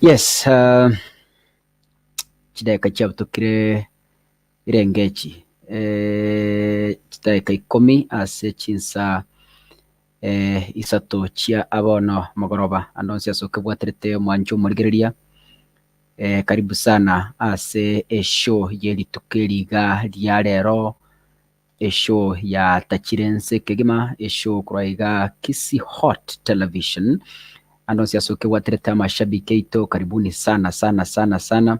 Yes, chidakika chiabutokire erengechi chidakika ikomi ase chinsa isato chia abono mogoroba ande onsi ase okebwaterete omwancho omorigereria karibu sana ase eshow ye rituko eriga ria rero eshow ya tachire nse kegima eshow korwa iga Kisii Hot Television ande onsi ase okebwaterete amashabiki aito karibuni sana sana sana sana.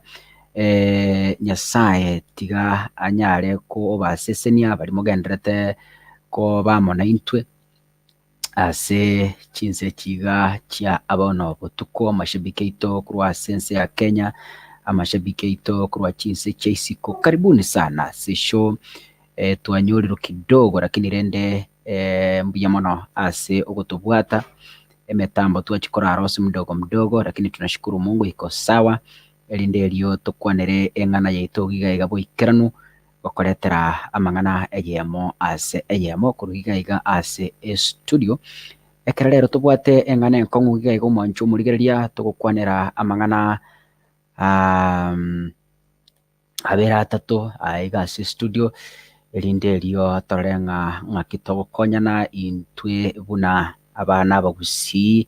Nyasaye tiga anyare kobasesenia bari mogenderete kobamo na intwe ase chinse chiga chia abono botuko amashabiki aito korwa ase ense ya Kenya amashabiki aito korwa chinse chia isiko karibuni sana ase show. Twanyorire kidogo lakini rende mbuya mono ase ogotobwata emetambo twachikora arosi mdogo mdogo lakini tunashukuru Mungu iko sawa erinde erio tokwanere eng'ana yaito iga iga boikeranu gokoretera amang'ana eyemo ase eyemo korwa iga iga ase estudio ekero rero tobwate eng'ana enkong'u iga iga omwancho omorigereria togokwanera amang'ana abere atato aiga ase studio erinde erio torore ng'a ng'aki togokonyana intwe buna abana abagusii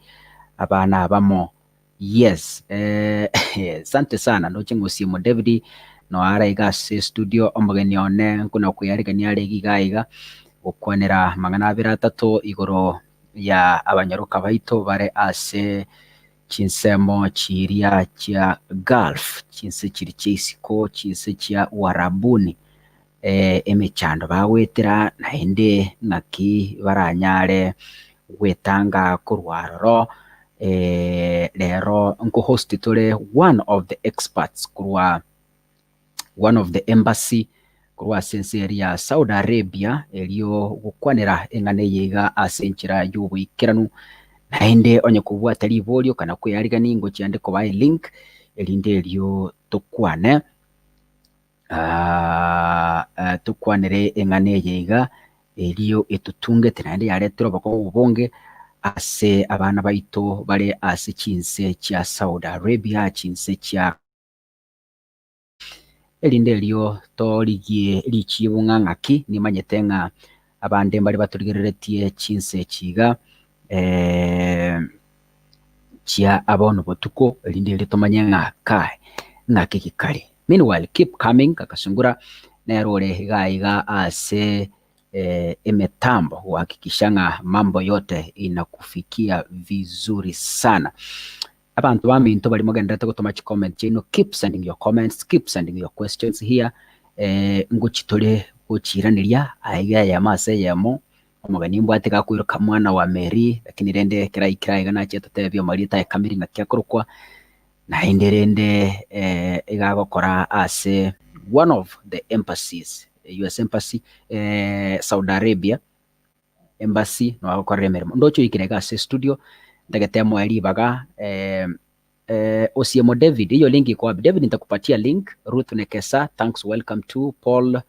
abana abamo. Yes, asante sana ndoche ng'osiemo David noara iga ase studio omogeni one nkuna kweyarigania are iga iga gokwanera mang'ana abere atato igoro ya abanyaroka baito bare ase chinsemo chiria chia Gulf chinse chiri chia isiko chinse chia Uarabuni emechando bagwetera naende ng'aki baranyare gwetanga korwa aroro. Rero nko-host tore one of the experts korwa one of the embassy korwa ase ense eri ya Saudi Arabia erio gokwanera eng'ana eye iga ase enchera ya oboikeranu naende onye kobwata riborio kana kweyarigani ngochiande kobae link erinde erio tokwane tokwanere eng'ana eye iga erio etutungete naende yaretire obokong'u obonge ase abana baito bare ase chinse chia Saudi Arabia chinse chia erinde erio torigie richibu ng'a ng'aki nimanyete ng'a abande mbare batorigereretie chinse chiga Chia abono botuko erinde ritomanye ng'aka ng'aki gikare. Meanwhile, keep coming kakasungura nerore iga iga ase emitambo kuhakikisha ng'a mambo yote inakufikia vizuri sana. Abantu baminto bari mugenderete gutuma comment chino, keep sending your comments, keep sending your questions here. Nguchitore guchiraniria aiga ya mase yemo omogeni mbwate gakwiruka mwana wa Mary, lakini rende kirai kirai gana cheto tebio marita ekamiri na kiakorokwa na inde rende igagokora ase one of the embassies, US embassy, Saudi Arabia embassy no agokorera emirimo ndocho ikirega ase studio ndagete mweri baga Osiemo David, hiyo link iko wapi? David, nitakupatia link. Ruth Nekesa, thanks, welcome to Paul.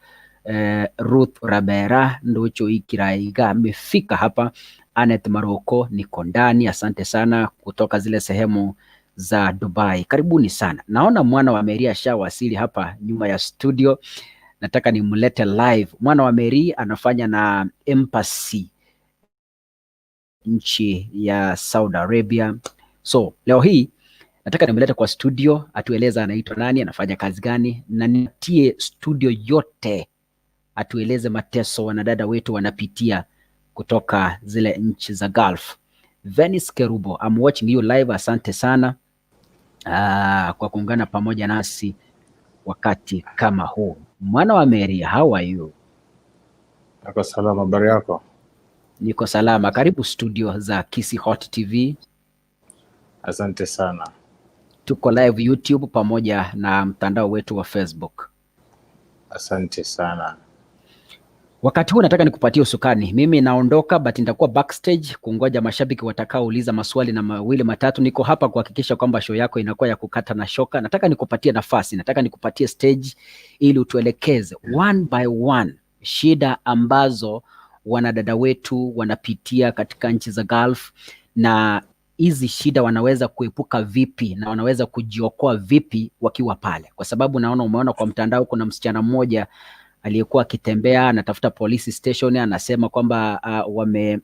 Ruth Rabera ndocho ikiraiga amefika hapa. Anet Maroko, niko ndani, asante sana kutoka zile sehemu za Dubai, karibuni sana. Naona mwana wa Mary ashawasili hapa nyuma ya studio, nataka nimlete live. Mwana wa Mary anafanya na embassy nchi ya Saudi Arabia. So leo hii nataka nimlete kwa studio atueleze anaitwa nani, anafanya kazi gani, na nitie studio yote atueleze mateso wanadada wetu wanapitia kutoka zile nchi za Gulf. Venice Kerubo, I'm watching you live. Asante sana kwa kuungana pamoja nasi wakati kama huu. Mwana wa Mary, how are you? Nako salama, habari yako? Niko salama. Karibu studio za Kisii Hot TV. Asante sana. Tuko live YouTube pamoja na mtandao wetu wa Facebook. Asante sana. Wakati huu nataka nikupatie usukani. Mimi naondoka, but nitakuwa backstage kungoja mashabiki watakaouliza maswali na mawili matatu. Niko hapa kuhakikisha kwamba show yako inakuwa ya kukata na shoka. Nataka nikupatie nafasi, nataka nikupatie stage ili utuelekeze one by one shida ambazo wanadada wetu wanapitia katika nchi za Gulf, na hizi shida wanaweza kuepuka vipi na wanaweza kujiokoa vipi wakiwa pale, kwa sababu naona umeona kwa mtandao kuna msichana mmoja aliyekuwa akitembea anatafuta police station, anasema kwamba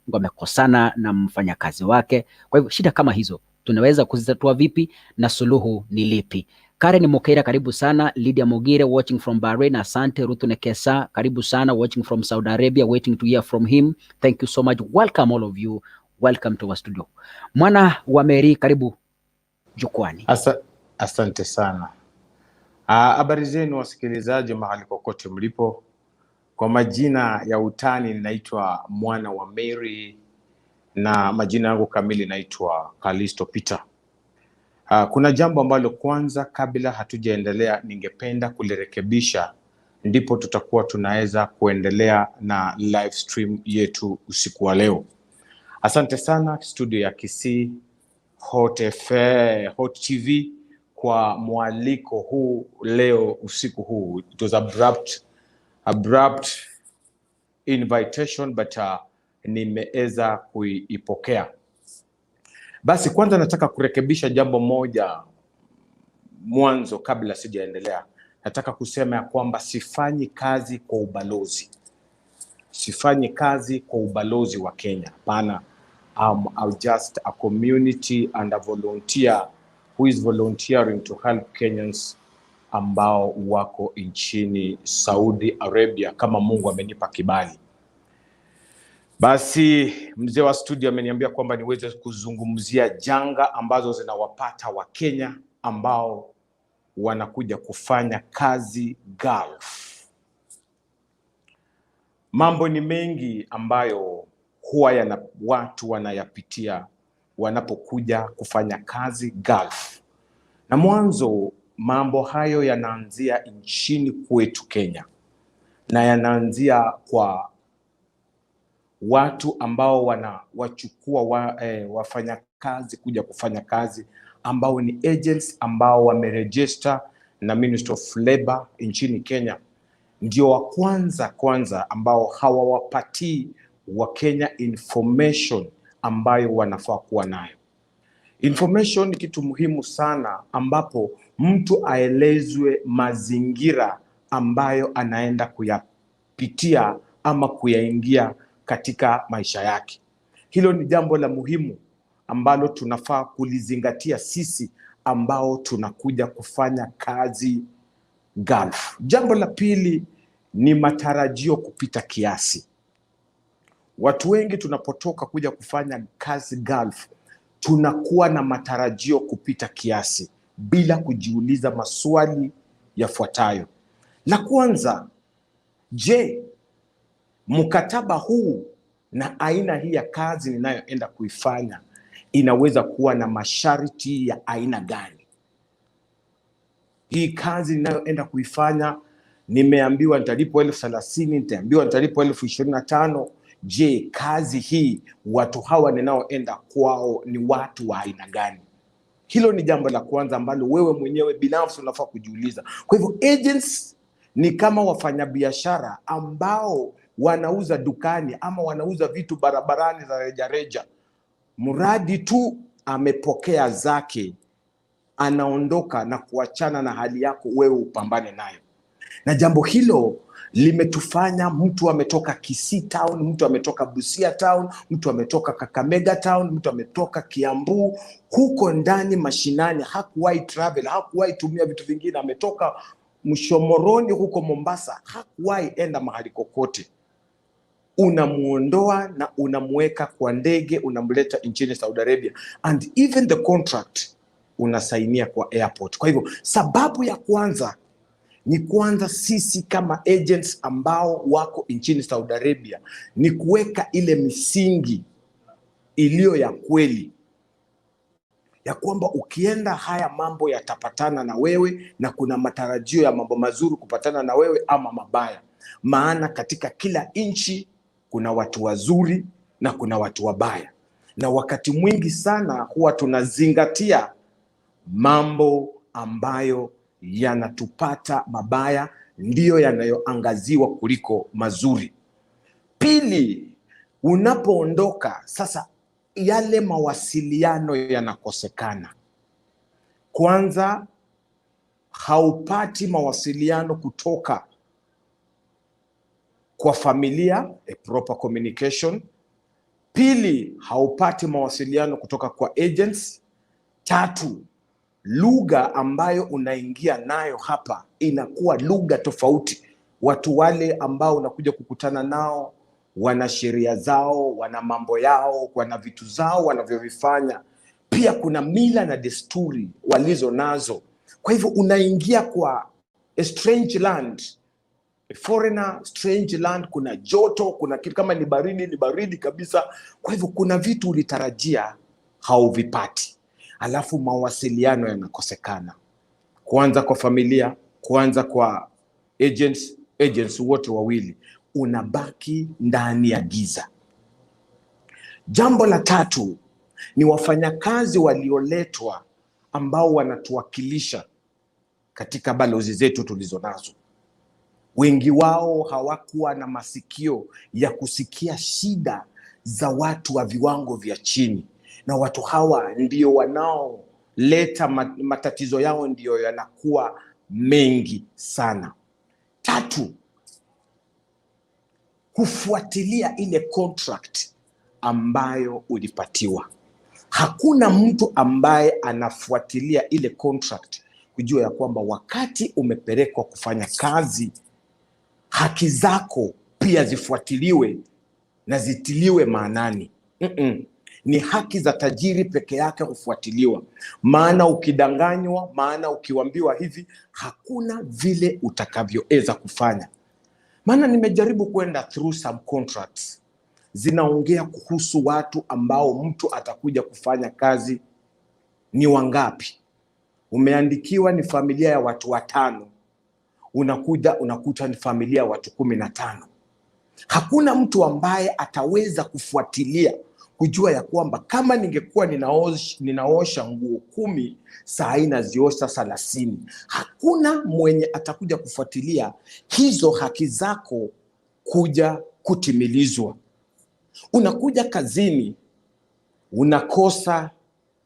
wamekosana na mfanyakazi wake. Kwa hivyo shida kama hizo tunaweza kuzitatua vipi na suluhu ni lipi? Karen Mokeira, karibu sana. Lydia Mogire watching from Bahrain, asante. Ruth Nekesa, karibu sana, watching from Saudi Arabia, waiting to hear from him. Thank you so much. Welcome all of you. Welcome to our studio. Mwana wa Mary, karibu jukwani. Asante sana. Habari zenu wasikilizaji mahali kokote mlipo. Kwa majina ya utani ninaitwa Mwana wa Mary na majina yangu kamili naitwa Kalisto Peter. Kuna jambo ambalo kwanza kabla hatujaendelea ningependa kulirekebisha, ndipo tutakuwa tunaweza kuendelea na live stream yetu usiku wa leo. Asante sana studio ya Kisii Hot FM, Hot TV kwa mwaliko huu leo usiku huu. It was abrupt invitation but nimeweza kuipokea. Basi kwanza nataka kurekebisha jambo moja mwanzo kabla sijaendelea. Nataka kusema ya kwamba sifanyi kazi kwa ubalozi, sifanyi kazi kwa ubalozi wa Kenya. Hapana, I'm just a community and a volunteer who is volunteering to help Kenyans ambao wako nchini Saudi Arabia kama Mungu amenipa kibali. Basi mzee wa studio ameniambia kwamba niweze kuzungumzia janga ambazo zinawapata Wakenya ambao wanakuja kufanya kazi Gulf. Mambo ni mengi ambayo huwa yana watu wanayapitia wanapokuja kufanya kazi Gulf, na mwanzo mambo hayo yanaanzia nchini kwetu Kenya, na yanaanzia kwa watu ambao wanawachukua wafanyakazi kuja kufanya kazi ambao ni agents ambao wameregister na Ministry of Labor nchini Kenya, ndio wa kwanza kwanza ambao hawawapatii Wakenya information ambayo wanafaa kuwa nayo. Information ni kitu muhimu sana, ambapo mtu aelezwe mazingira ambayo anaenda kuyapitia ama kuyaingia katika maisha yake. Hilo ni jambo la muhimu ambalo tunafaa kulizingatia sisi ambao tunakuja kufanya kazi Gulf. Jambo la pili ni matarajio kupita kiasi. Watu wengi tunapotoka kuja kufanya kazi Gulf, tunakuwa na matarajio kupita kiasi bila kujiuliza maswali yafuatayo. La kwanza, je, mkataba huu na aina hii ya kazi ninayoenda kuifanya inaweza kuwa na masharti ya aina gani? Hii kazi ninayoenda kuifanya, nimeambiwa nitalipwa 30,000, nitaambiwa nitalipwa 25,000. Je, kazi hii watu hawa ninaoenda kwao ni watu wa aina gani? Hilo ni jambo la kwanza ambalo wewe mwenyewe binafsi unafaa kujiuliza. Kwa hivyo agents ni kama wafanyabiashara ambao wanauza dukani ama wanauza vitu barabarani za rejareja, mradi tu amepokea zake, anaondoka na kuachana na hali yako, wewe upambane nayo. Na jambo hilo limetufanya mtu ametoka Kisii town, mtu ametoka Busia town, mtu ametoka Kakamega town, mtu ametoka Kiambu, huko ndani mashinani, hakuwahi travel, hakuwahi tumia vitu vingine, ametoka Mshomoroni huko Mombasa, hakuwahi enda mahali kokote. Unamuondoa na unamuweka kwa ndege, unamleta nchini Saudi Arabia, and even the contract unasainia kwa airport. Kwa hivyo sababu ya kwanza ni kwanza sisi kama agents ambao wako nchini Saudi Arabia ni kuweka ile misingi iliyo ya kweli ya kwamba ukienda haya mambo yatapatana na wewe na kuna matarajio ya mambo mazuri kupatana na wewe ama mabaya. Maana katika kila nchi kuna watu wazuri na kuna watu wabaya, na wakati mwingi sana huwa tunazingatia mambo ambayo yanatupata mabaya ndiyo yanayoangaziwa kuliko mazuri. Pili, unapoondoka sasa, yale mawasiliano yanakosekana. Kwanza, haupati mawasiliano kutoka kwa familia, a proper communication. Pili, haupati mawasiliano kutoka kwa agents. Tatu, lugha ambayo unaingia nayo hapa inakuwa lugha tofauti. Watu wale ambao unakuja kukutana nao wana sheria zao, wana mambo yao, wana vitu zao wanavyovifanya. Pia kuna mila na desturi walizo nazo. Kwa hivyo unaingia kwa a strange land, a foreigner, strange land. Kuna joto, kuna kitu kama ni baridi, ni baridi kabisa. Kwa hivyo kuna vitu ulitarajia hauvipati, alafu mawasiliano yanakosekana, kwanza kwa familia, kwanza kwa agents, agents wote wawili, unabaki ndani ya giza. Jambo la tatu ni wafanyakazi walioletwa ambao wanatuwakilisha katika balozi zetu tulizo nazo. Wengi wao hawakuwa na masikio ya kusikia shida za watu wa viwango vya chini, na watu hawa ndio wanaoleta matatizo yao, ndio yanakuwa mengi sana. Tatu, kufuatilia ile contract ambayo ulipatiwa. Hakuna mtu ambaye anafuatilia ile contract kujua ya kwamba wakati umepelekwa kufanya kazi, haki zako pia zifuatiliwe na zitiliwe maanani. Ni haki za tajiri peke yake kufuatiliwa, maana ukidanganywa, maana ukiambiwa hivi, hakuna vile utakavyoweza kufanya. Maana nimejaribu kwenda through some contracts zinaongea kuhusu watu ambao mtu atakuja kufanya kazi ni wangapi. Umeandikiwa ni familia ya watu watano, unakuja unakuta ni familia ya watu 15. Hakuna mtu ambaye ataweza kufuatilia kujua ya kwamba kama ningekuwa ninaosha nguo 10 saa hii naziosha 30. Hakuna mwenye atakuja kufuatilia hizo haki zako kuja kutimilizwa. Unakuja kazini, unakosa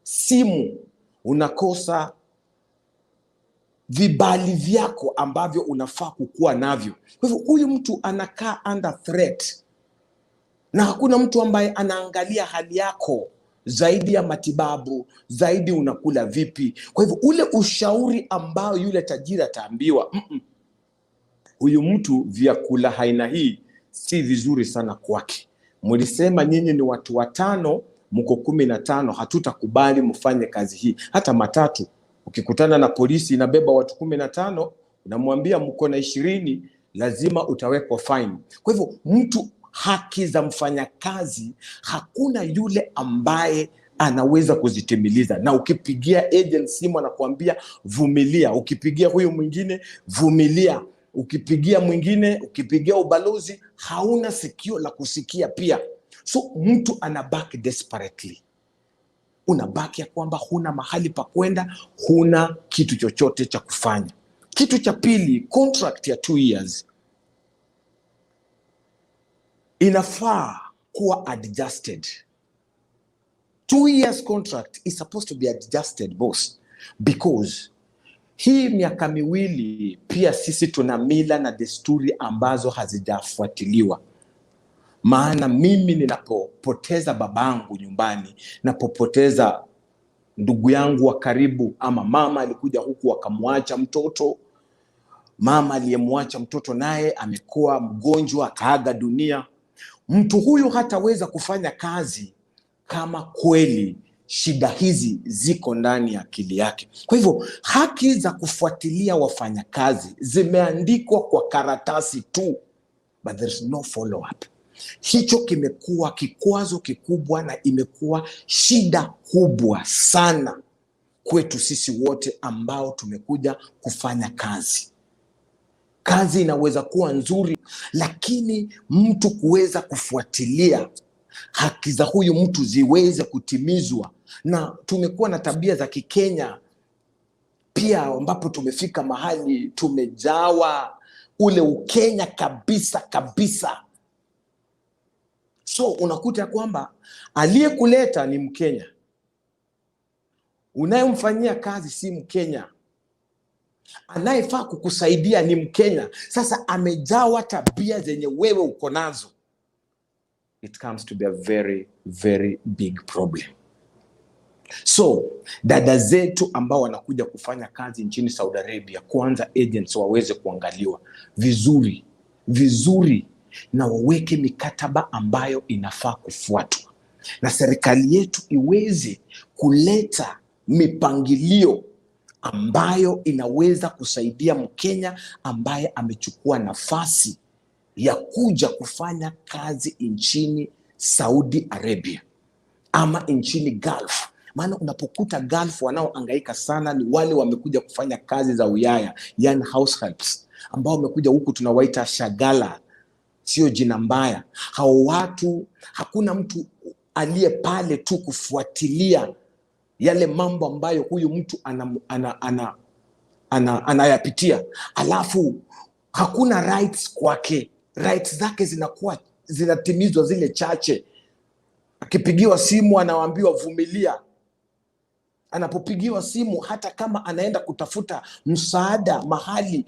simu, unakosa vibali vyako ambavyo unafaa kukuwa navyo. Kwa hivyo huyu mtu anakaa under threat, na hakuna mtu ambaye anaangalia hali yako. zaidi ya matibabu, zaidi unakula vipi. Kwa hivyo ule ushauri ambao yule tajiri ataambiwa, huyu mtu vyakula aina hii si vizuri sana kwake. Mlisema nyinyi ni watu watano, mko 15, hatutakubali mfanye kazi hii. Hata matatu ukikutana na polisi inabeba watu 15, unamwambia mko na 20, lazima utawekwa fine. Kwa hivyo mtu, haki za mfanyakazi hakuna yule ambaye anaweza kuzitimiliza, na ukipigia agent simu anakuambia vumilia, ukipigia huyu mwingine vumilia, ukipigia mwingine, ukipigia ubalozi, hauna sikio la kusikia pia. So mtu anabaki desperately, unabaki ya kwamba huna mahali pa kwenda, huna kitu chochote cha kufanya. Kitu cha pili, contract ya 2 years inafaa kuwa adjusted. 2 years contract is supposed to be adjusted, boss, because hii miaka 2 pia sisi tuna mila na desturi ambazo hazijafuatiliwa. Maana mimi ninapopoteza babangu nyumbani, napopoteza ndugu yangu wa karibu, ama mama alikuja huku akamwacha mtoto, mama aliyemwacha mtoto naye amekuwa mgonjwa akaaga dunia, mtu huyu hataweza kufanya kazi kama kweli shida hizi ziko ndani ya akili yake. Kwa hivyo haki za kufuatilia wafanyakazi zimeandikwa kwa karatasi tu, but there is no follow up. Hicho kimekuwa kikwazo kikubwa na imekuwa shida kubwa sana kwetu sisi wote ambao tumekuja kufanya kazi. Kazi inaweza kuwa nzuri, lakini mtu kuweza kufuatilia haki za huyu mtu ziweze kutimizwa, na tumekuwa na tabia za Kikenya pia, ambapo tumefika mahali tumejawa ule Ukenya kabisa kabisa. So unakuta kwamba aliyekuleta ni Mkenya, unayemfanyia kazi si Mkenya, anayefaa kukusaidia ni Mkenya. Sasa amejawa tabia zenye wewe uko nazo. It comes to be a very very big problem. So dada zetu ambao wanakuja kufanya kazi nchini Saudi Arabia, kwanza agents waweze kuangaliwa vizuri vizuri na waweke mikataba ambayo inafaa kufuatwa, na serikali yetu iweze kuleta mipangilio ambayo inaweza kusaidia Mkenya ambaye amechukua nafasi ya kuja kufanya kazi nchini Saudi Arabia ama nchini Gulf. Maana unapokuta Gulf wanaoangaika sana ni wale wamekuja kufanya kazi za uyaya, yani house helps, ambao wamekuja huku tunawaita shagala, sio jina mbaya. Hao watu, hakuna mtu aliye pale tu kufuatilia yale mambo ambayo huyu mtu anayapitia ana, ana, ana, ana, alafu hakuna rights kwake, rights zake zinakuwa zinatimizwa zile chache. Akipigiwa simu anaambiwa vumilia. Anapopigiwa simu, hata kama anaenda kutafuta msaada mahali,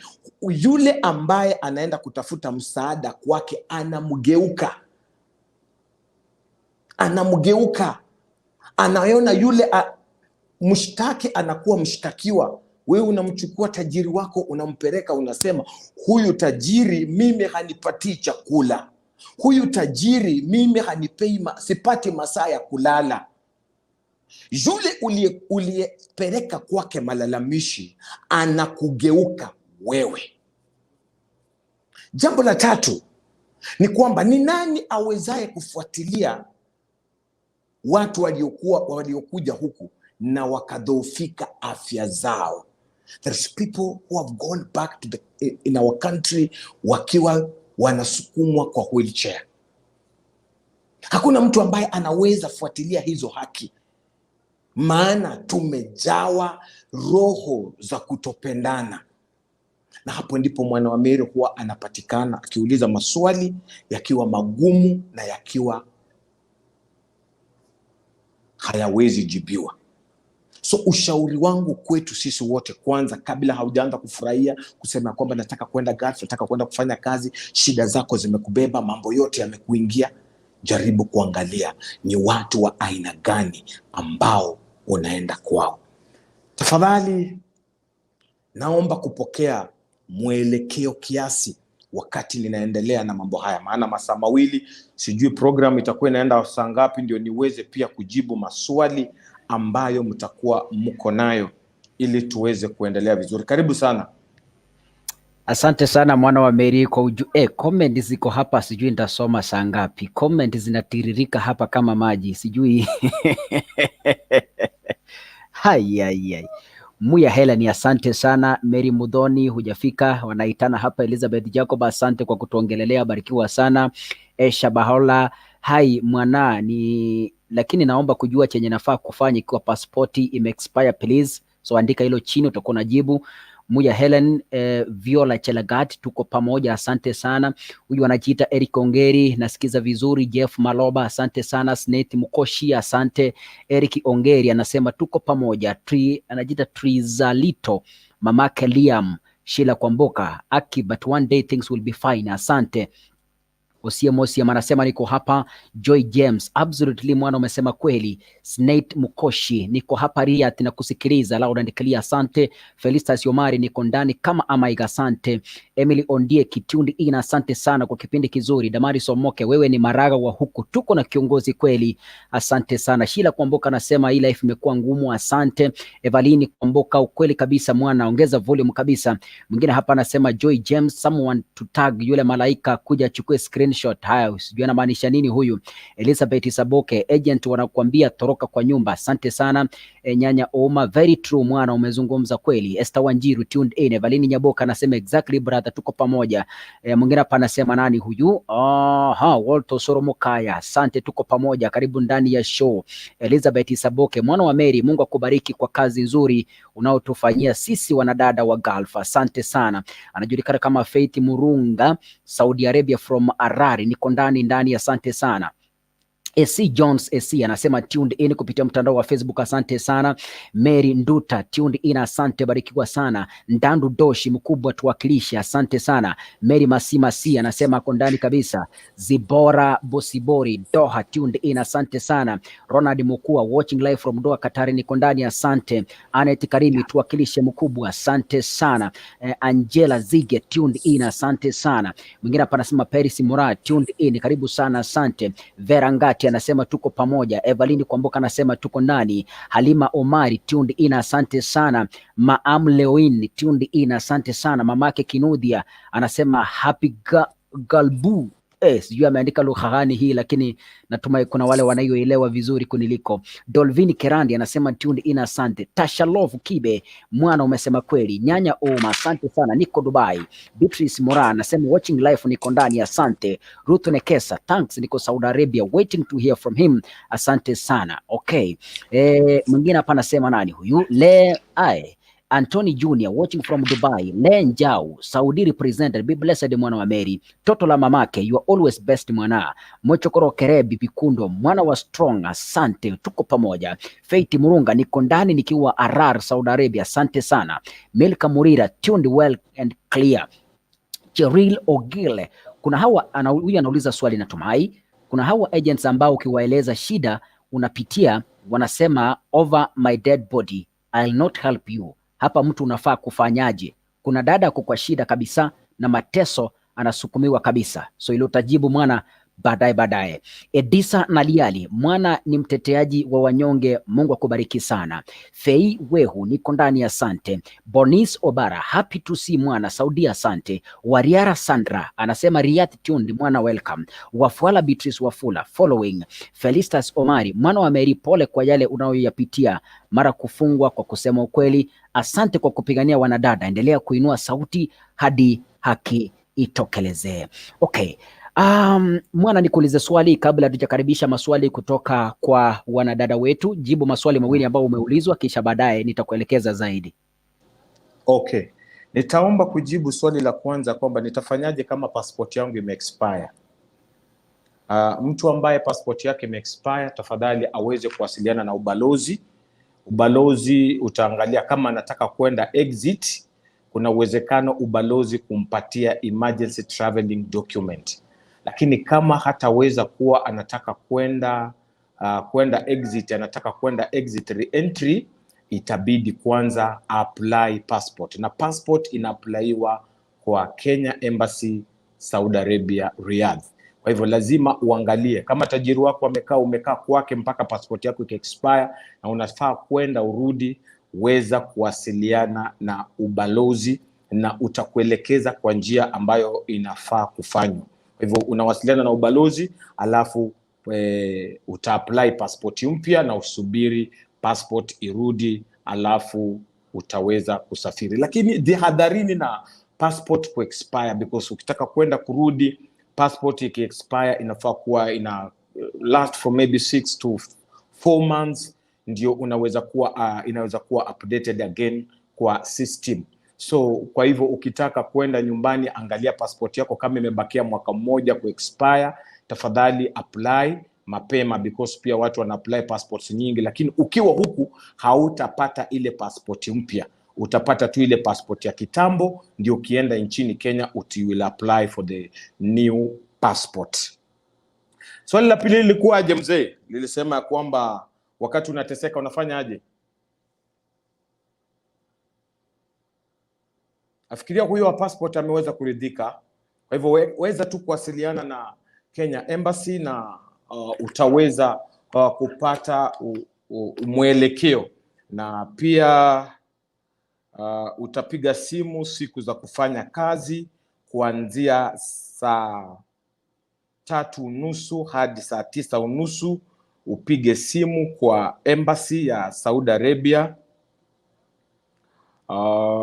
yule ambaye anaenda kutafuta msaada kwake anamgeuka, anamgeuka, anaona yule mshtaki anakuwa mshtakiwa. Wewe unamchukua tajiri wako unampeleka, unasema huyu tajiri mimi hanipatii chakula, huyu tajiri mimi hanipei, sipati masaa ya kulala. Yule uliyepeleka kwake malalamishi anakugeuka wewe. Jambo la tatu ni kwamba ni nani awezaye kufuatilia watu waliokuja huku na wakadhoofika afya zao? There's people who have gone back to in our country wakiwa wanasukumwa kwa wheelchair. Hakuna mtu ambaye anaweza fuatilia hizo haki, maana tumejawa roho za kutopendana, na hapo ndipo mwana wa Meri huwa anapatikana akiuliza maswali yakiwa magumu na yakiwa hayawezi jibiwa. So ushauri wangu kwetu sisi wote, kwanza, kabla haujaanza kufurahia kusema kwamba nataka kwenda Gulf, nataka kwenda kufanya kazi, shida zako zimekubeba, mambo yote yamekuingia, Jaribu kuangalia ni watu wa aina gani ambao unaenda kwao. Tafadhali naomba kupokea mwelekeo kiasi wakati ninaendelea na mambo haya, maana masaa 2, sijui program itakuwa inaenda saa ngapi, ndio niweze pia kujibu maswali ambayo mtakuwa mko nayo ili tuweze kuendelea vizuri. Karibu sana. Asante sana mwana wa Mary kwa comment ziko hapa, sijui nitasoma saa ngapi. Comment zinatiririka hapa kama maji, sijui. Hai, hai, hai. Muya Helen, asante sana. Mary Mudhoni, hujafika, wanaitana hapa. Elizabeth Jacob, asante kwa kutuongelelea, barikiwa sana. Esha Bahola, hai mwana ni lakini naomba kujua chenye nafaa kufanya ikiwa pasipoti ime expire please. So andika hilo chini, utakuwa unajibu. Muya Helen, Viola Chelagat, tuko pamoja, asante sana. Huyu anajiita Eric Ongeri, nasikiza vizuri. Jeff Maloba, asante sana. Snate Mukoshi, asante. Eric Ongeri anasema tuko pamoja. Anajiita Trizalito, mamake Liam, Sheila Kwamboka, Aki, but one day things will be fine, asante. Osiem Osiem anasema niko hapa. Joy James, absolutely mwana, umesema kweli. Snate Mukoshi, niko hapa Riyadh na kusikiliza loud and clear, asante. Felicitas Omari, niko ndani kama Amaiga, asante. Emily Ondie Kitundi ina, asante sana kwa kipindi kizuri. Damari Somoke, wewe ni maraga wa huku, tuko na kiongozi kweli, asante sana. Sheila Kwamboka anasema hii life imekuwa ngumu, asante. Evalini Kwamboka, ukweli kabisa mwana, ongeza volume kabisa. Mwingine hapa anasema Joy James, someone to tag yule malaika kuja achukue screenshot. Haya, sijui anamaanisha nini huyu. Elizabeth Saboke, agent wanakuambia toroka kwa nyumba, asante sana. Nyanya Oma, very true mwana, umezungumza kweli. Esther Wanjiru tuned in. Evalini Nyaboka anasema exactly brother, tuko pamoja. Mwingine hapa anasema nani huyu? Aha, Walter Soromokaya, asante, tuko pamoja, karibu ndani ya show. Elizabeth Saboke, mwana wa Mary, Mungu akubariki kwa kazi nzuri unaotufanyia sisi wanadada wa Gulf, asante sana. Anajulikana kama Faith Murunga, Saudi Arabia from Harare, niko ndani ndani, asante sana. AC Jones AC anasema tuned in kupitia mtandao wa Facebook, asante sana. Mary Nduta tuned in, asante, barikiwa sana. Ndandu Doshi mkubwa tuwakilishe, asante sana. Mary Masimasi anasema ako ndani kabisa. Zibora Bosibori Doha tuned in, asante sana. Ronald Mukua watching live from Doha Qatar, niko ndani, asante. Anet Karimi tuwakilishe mkubwa, asante sana. Angela Zige tuned in, asante sana. Mwingine hapa anasema Paris Mura tuned in, karibu sana, asante. Vera Ngati anasema tuko pamoja. Evelyn Kwamboka anasema tuko ndani. Halima Omari tuned in, asante sana. Maam Leoin tuned in, asante sana. Mamake Kinudhia anasema happy galbu. Sijui ameandika lugha gani hii, lakini natumai kuna wale wanayoelewa vizuri kuniliko. Dolvin Kerandi anasema tuned in, asante. Tasha Love Kibe, mwana umesema kweli. Nyanya Oma, asante sana, niko Dubai. Beatrice Mora anasema watching live, niko ndani, asante. Ruth Nekesa, thanks, niko Saudi Arabia waiting to hear from him, asante sana. Okay. Mwingine hapa anasema nani huyu? Le ai Anthony Jr. watching from Dubai. Len Jau, Saudi represented. Be blessed mwana wa Mary. Toto la mamake, you are always best mwana. Mochokoro Kerebi Bikundo, mwana wa strong, asante, tuko pamoja. Faith Murunga, niko ndani nikiwa Arar, Saudi Arabia, asante sana. Milka Murira, tuned well and clear. Cheryl Ogile, kuna hawa huyu anauliza swali natumai. Kuna hawa agents ambao ukiwaeleza shida unapitia wanasema over my dead body I'll not help you. Hapa mtu unafaa kufanyaje? Kuna dada ako kwa shida kabisa na mateso anasukumiwa kabisa. So ile utajibu mwana baadaye baadaye. Edisa Naliali, mwana ni mteteaji wa wanyonge, Mungu akubariki sana. Fei Wehu, niko ndani, asante. Bonis Obara, happy to see mwana Saudia, asante. Wariara Sandra anasema Riyadh tuned, mwana welcome. Wafuala Beatrice Wafula following. Felistas Omari, mwana wa Mary, pole kwa yale unayoyapitia, mara kufungwa kwa kusema ukweli. Asante kwa kupigania wanadada, endelea kuinua sauti hadi haki itokelezee. Okay. Mwana nikuulize swali kabla hatujakaribisha maswali kutoka kwa wanadada wetu. Jibu maswali mawili ambayo umeulizwa, kisha baadaye nitakuelekeza zaidi. Okay, nitaomba kujibu swali la kwanza kwamba nitafanyaje kama passport yangu ime expire. Mtu ambaye passport yake ime expire tafadhali aweze kuwasiliana na ubalozi. Ubalozi utaangalia kama anataka kwenda exit, kuna uwezekano ubalozi kumpatia emergency traveling document. Lakini kama hataweza kuwa anataka kwenda kwenda exit, anataka kwenda exit re-entry, itabidi kwanza apply passport, na passport inaapplywa kwa Kenya Embassy Saudi Arabia Riyadh. Kwa hivyo lazima uangalie kama tajiri wako amekaa, umekaa kwake mpaka passport yako ikiexpire na unafaa kwenda urudi, weza kuwasiliana na ubalozi na utakuelekeza kwa njia ambayo inafaa kufanywa. Kwa hivyo unawasiliana na ubalozi alafu utaapply passport mpya na usubiri passport irudi, alafu utaweza kusafiri. Lakini jihadharini na passport kuexpire, because ukitaka kwenda kurudi, passport ikiexpire inafaa kuwa ina last for maybe 6 to 4 months ndio unaweza kuwa inaweza kuwa updated again kwa system. So kwa hivyo ukitaka kwenda nyumbani, angalia passport yako kama imebakia mwaka mmoja kuexpire, tafadhali apply mapema because pia watu wana apply passports nyingi, lakini ukiwa huku hautapata ile passport mpya, utapata tu ile passport ya kitambo, ndio ukienda nchini Kenya uti will apply for the new passport. Swali la pili lilikuwaje mzee? Lilisema ya kwamba wakati unateseka unafanya aje? Nafikiria huyo wa passport ameweza kuridhika. Kwa hivyo weza tu kuwasiliana na Kenya Embassy na utaweza kupata mwelekeo na pia utapiga simu siku za kufanya kazi kuanzia saa 3:30 hadi saa 9:30 upige simu kwa embassy ya Saudi Arabia.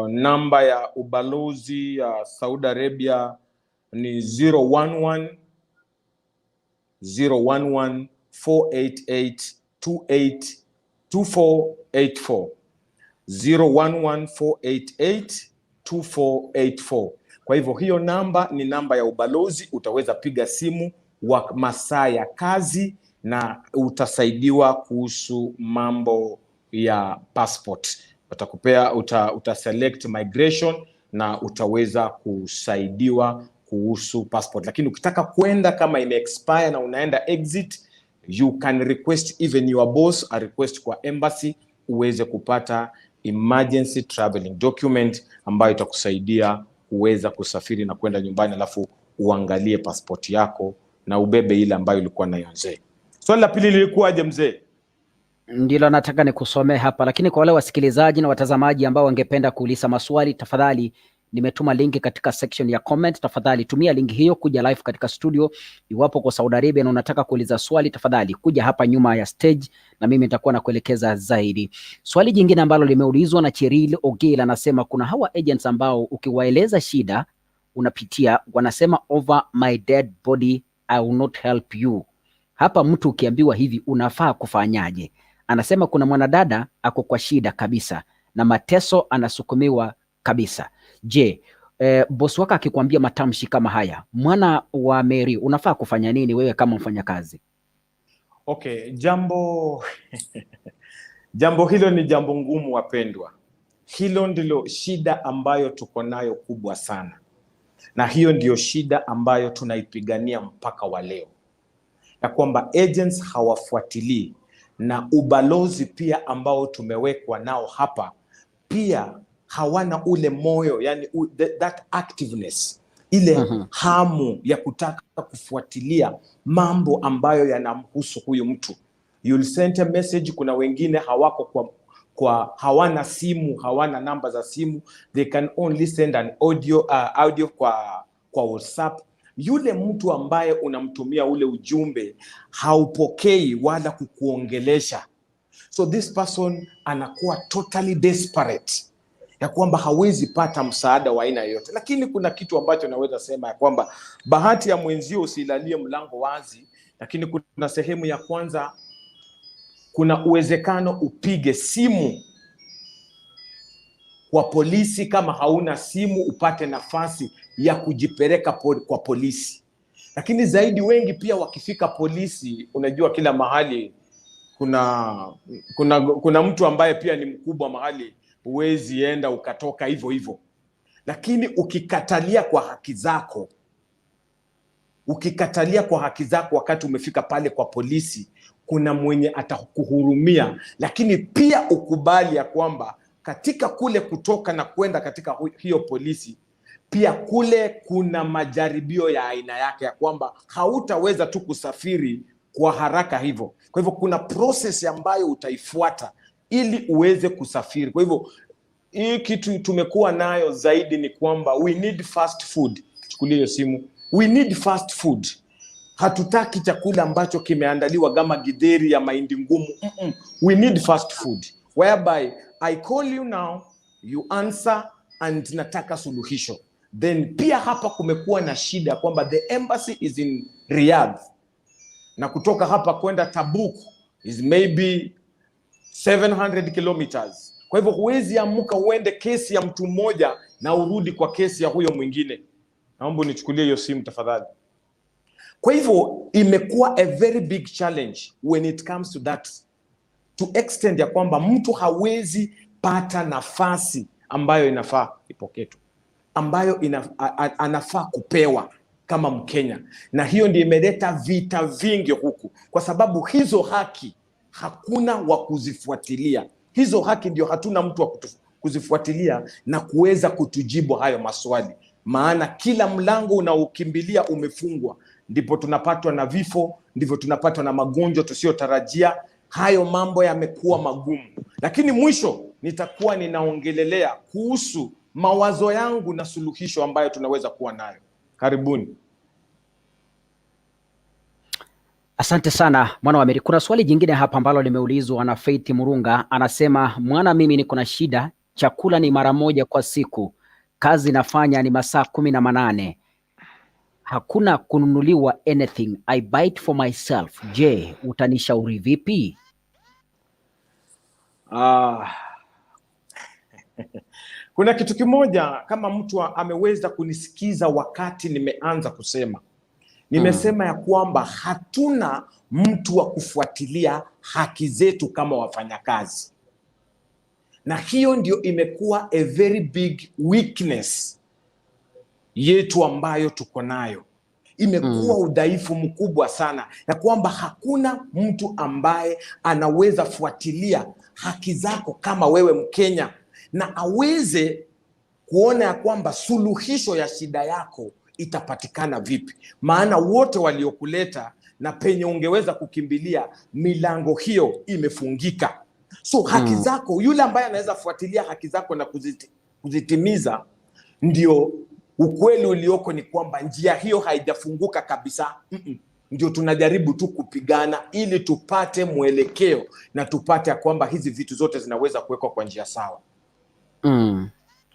Namba ya ubalozi ya Saudi Arabia ni 011 011 488 28 2484, 011 488 2484. Kwa hivyo hiyo namba ni namba ya ubalozi, utaweza piga simu wa masaa ya kazi na utasaidiwa kuhusu mambo ya passport. Watakupea uta select migration na utaweza kusaidiwa kuhusu passport. Lakini ukitaka kwenda kama ime expire na unaenda exit, you can request even your boss a request kwa embassy uweze kupata emergency traveling document ambayo itakusaidia kuweza kusafiri na kwenda nyumbani, alafu uangalie passport yako na ubebe ile ambayo ulikuwa nayo mzee. Swali la pili lilikuwaje mzee? Ndilo nataka nikusomee hapa, lakini kwa wale wasikilizaji na watazamaji ambao wangependa kuuliza maswali, tafadhali nimetuma linki katika section ya comment. Tafadhali tumia linki hiyo kuja live katika studio. Iwapo kwa Saudi Arabia na unataka kuuliza swali, tafadhali kuja hapa nyuma ya stage na mimi nitakuwa nakuelekeza zaidi. Swali jingine ambalo limeulizwa na Cheryl Ogil anasema kuna hawa agents ambao ukiwaeleza shida unapitia wanasema, "Over my dead body, I will not help you." Hapa mtu ukiambiwa hivi unafaa kufanyaje? Anasema kuna mwanadada ako kwa shida kabisa na mateso, anasukumiwa kabisa. Je, bosi wako akikwambia matamshi kama haya, mwana wa Mary, unafaa kufanya nini wewe kama mfanyakazi? Okay, jambo hilo ni jambo ngumu wapendwa. Hilo ndilo shida ambayo tuko nayo kubwa sana, na hiyo ndiyo shida ambayo tunaipigania mpaka wa leo, ya kwamba agents hawafuatilii na ubalozi pia ambao tumewekwa nao hapa pia hawana ule moyo, yani that activeness, ile hamu ya kutaka kufuatilia mambo ambayo yanamhusu huyu mtu. You'll send a message. Kuna wengine hawako kwa hawana simu, hawana namba za simu, they can only send an audio kwa WhatsApp. Yule mtu ambaye unamtumia ule ujumbe haupokei wala kukuongelesha, so this person anakuwa totally desperate ya kwamba hawezi pata msaada wa aina yoyote. Lakini kuna kitu ambacho naweza sema ya kwamba bahati ya mwenzio usilalie mlango wazi, lakini kuna sehemu ya kwanza, kuna uwezekano upige simu kwa polisi. Kama hauna simu, upate nafasi ya kujipeleka kwa polisi. Lakini zaidi wengi pia wakifika polisi, unajua kila mahali kuna mtu ambaye pia ni mkubwa mahali, huwezi enda ukatoka hivyo hivyo. Lakini ukikatalia kwa haki zako, Ukikatalia kwa haki zako wakati umefika pale kwa polisi, kuna mwenye atakuhurumia, lakini pia ukubali ya kwamba katika kule kutoka na kwenda katika hiyo polisi, pia kule kuna majaribio ya aina yake, ya kwamba hautaweza tu kusafiri kwa haraka hivyo. Kwa hivyo kuna process ambayo utaifuata ili uweze kusafiri. Kwa hivyo hii kitu tumekuwa nayo zaidi ni kwamba we need fast food. Chukulia hiyo simu, we need fast food. Hatutaki chakula ambacho kimeandaliwa kama githeri ya mahindi ngumu. We need fast food whereby I call you now, you answer and nataka suluhisho. Then pia hapa kumekuwa na shida kwamba the embassy is in Riyadh na kutoka hapa kwenda Tabuk is maybe 700 kilometers. Kwa hivyo huwezi amka uende kesi ya mtu mmoja na urudi kwa kesi ya huyo mwingine. Naomba unichukulie hiyo simu tafadhali. Kwa hivyo imekuwa a very big challenge when it comes to that, to extent ya kwamba mtu hawezi pata nafasi ambayo inafaa ipoketwe, ambayo anafaa kupewa kama Mkenya, na hiyo ndio imeleta vita vingi huku, kwa sababu hizo haki hakuna wa kuzifuatilia. Hizo haki ndio hatuna mtu wa kuzifuatilia na kuweza kutujibu hayo maswali, maana kila mlango unaokimbilia umefungwa. Ndipo tunapatwa na vifo, ndivyo tunapatwa na magonjwa tusiyotarajia. Hayo mambo yamekuwa magumu, lakini mwisho nitakuwa ninaongelelea kuhusu mawazo yangu na suluhisho ambayo tunaweza kuwa nayo. Karibuni. Asante sana mwana wa Meri. Kuna swali jingine hapa ambalo limeulizwa na Faith Murunga, anasema mwana, mimi niko na shida, chakula ni mara moja kwa siku, kazi nafanya ni masaa 18, hakuna kununuliwa anything, I buy it for myself. Je, utanishauri vipi? Ah, kuna kitu kimoja kama mtu ameweza kunisikiza wakati nimeanza kusema, nimesema ya kwamba hatuna mtu wa kufuatilia haki zetu kama wafanyakazi, na hiyo ndio imekuwa a very big weakness yetu ambayo tuko nayo. Imekuwa udhaifu mkubwa sana ya kwamba hakuna mtu ambaye anaweza fuatilia haki zako kama wewe Mkenya na aweze kuona ya kwamba suluhisho ya shida yako itapatikana vipi, maana wote waliokuleta na penye ungeweza kukimbilia, milango hiyo imefungika. So haki zako, yule ambaye anaweza fuatilia haki zako na kuzitimiza, ndio ukweli ulioko ni kwamba njia hiyo haijafunguka kabisa. Ndio tunajaribu tu kupigana ili tupate mwelekeo na tupate ya kwamba hizi vitu zote zinaweza kuwekwa kwa njia sawa.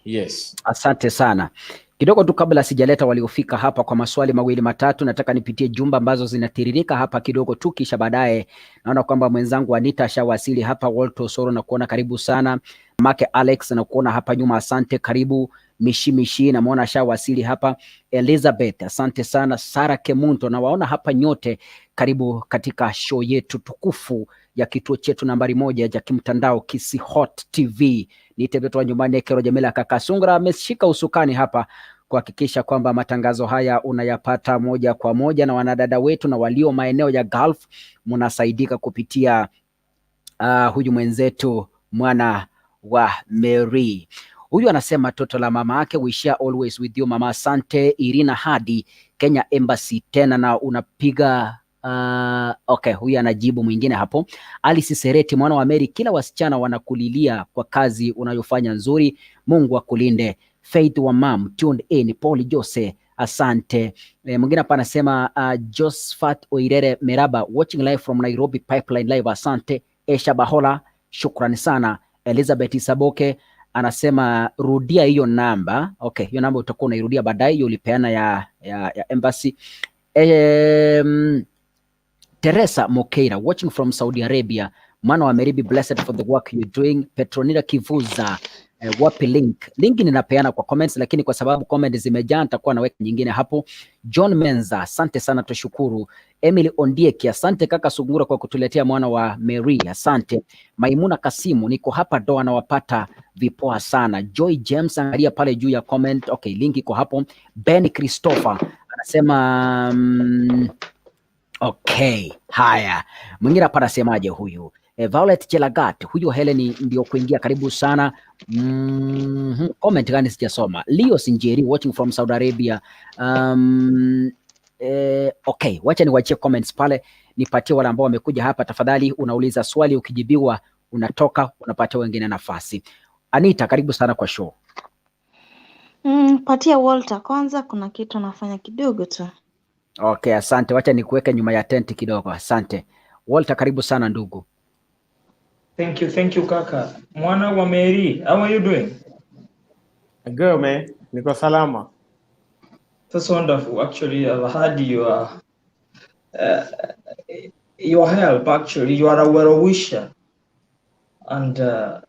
Yes. Asante sana. Kidogo tu kabla sijaleta waliofika hapa kwa maswali mawili matatu, nataka nipitie jumba ambazo zinatiririka hapa kidogo tu, kisha baadaye naona kwamba mwenzangu Anita ashawasili hapa, Walter Osoro na kuona karibu sana, Make Alex na kuona hapa nyuma, asante, karibu. Mishi Mishi namuona ashawasili hapa, Elizabeth asante sana, Sara Kemunto nawaona hapa nyote, karibu katika show yetu tukufu ya kituo chetu nambari 1 cha kimtandao Kisii Hot TV. Niite mtoto wa nyumbani Kero Jamila kaka Sungura ameshika usukani hapa kuhakikisha kwamba matangazo haya unayapata moja kwa moja, na wanadada wetu na walio maeneo ya Gulf mnasaidika kupitia huyu mwenzetu mwana wa Mary. Huyu anasema toto la mama yake, we share always with you mama. Asante. Irina Hadi, Kenya Embassy tena na unapiga okay, huyu anajibu mwingine hapo. Alice Sereti, mwana wa Mary, kila wasichana wanakulilia kwa kazi unayofanya nzuri, Mungu akulinde. Faith wa mam tuned in. Paul Jose asante. Mwingine hapa anasema Josephat Oirere Meraba watching live from Nairobi Pipeline Live, asante. Esha Bahola, shukrani sana. Elizabeth Isaboke anasema rudia hiyo namba. Okay, hiyo namba utakuwa unairudia baadaye, hiyo ulipeana ya embassy. Teresa Mokeira watching from Saudi Arabia, mwana wa Mary, be blessed for the work you're doing. Petronila Kivuza, wapi link? Link ninapeana kwa comments, lakini kwa sababu comments zimejaa nitakuwa naweka nyingine hapo. John Menza, asante sana, tushukuru. Emily Ondieki, asante kaka Sungura kwa kutuletea mwana wa Mary, asante. Maimuna Kasimu, niko hapa Doha nawapata vipoa sana. Joy James, angalia pale juu ya comment. Okay, link iko hapo. Ben Christopher Anasema okay, haya. Mwingine hapa anasemaje huyu? Violet Chelagat, huyu Helen ndio kuingia, karibu sana. Comment gani sijasoma. Leo Sinjeri watching from Saudi Arabia. Okay, wacha niwachie comments pale, nipatie wale ambao wamekuja hapa. Tafadhali unauliza swali, ukijibiwa unatoka, unapatia wengine nafasi. Anita, karibu sana kwa show. Patia Walter kwanza, kuna kitu anafanya kidogo tu. Okay, asante. Wacha nikuweke nyuma ya tenti kidogo. Asante Walter, karibu sana ndugu. Thank you kaka. Mwana wa Mary, how are you doing? Good man, niko salama. That's wonderful. Actually, I've had your help actually. You are a well-wisher. And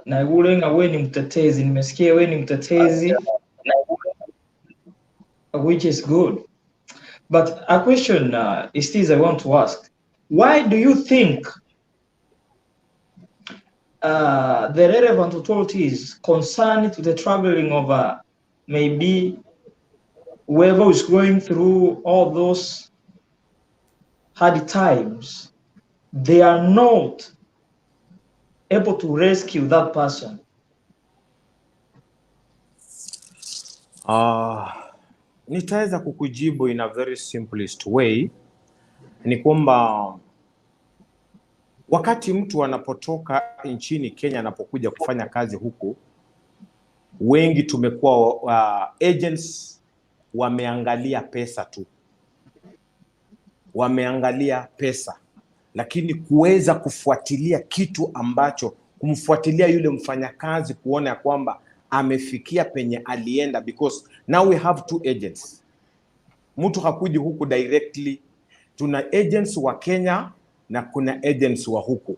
na ulenga we ni mtetezi, nimesikia we ni mtetezi, which is good. But a question is this I want to ask. Why do you think the relevant authorities concerned to the traveling of maybe whoever is going through all those hard times, they are not able to rescue that person? Nitaweza kukujibu in a very simplest way ni kwamba wakati mtu anapotoka nchini Kenya anapokuja kufanya kazi huku, wengi tumekuwa agents wameangalia pesa tu, wameangalia pesa, lakini kuweza kufuatilia kitu ambacho kumfuatilia yule mfanyakazi kuona ya kwamba amefikia penye alienda, because now we have two agents. Mtu hakuji huku directly, tuna agents wa Kenya na kuna agents wa huku,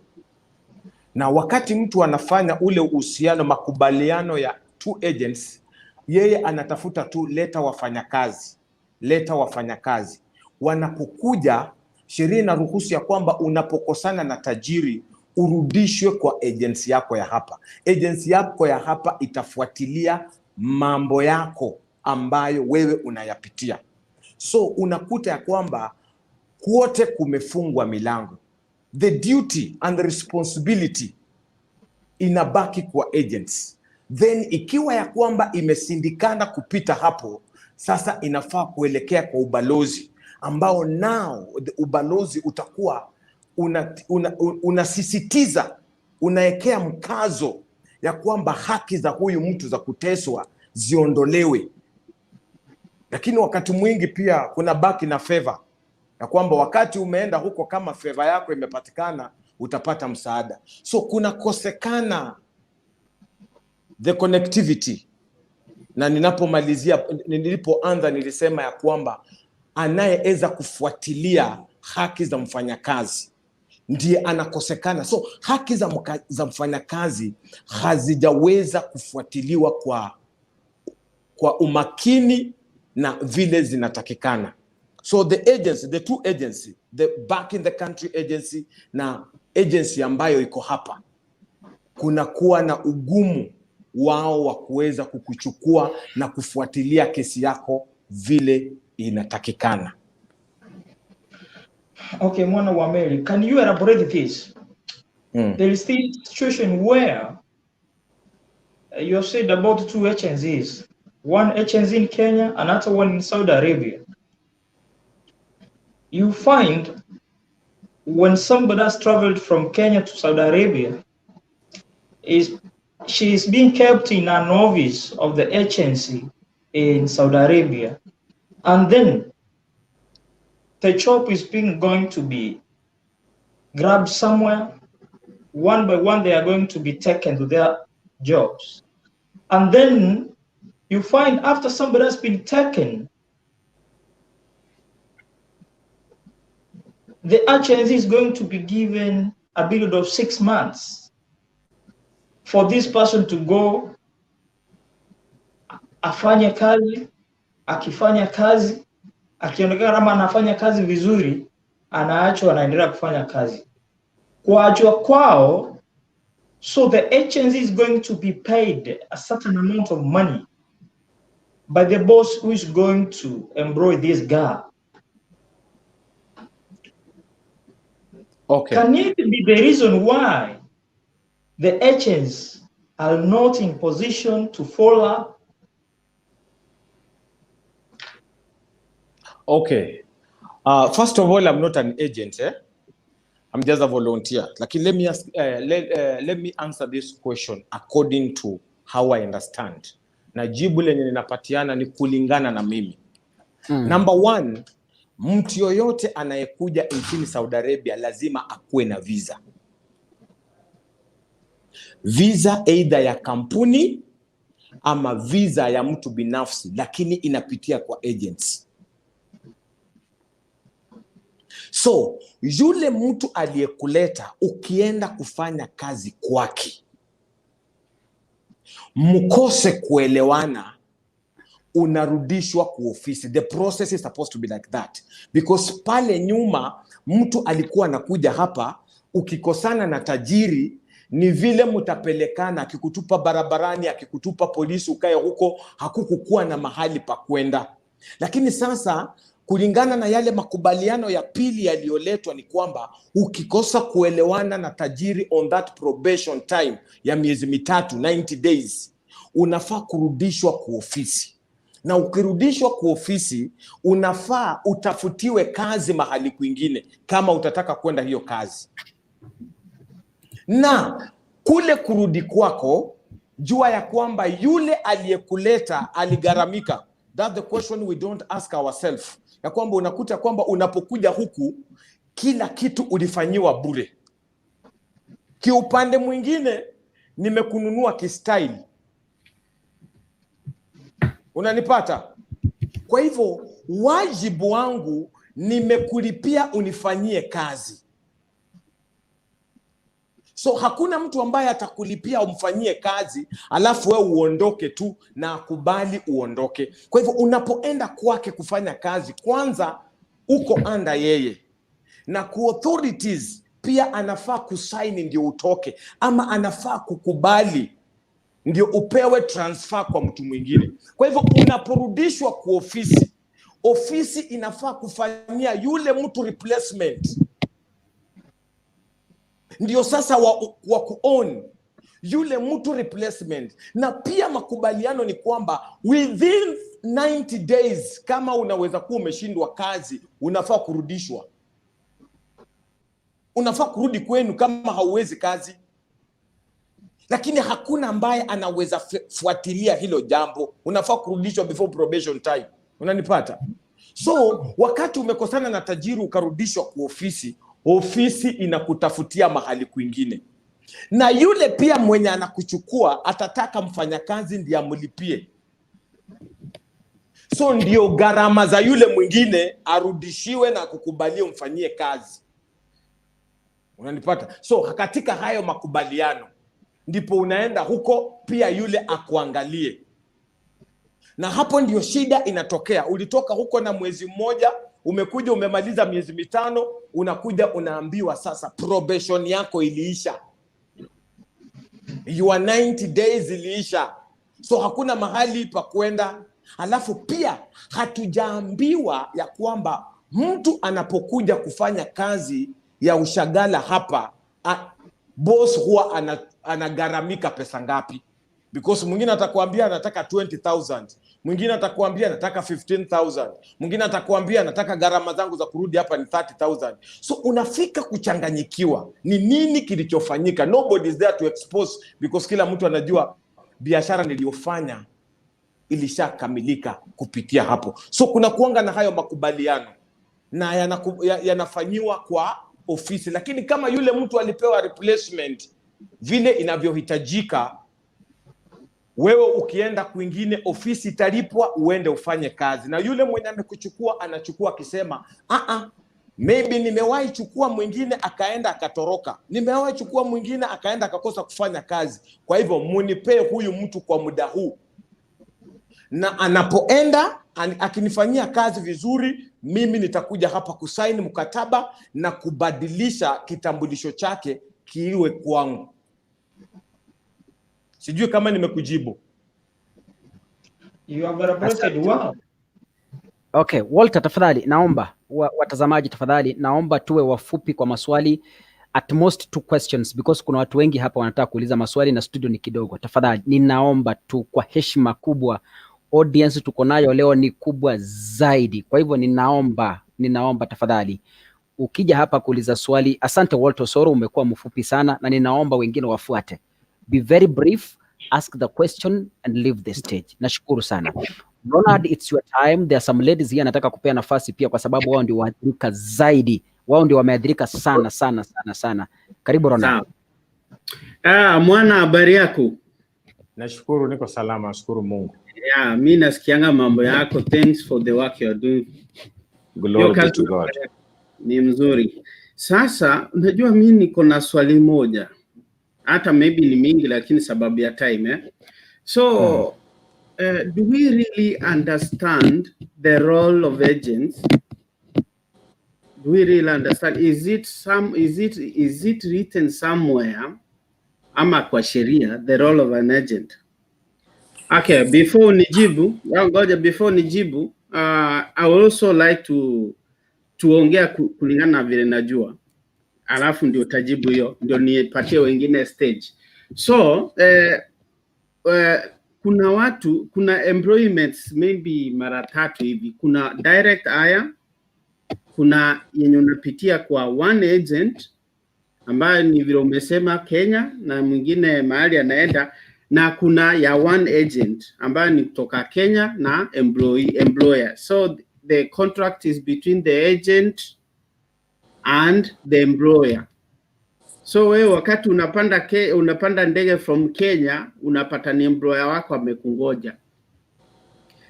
na wakati mtu anafanya ule uhusiano, makubaliano ya two agents, yeye anatafuta tu leta wafanyakazi, leta wafanyakazi. Wanapokuja, sheria inaruhusu ya kwamba unapokosana na tajiri urudishwe kwa agency yako ya hapa. Agency yako ya hapa itafuatilia mambo yako ambayo wewe unayapitia. So unakuta ya kwamba kwote kumefungwa milango. The duty and the responsibility inabaki kwa agents. Then ikiwa ya kwamba imesindikana kupita hapo, sasa inafaa kuelekea kwa ubalozi ambao nao the ubalozi utakuwa unasisitiza, una unaekea mkazo ya kwamba haki za huyu mtu za kuteswa ziondolewe. Lakini wakati mwingi pia kuna baki na favor ya kwamba wakati umeenda huko, kama favor yako imepatikana, utapata msaada. So kunakosekana the connectivity. Na ninapomalizia, nilipoanza nilisema ya kwamba anayeweza kufuatilia haki za mfanyakazi ndiye anakosekana. So haki za mfanyakazi hazijaweza kufuatiliwa kwa umakini na vile zinatakikana. So the agency, the two agency, the back in the country agency na agency ambayo iko hapa, kunakuwa na ugumu wao wa kuweza kukuchukua na kufuatilia kesi yako vile inatakikana. Okay, Mwana wa Mary, can you elaborate this? There is this situation where you have said about two agencies, one agency in Kenya, another one in Saudi Arabia. You find when somebody has traveled from Kenya to Saudi Arabia, is she is being kept in an office of the agency in Saudi Arabia, and then the job is being going to be grabbed somewhere. One by one, they are going to be taken to their jobs. And then you find after somebody has been taken, the agency is going to be given a period of 6 months for this person to go afanye kazi. Akifanya kazi, akionekana kama anafanya kazi vizuri, anaachwa, anaendelea kufanya kazi. Kuachwa kwao, so the agency is going to be paid a certain amount of money by the boss who is going to employ this girl. Okay. Can it be the reason why the agents are not in position to follow up? Okay. First of all, I'm not an agent. Eh? I'm just a volunteer. Like, let me ask, let me answer this question according to how I understand. Na jibu lenye ninapatiana ni kulingana na mimi. Number one, mtu yoyote anayekuja nchini Saudi Arabia lazima akuwe na visa. Visa either ya kampuni ama visa ya mtu binafsi, lakini inapitia kwa agents. So yule mtu aliyekuleta ukienda kufanya kazi kwake, mkose kuelewana, unarudishwa kwa ofisi. The process is supposed to be like that because pale nyuma mtu alikuwa anakuja hapa, ukikosana na tajiri ni vile mtapelekana, akikutupa barabarani, akikutupa polisi, ukae huko, hakukukuwa na mahali pa kwenda. Lakini sasa kulingana na yale makubaliano ya pili yaliyoletwa ni kwamba ukikosa kuelewana na tajiri on that probation time ya miezi mitatu, 90 days, unafaa kurudishwa kwa ofisi, na ukirudishwa kwa ofisi unafaa utafutiwe kazi mahali kwingine kama utataka kwenda hiyo kazi. Na kule kurudi kwako, jua ya kwamba yule aliyekuleta aligharamika. That's the question we don't ask ourselves, ya kwamba unakuta kwamba unapokuja huku kila kitu ulifanyiwa bure. Kiupande mwingine nimekununua kistaili, unanipata? Kwa hivyo wajibu wangu nimekulipia unifanyie kazi. So hakuna mtu ambaye atakulipia umfanyie kazi alafu wewe uondoke tu na akubali uondoke. Kwa hivyo unapoenda kwake kufanya kazi, kwanza uko under yeye, na ku authorities pia anafaa kusaini ndio utoke, ama anafaa kukubali ndio upewe transfer kwa mtu mwingine. Kwa hivyo unaporudishwa kwa ofisi, ofisi inafaa kufanyia yule mtu replacement, ndio sasa wa kuown yule mtu replacement. Na pia makubaliano ni kwamba within 90 days kama unaweza kuwa umeshindwa kazi, unafaa kurudishwa, unafaa kurudi kwenu kama hauwezi kazi. Lakini hakuna ambaye anaweza fuatilia hilo jambo. Unafaa kurudishwa before probation time, unanipata? So wakati umekosana na tajiri ukarudishwa kwa ofisi, ofisi inakutafutia mahali kwingine, na yule pia mwenye anakuchukua atataka mfanyakazi ndiye amlipie. So ndio gharama za yule mwingine arudishiwe na kukubalie umfanyie kazi, unanipata? So katika hayo makubaliano ndipo unaenda huko pia yule akuangalie, na hapo ndio shida inatokea. Ulitoka huko na mwezi mmoja, umekuja umemaliza miezi mitano, unakuja unaambiwa sasa probation yako iliisha, your 90 days iliisha, so hakuna mahali pa kwenda. Alafu pia hatujaambiwa ya kwamba mtu anapokuja kufanya kazi ya ushagala hapa, boss huwa anagharamika pesa ngapi? Because mwingine atakwambia anataka 20,000, mwingine atakwambia anataka 15,000, mwingine atakwambia anataka gharama zangu za kurudi hapa ni 30,000. So unafika kuchanganyikiwa, ni nini kilichofanyika? Nobody is there to expose because kila mtu anajua biashara niliyofanya ilishakamilika kupitia hapo. So kuna kuanga na hayo makubaliano na yanafanyiwa kwa ofisi, lakini kama yule mtu alipewa replacement vile inavyohitajika, wewe ukienda kwingine ofisi italipwa uende ufanye kazi, na yule mwenye amekuchukua anachukua akisema maybe nimewahi chukua mwingine akaenda akatoroka, nimewahi chukua mwingine akaenda akakosa kufanya kazi, kwa hivyo munipee huyu mtu kwa muda huu, na anapoenda akinifanyia kazi vizuri, mimi nitakuja hapa kusaini mkataba na kubadilisha kitambulisho chake kiwe kwangu. Sijui kama nimekujibu. You have elaborated Asante. Well. Okay, Walter, tafadhali naomba watazamaji, tafadhali naomba tuwe wafupi kwa maswali, at most two questions, because kuna watu wengi hapa wanataka kuuliza maswali na studio ni kidogo. Tafadhali ninaomba tu kwa heshima kubwa, audience tuko nayo leo ni kubwa zaidi, kwa hivyo ninaomba tafadhali ukija hapa kuuliza swali. Asante Walter Osoro, umekuwa mfupi sana na ninaomba wengine wafuate. Be very brief, ask the question and leave the stage. Nashukuru sana. Ronald, it's your time. There are some ladies here nataka kupea nafasi pia kwa sababu wao ndio waathirika zaidi. Wao ndio wameathirika sana sana sana sana. Karibu, Ronald. Sawa. Ah, mwana, habari yako? Nashukuru, niko salama, nashukuru Mungu. Yeah, mi nasikianga mambo yako. Thanks for the work you are doing. Glory Hiyo be kazi to God. Ni mzuri. Sasa unajua mi niko na swali moja, hata maybe ni mingi, lakini sababu ya time, eh? So do we really understand the role of agents? Do we really understand? Is it written somewhere ama kwa sheria, the role of an agent? Okay, before nijibu, ngoja, before nijibu, I would also like to tuongea kulingana na vile najua, alafu ndio utajibu hiyo, ndio nipatie wengine stage. So kuna watu, kuna employments maybe mara tatu hivi. Kuna direct hire, kuna yenye unapitia kwa one agent ambayo ni vile umesema Kenya na mwingine mahali anaenda, na kuna ya one agent ambayo ni kutoka Kenya na employee, employer. So the contract is between the agent and the employer. So wewe wakati unapanda ndege from Kenya, unapata ni employer wako amekungoja.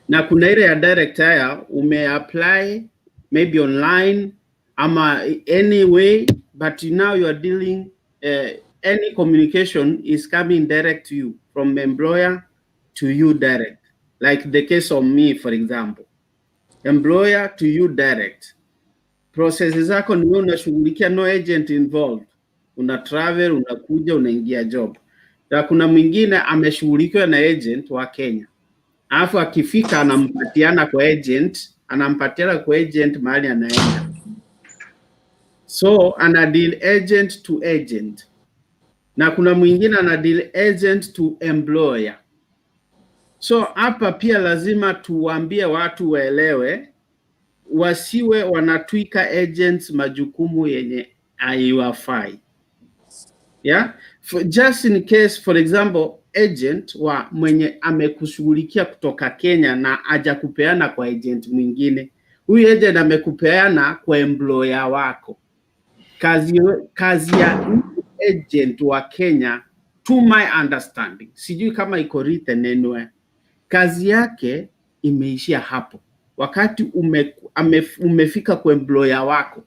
Na kuna ile ya direct hire, umeapply maybe online ama any way, but now you are dealing, any communication is coming direct to you from employer to you direct, like the case of me, for example, employer to you direct. Process zako ni wewe unashughulikia, no agent involved. Una travel, unakuja, unaingia job. Na kuna mwingine ameshughulikiwa na agent wa Kenya, alafu akifika anampatiana kwa agent mahali anaenda, so ana deal agent to agent, na kuna mwingine ana deal agent to employer. So hapa pia lazima tuwaambie watu waelewe, wasiwe wanatwika agents majukumu yenye haiwafai. Yeah? Just in case, for example, agent wa mwenye amekushughulikia kutoka Kenya na hajakupeana kwa agent mwingine, huyu agent amekupeana kwa employer wako. Kazi ya huyu agent wa Kenya, to my understanding, sijui kama iko written anywhere, kazi yake imeishia hapo. Wakati umefika kwa employer wako,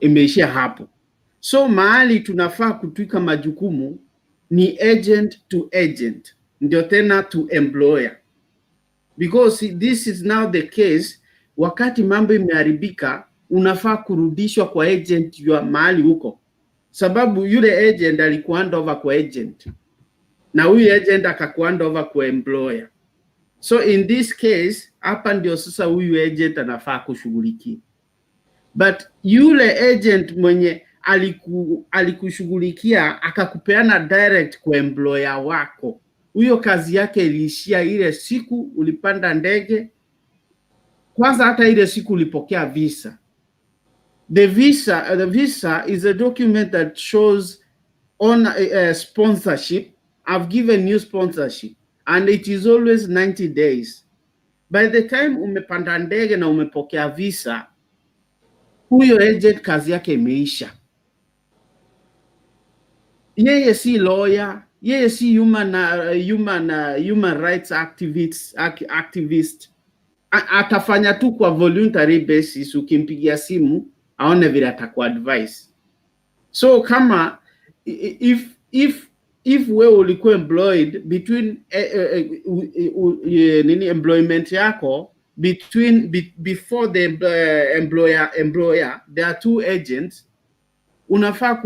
imeishia hapo. So mahali tunafaa kutwika majukumu ni agent to agent, ndio tena to employer, because this is now the case. Wakati mambo imeharibika, unafaa kurudishwa kwa agent ya mahali huko, sababu yule agent alikuhand over kwa agent na huyu agent akakuhand over kwa employer. So in this case, hapa ndio sasa huyu agent anafaa kushughulikia, but yule agent mwenye alikushughulikia akakupeana direct kwa employer wako, huyo kazi yake iliishia ile siku ulipanda ndege. Kwanza hata ile siku ulipokea visa. The visa is a document that shows on sponsorship. I've given you sponsorship and it is always 90 days. By the time umepanda ndege na umepokea visa, huyo agent kazi yake imeisha. Yeye si lawyer, yeye si human rights activist. Atafanya tu kwa voluntary basis. Ukimpigia simu aone vile atakuadvise. So kama if wewe ulikuwa employed between nini, employment yako before the employer, there are two agents, unafaa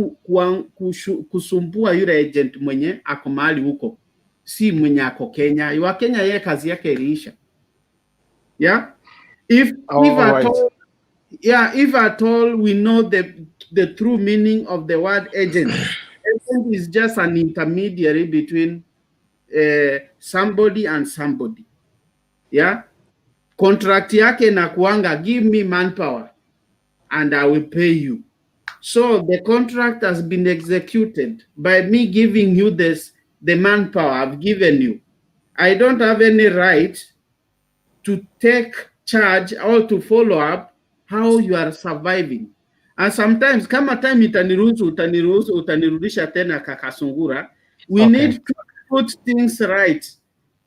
kusumbua yule agent mwenye ako mahali huko. si mwenye ako Kenya. Wa Kenya yeye kazi yake iliisha. Yeah? If at all, yeah, if at all we know the true meaning of the word agent. Agent is just an intermediary between somebody and somebody. Yeah? Contract yake inakuanga, "Give me manpower and I will pay you." So the contract has been executed by me giving you this the manpower I've given you. I don't have any right to take charge or to follow up how you are surviving. And sometimes, kama time itaniruhusu, utaniruhusu, utanirudisha tena, kaka Sungura, we need to put things right.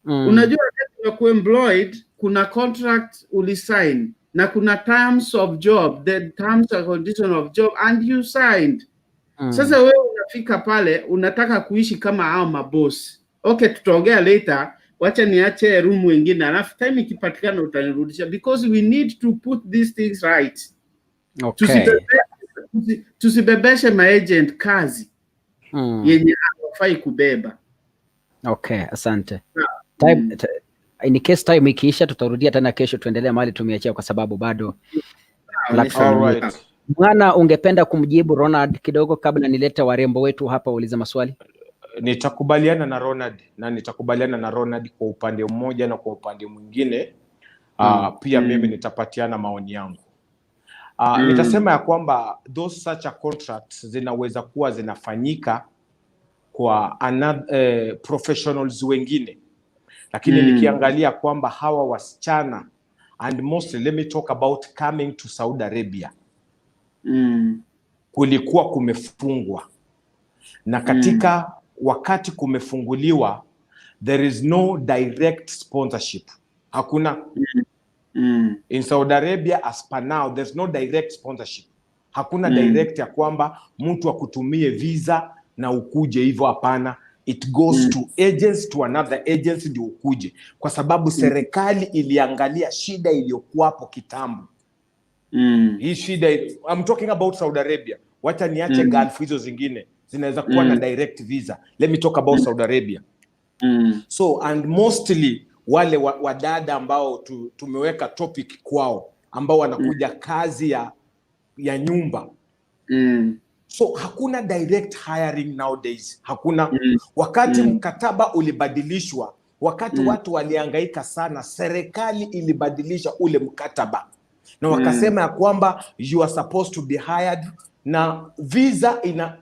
Unajua wakati wa kuemployed kuna contract ulisign na kuna terms of job, the terms and condition of job, and you signed. Sasa wewe unafika pale unataka kuishi kama hao mabosi. Okay, tutaongea later. Wacha niache room wengine, alafu time ikipatikana utanirudisha because we need to put these things right. Tusibebeshe maagent kazi yenye hawafai kubeba. Okay, asante. Time, in case time ikiisha tutarudia tena kesho tuendelee mahali tumeachia kwa sababu bado platform. All right. Mwana, ungependa kumjibu Ronald kidogo kabla nilete warembo wetu hapa waulize maswali? Nitakubaliana na Ronald na nitakubaliana na Ronald kwa upande mmoja na kwa upande mwingine pia mimi nitapatiana maoni yangu. Nitasema ya kwamba those such a contracts zinaweza kuwa zinafanyika kwa another, professionals wengine, lakini nikiangalia kwamba hawa wasichana, and mostly let me talk about coming to Saudi Arabia, kulikuwa kumefungwa na katika wakati kumefunguliwa, there is no direct sponsorship, hakuna. In Saudi Arabia, as per now, there's no direct sponsorship, hakuna direct ya kwamba mtu akutumie visa na ukuje hivyo, hapana. It goes to agents, to another agency ndio ukuje, kwa sababu serikali iliangalia shida iliyokuwapo kitambo. Hii shida, I'm talking about Saudi Arabia, wacha niache Gulf, hizo zingine zinaweza kuwa na direct visa. Let me talk about Saudi Arabia. So, and mostly wale wadada ambao tumeweka topic kwao, ambao wanakuja kazi ya nyumba. So hakuna direct hiring nowadays, hakuna. Wakati mkataba ulibadilishwa, wakati watu walihangaika sana, serikali ilibadilisha ule mkataba na wakasema ya kwamba you are supposed to be hired na visa ina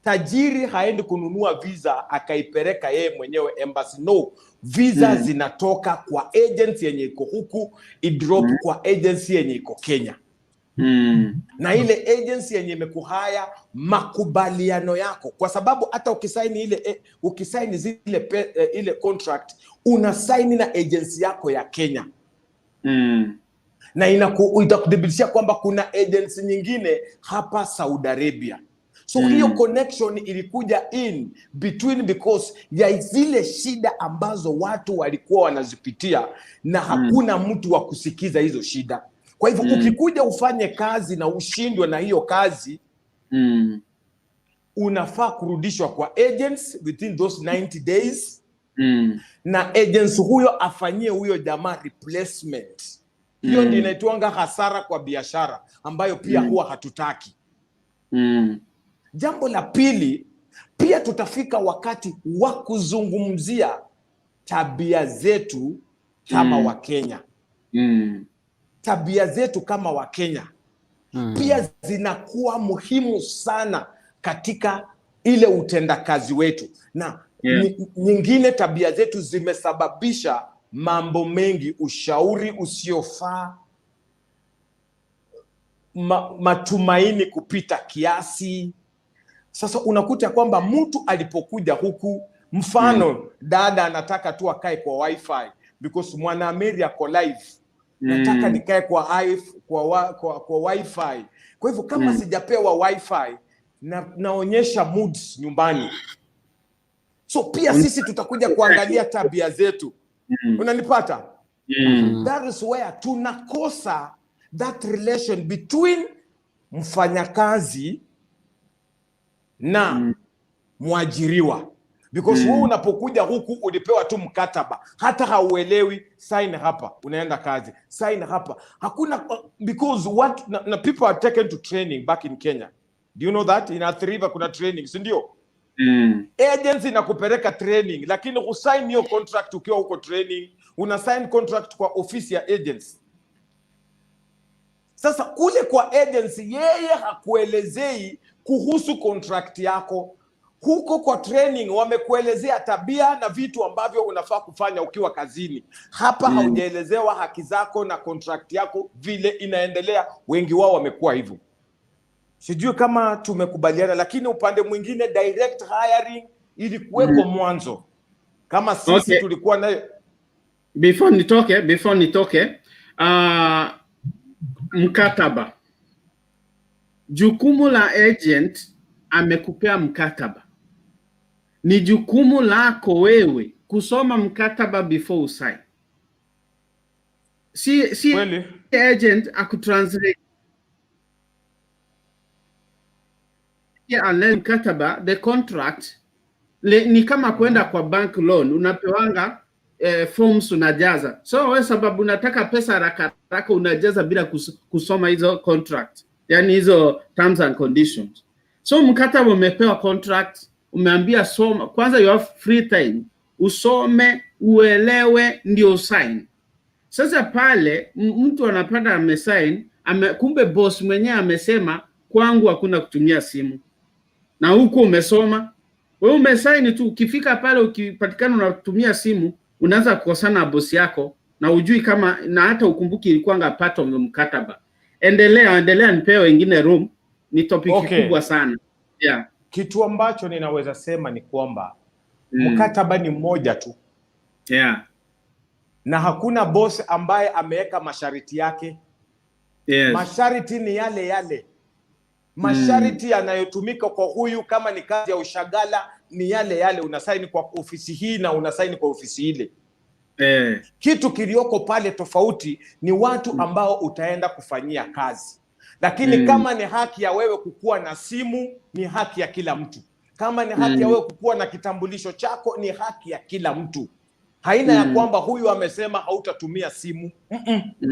tajiri haendi kununua visa akaipeleka yeye mwenyewe embassy. No, visa zinatoka kwa agency yenye iko huku idrop kwa agency yenye iko Kenya na ile agency yenye imekuhire, makubaliano yako, kwa sababu hata ukisaini ile ukisaini ile contract, unasaini na agency yako ya Kenya na itakuthibitishia kwamba kuna agency nyingine hapa Saudi Arabia. So hiyo connection ilikuja in between because ya zile shida ambazo watu walikuwa wanazipitia na hakuna mtu wa kusikiza hizo shida. Kwa hivyo ukikuja ufanye kazi na ushindwe na hiyo kazi, unafaa kurudishwa kwa agents within those 90 days na agents huyo afanyie huyo jamaa replacement. Hiyo ndio inaitwanga hasara kwa biashara ambayo pia huwa hatutaki. Jambo la pili, pia tutafika wakati wa kuzungumzia tabia zetu kama Wakenya. Tabia zetu kama Wakenya pia zinakuwa muhimu sana katika ile utendakazi wetu na nyingine, tabia zetu zimesababisha mambo mengi, ushauri usiofaa, matumaini kupita kiasi. Sasa unakuta kwamba mtu alipokuja huku, mfano dada anataka tu akae kwa WiFi because Mwanaameri ako live, nataka nikae kwa WiFi. Kwa hivyo kama sijapewa WiFi naonyesha moods nyumbani. So pia sisi tutakuja kuangalia tabia zetu. Unanipata? Mm. That is where tunakosa that relation between mfanyakazi na mwajiriwa. Because wewe unapokuja huku ulipewa tu mkataba, hata hauelewi. Sign hapa, unaenda kazi, sign hapa, hakuna. Because what na people are taken to training back in Kenya. Do you know that in Athi River kuna training, si ndio? Mm. Agency inakupeleka training, lakini husign hiyo contract ukiwa huko training, una sign contract kwa ofisi ya agency. Sasa kule kwa agency, yeye hakuelezei kuhusu contract yako. Huko kwa training wamekuelezea tabia na vitu ambavyo unafaa kufanya ukiwa kazini. Hapa haujaelezewa haki zako na contract yako vile inaendelea. Wengi wao wamekuwa hivyo. Sijui kama tumekubaliana, lakini upande mwingine direct hiring ilikuweko mwanzo, kama sisi tulikuwa nayo. Before nitoke, mkataba, jukumu la agent, amekupea mkataba, ni jukumu lako wewe kusoma mkataba before usign. Si agent akutranslate unless mkataba, the contract ni kama kwenda kwa bank loan, unapewanga forms unajaza. So wewe sababu unataka pesa haraka haraka unajaza bila kusoma hizo contract, yani hizo terms and conditions. So mkataba umepewa, contract, umeambia soma kwanza, you have free time, usome uelewe, ndio sign. Sasa pale mtu anapata amesign kumbe boss mwenyewe amesema, "Kwangu hakuna kutumia simu," na huku umesoma wewe umesaini tu. Ukifika pale ukipatikana unatumia simu, unaanza kukosana na bosi yako na ujui kama na hata ukumbuki ilikuwanga part of mkataba. Endelea, endelea, nipee wengine room. Ni topic kubwa sana. Yeah. Kitu ambacho ninaweza sema ni kwamba mkataba ni mmoja tu na hakuna boss ambaye ameweka masharti yake. Masharti ni yale yale, masharti yanayotumika kwa huyu, kama ni kazi ya ushagala, ni yale yale, unasaini kwa ofisi hii na unasaini kwa ofisi ile. Kitu kilioko pale tofauti ni watu ambao utaenda kufanyia kazi, lakini kama ni haki ya wewe kukuwa na simu, ni haki ya kila mtu. Kama ni haki ya wewe kukuwa na kitambulisho chako, ni haki ya kila mtu. Haina ya kwamba huyu amesema hautatumia simu.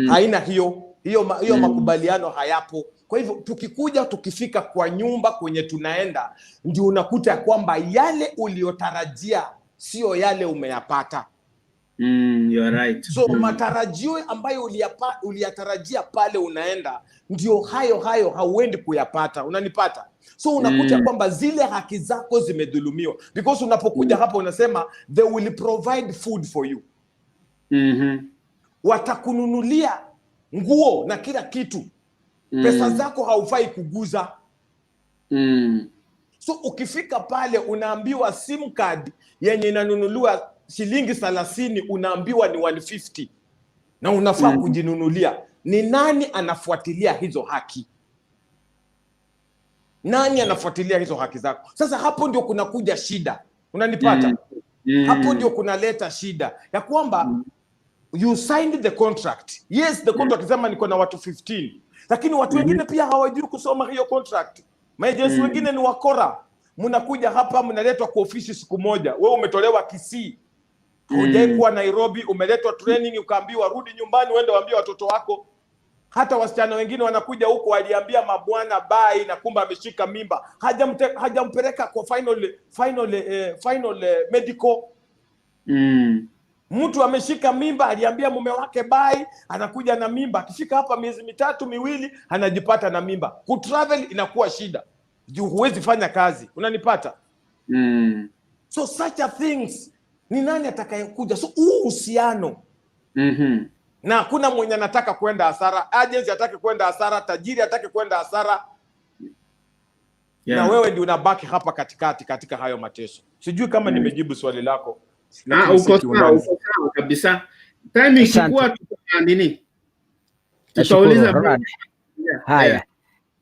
Haina hiyo hiyo, hiyo makubaliano hayapo. Kwa hivyo tukikuja, tukifika kwa nyumba kwenye tunaenda, ndio unakuta ya kwamba yale uliyotarajia sio yale umeyapata. You are right. So matarajio ambayo uliyatarajia pale unaenda ndio hayo hayo hauendi kuyapata. Unanipata? So unakuta kwamba zile haki zako zimedhulumiwa, because unapokuja hapa unasema they will provide food for you, watakununulia nguo na kila kitu, pesa zako haufai kuguza. So ukifika pale unaambiwa SIM card yenye inanunuliwa shilingi 30 unaambiwa ni 150 na unafaa kujinunulia. Ni nani anafuatilia hizo haki? Nani anafuatilia hizo haki zako? Sasa hapo ndio kunakuja shida, unanipata? Hapo ndio kunaleta shida ya kwamba you signed the contract. Yes, the contract sema niko na watu 15, lakini watu wengine pia hawajui kusoma hiyo contract. Maagency wengine ni wakora. Mnakuja hapa, mnaletwa kwa ofisi siku moja, wewe umetolewa Kisii, hujai kuwa Nairobi, umeletwa training, ukaambiwa rudi nyumbani uende waambie watoto wako. Hata wasichana wengine wanakuja huko waliambia mabwana bye, na kumbe ameshika mimba, hajampeleka kwa final medical. Mtu ameshika mimba, aliambia mume wake bye, anakuja na mimba. Akifika hapa miezi mitatu miwili, anajipata na mimba. Kutravel inakuwa shida juu huwezi fanya kazi, unanipata? Mm. So such a things, ni nani atakayekuja? So huu uhusiano na hakuna mwenye anataka kwenda hasara. Agency hataki kwenda hasara, tajiri hataki kwenda hasara, na wewe ndio unabaki hapa katikati katika hayo mateso. Sijui kama nimejibu swali lako, Ah, lakini si uko sawa, kiundani. uko sawa kabisa. Time ikikuwa nini? Nashukuru, Tutauliza. Ronald. Haya,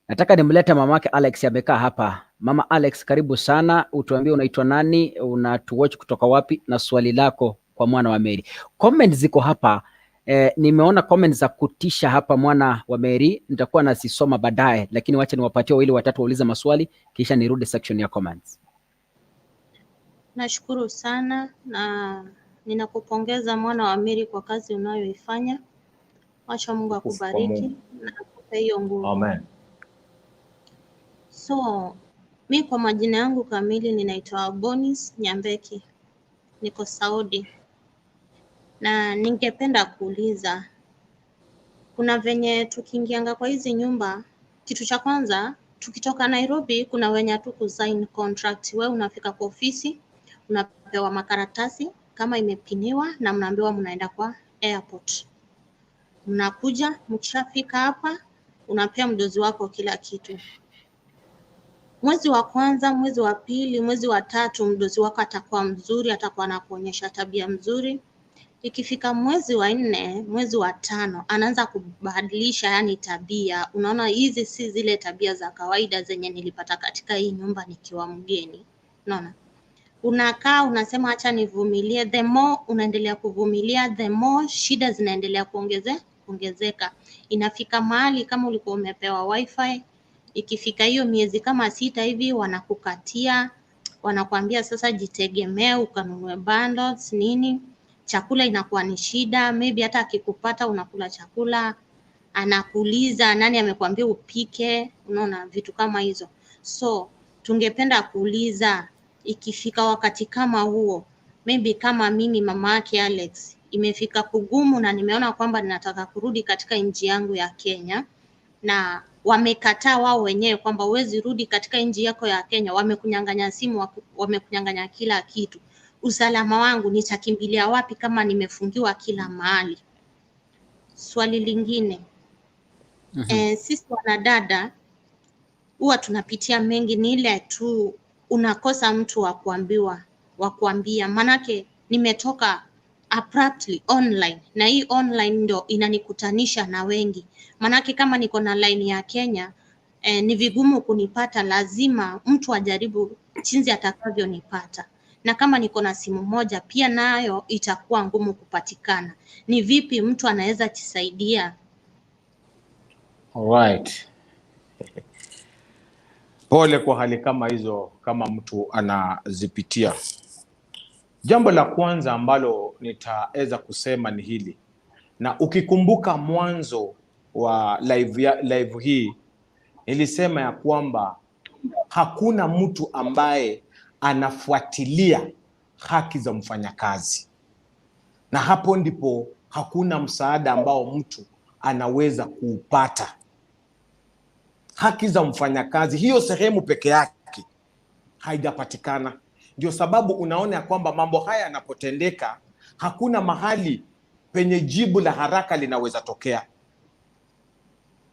nataka nimlete mamake Alex, amekaa hapa. Mama Alex, karibu sana, utuambie unaitwa nani, unatuwatch kutoka wapi na swali lako kwa mwana wa Mary. Comment ziko hapa. Nimeona comment za kutisha hapa, mwana wa Mary, nitakuwa nazisoma baadaye, lakini wacha niwapatie wawili watatu waulize maswali kisha nirudi section ya comments. Nashukuru sana na ninakupongeza mwana wa Mary kwa kazi unayoifanya. Wacha Mungu Utukufu kwa akubariki Mungu. na akupe hiyo nguvu. Amen. So, mi kwa majina yangu kamili ninaitwa Bonis Nyambeki, niko Saudi na ningependa kuuliza, kuna venye tukiingianga kwa hizi nyumba, kitu cha kwanza tukitoka Nairobi, kuna wenye hatukusign contract. We unafika kwa ofisi unapewa makaratasi kama imepiniwa na mnaambiwa mnaenda kwa airport. Mnakuja, mkishafika hapa unapea mdozi wako kila kitu. Mwezi wa kwanza, mwezi wa pili, mwezi wa tatu, mdozi wako atakuwa mzuri, atakuwa anakuonyesha tabia mzuri. Ikifika mwezi wa nne, mwezi wa tano, anaanza kubadilisha yani tabia. Unaona hizi si zile tabia za kawaida zenye nilipata katika hii nyumba nikiwa mgeni. Unaona, unakaa unasema acha nivumilie. The more unaendelea kuvumilia, the more shida zinaendelea kuongezeka. Inafika mahali kama ulikuwa umepewa wifi, ikifika hiyo miezi kama 6 hivi wanakukatia, wanakuambia sasa jitegemee, ukanunue bundles nini. Chakula inakuwa ni shida, maybe hata akikupata unakula chakula anakuuliza nani amekuambia upike, unaona vitu kama hizo. So tungependa kuuliza ikifika wakati kama huo, maybe kama mimi mama yake Alex imefika kugumu na nimeona kwamba ninataka kurudi katika nchi yangu ya Kenya, na wamekataa wao wenyewe kwamba huwezi rudi katika nchi yako ya Kenya, wamekunyang'anya simu, wamekunyang'anya kila kitu. Usalama wangu nitakimbilia wapi kama nimefungiwa kila mahali? Swali lingine, sisi wanadada huwa tunapitia mengi, ni ile tu unakosa mtu wa kuambiwa, wa kuambia. Manake nimetoka abruptly online, na hii online ndo inanikutanisha na wengi. Manake kama niko na line ya Kenya ni vigumu kunipata, lazima mtu ajaribu jinsi atakavyonipata. Na kama niko na simu moja pia nayo itakuwa ngumu kupatikana. Ni vipi mtu anaweza jisaidia? Alright. Pole kwa hali kama hizo, kama mtu anazipitia. Jambo la kwanza ambalo nitaweza kusema ni hili, na ukikumbuka mwanzo wa live hii nilisema ya kwamba hakuna mtu ambaye anafuatilia haki za mfanyakazi, na hapo ndipo hakuna msaada ambao mtu anaweza kuupata. Haki za mfanyakazi, hiyo sehemu peke yake haijapatikana. Ndio sababu unaona ya kwamba mambo haya yanapotendeka, hakuna mahali penye jibu la haraka linaweza tokea.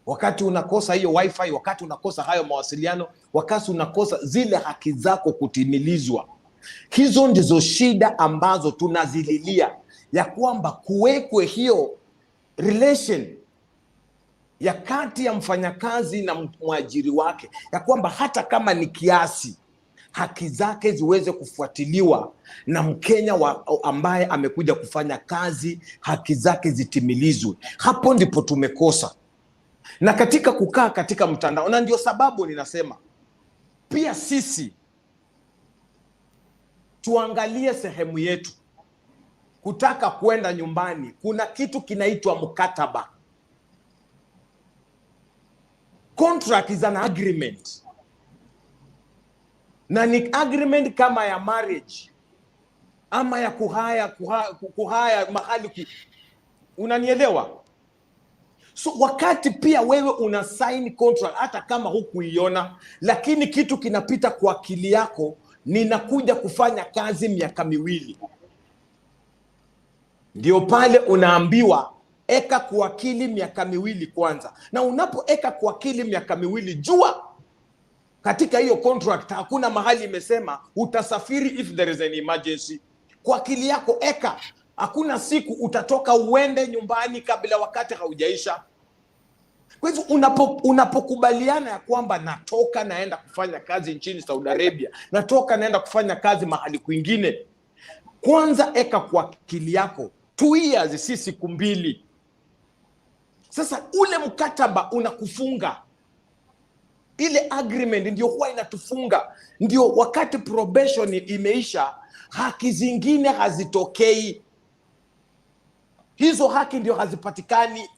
Wakati unakosa hiyo wifi, wakati unakosa hayo mawasiliano, wakati unakosa zile haki zako kutimilizwa, hizo ndizo shida ambazo tunazililia, ya kwamba kuwekwe hiyo relation ya kati ya mfanyakazi na mwajiri wake, ya kwamba hata kama ni kiasi, haki zake ziweze kufuatiliwa na Mkenya ambaye amekuja kufanya kazi, haki zake zitimilizwe. Hapo ndipo tumekosa. Na katika kukaa katika mtandao, na ndio sababu ninasema pia sisi tuangalie sehemu yetu. Kutaka kwenda nyumbani, kuna kitu kinaitwa mkataba. Contract is an agreement. Na ni agreement kama ya marriage ama ya kuhaya mahali unanielewa? So wakati pia wewe una sign contract, hata kama hukuiona, lakini kitu kinapita kwa akili yako, ninakuja kufanya kazi miaka 2. Ndio pale unaambiwa eka kwa akili miaka 2 kwanza. Na unapoeka kwa akili miaka 2, jua katika hiyo contract hakuna mahali imesema utasafiri if there is an emergency. Kwa akili yako eka, hakuna siku utatoka uende nyumbani kabla wakati haujaisha. Kwa hivyo unapokubaliana ya kwamba natoka naenda kufanya kazi nchini Saudi Arabia, natoka naenda kufanya kazi mahali kwingine, kwanza eka kwa akili yako 2 years, si siku 2. Sasa ule mkataba unakufunga. Ile agreement ndio huwa inatufunga. Ndio wakati probation imeisha, Haki zingine hazitokei, hizo haki ndio hazipatikani,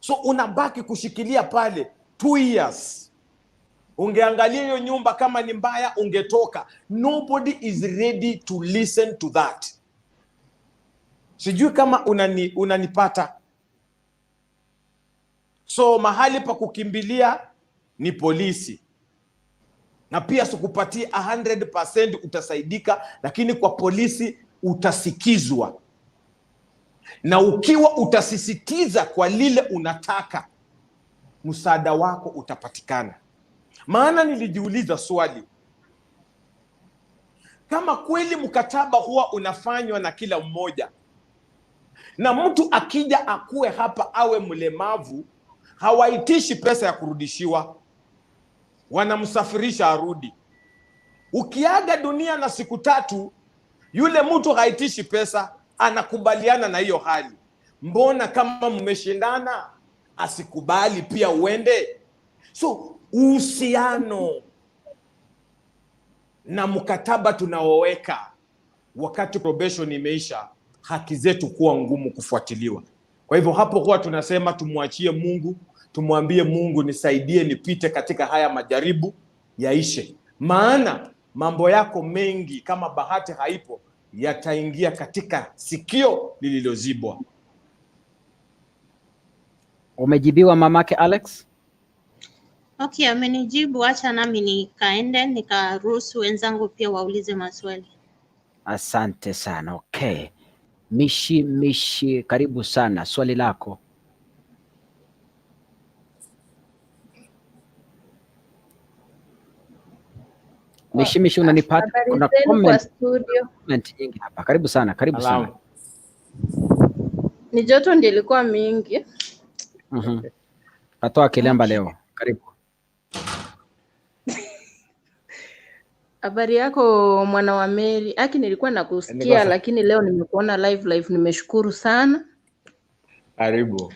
so unabaki kushikilia pale 2 years. Ungeangalia hiyo nyumba kama ni mbaya, ungetoka. Nobody is ready to listen to that. Sijui kama unanipata. So mahali pa kukimbilia ni polisi, na pia sikupatie 100% utasaidika, lakini kwa polisi utasikizwa, na ukiwa utasisitiza kwa lile unataka, msaada wako utapatikana. Maana nilijiuliza swali, kama kweli mkataba huwa unafanywa na kila mmoja, na mtu akija akuwe hapa awe mlemavu, hawaitishi pesa ya kurudishiwa, wanamsafirisha arudi. Ukiaga dunia na siku 3, yule mtu haitishi pesa, anakubaliana na hiyo hali. Mbona kama mmeshindana asikubali pia uende? So uhusiano na mkataba tunaoweka wakati probation imeisha, haki zetu kuwa ngumu kufuatiliwa. Kwa hivyo hapo huwa tunasema tumwachie Mungu, tumwambie Mungu, nisaidie nipite katika haya majaribu yaishe, maana mambo yako mengi kama bahati haipo yataingia katika sikio lililozibwa. Umejibiwa mamake Alex? Okay, amenijibu. Acha nami nikaende nikaruhusu wenzangu pia waulize maswali. Asante sana. Okay. Mishi Mishi, karibu sana, swali lako. Mishi Mishi, unanipata? Habari Kuna zenu kwa comment, studio. comment nyingi hapa. Karibu sana, karibu sana. Salamu. Ni joto ndio ilikuwa mingi. Katoa kilemba leo. Karibu. Habari yako mwana wa Mary. Aki, nilikuwa Niko nakusikia sawa. lakini leo nimekuona live live, nimeshukuru sana. Karibu.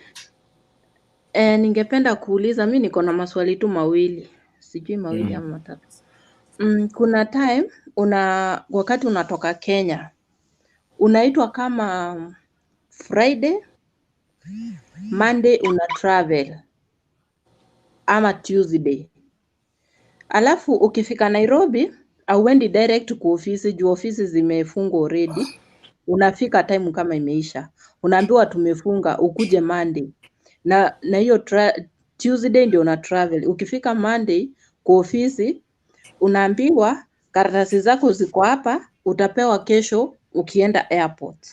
Ningependa kuuliza, mi niko na maswali tu mawili, sijui mawili ama matatu. Kuna time wakati unatoka Kenya unaitwa kama Friday, Monday una travel ama Tuesday. Alafu ukifika Nairobi auendi direct ku ofisi juu ofisi zimefungwa already. Unafika time kama imeisha, unaambiwa tumefunga, ukuje Monday. Na hiyo Tuesday ndio una travel. Ukifika Monday kwa ofisi unaambiwa karatasi zako ziko hapa, utapewa kesho ukienda airport,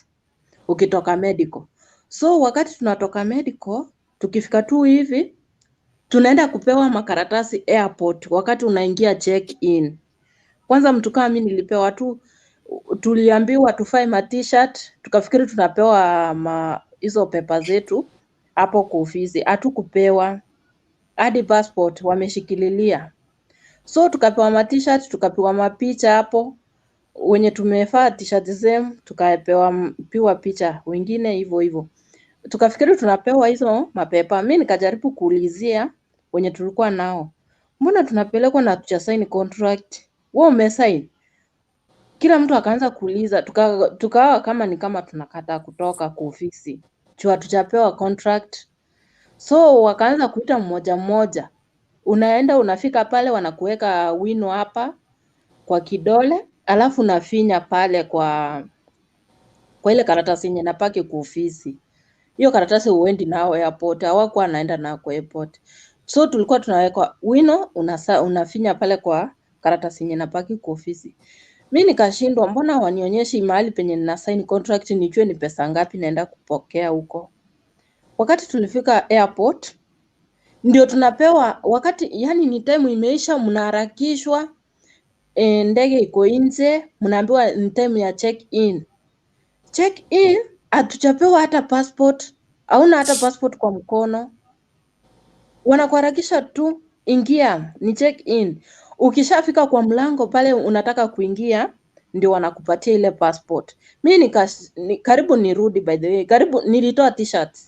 ukitoka medical. So wakati tunatoka medical, tukifika tu hivi tunaenda kupewa makaratasi airport wakati unaingia check in. Kwanza mtu kama mimi nilipewa tu, tuliambiwa tufae ma t-shirt, tukafikiri tunapewa hizo pepa zetu hapo kwa ofisi, hatukupewa. Hadi passport wameshikililia. So tukapewa ma t-shirt, tukapewa mapicha hapo, wenye tumevaa t-shirt same tukapewa piwa picha, wengine hivyo hivyo. Tukafikiri tunapewa hizo mapepa. Mimi nikajaribu kuulizia wenye tulikuwa nao, mbona tunapelekwa na hatujasign contract? Wewe umesign? Kila mtu akaanza kuuliza, tukawa kama ni kama tunakataa kutoka kwa ofisi juu hatujapewa contract. So wakaanza kuita mmoja mmoja, unaenda unafika pale wanakuweka wino hapa kwa kidole, alafu unafinya pale kwa ile karatasi yenye napaki kwa ofisi. Hiyo karatasi huendi nao airport, hawakuwa wanaenda nao kwa airport. So tulikuwa tunawekwa wino, unafinya pale kwa karatasi yenye napaki kwa ofisi. Mimi nikashindwa, mbona wanionyeshi mahali penye nina sign contract nijue ni pesa ngapi naenda kupokea huko. Wakati tulifika airport ndio tunapewa, wakati yani ni time imeisha, mnaharakishwa, ndege iko nje, mnaambiwa ni time ya check in. Check in hatujapewa hata passport, hauna hata passport kwa mkono. Wanakuharakisha tu, ingia, ni check in. Ukishafika kwa mlango pale unataka kuingia ndio wanakupatia ile passport. Mimi karibu nirudi, by the way, karibu nilitoa t-shirt.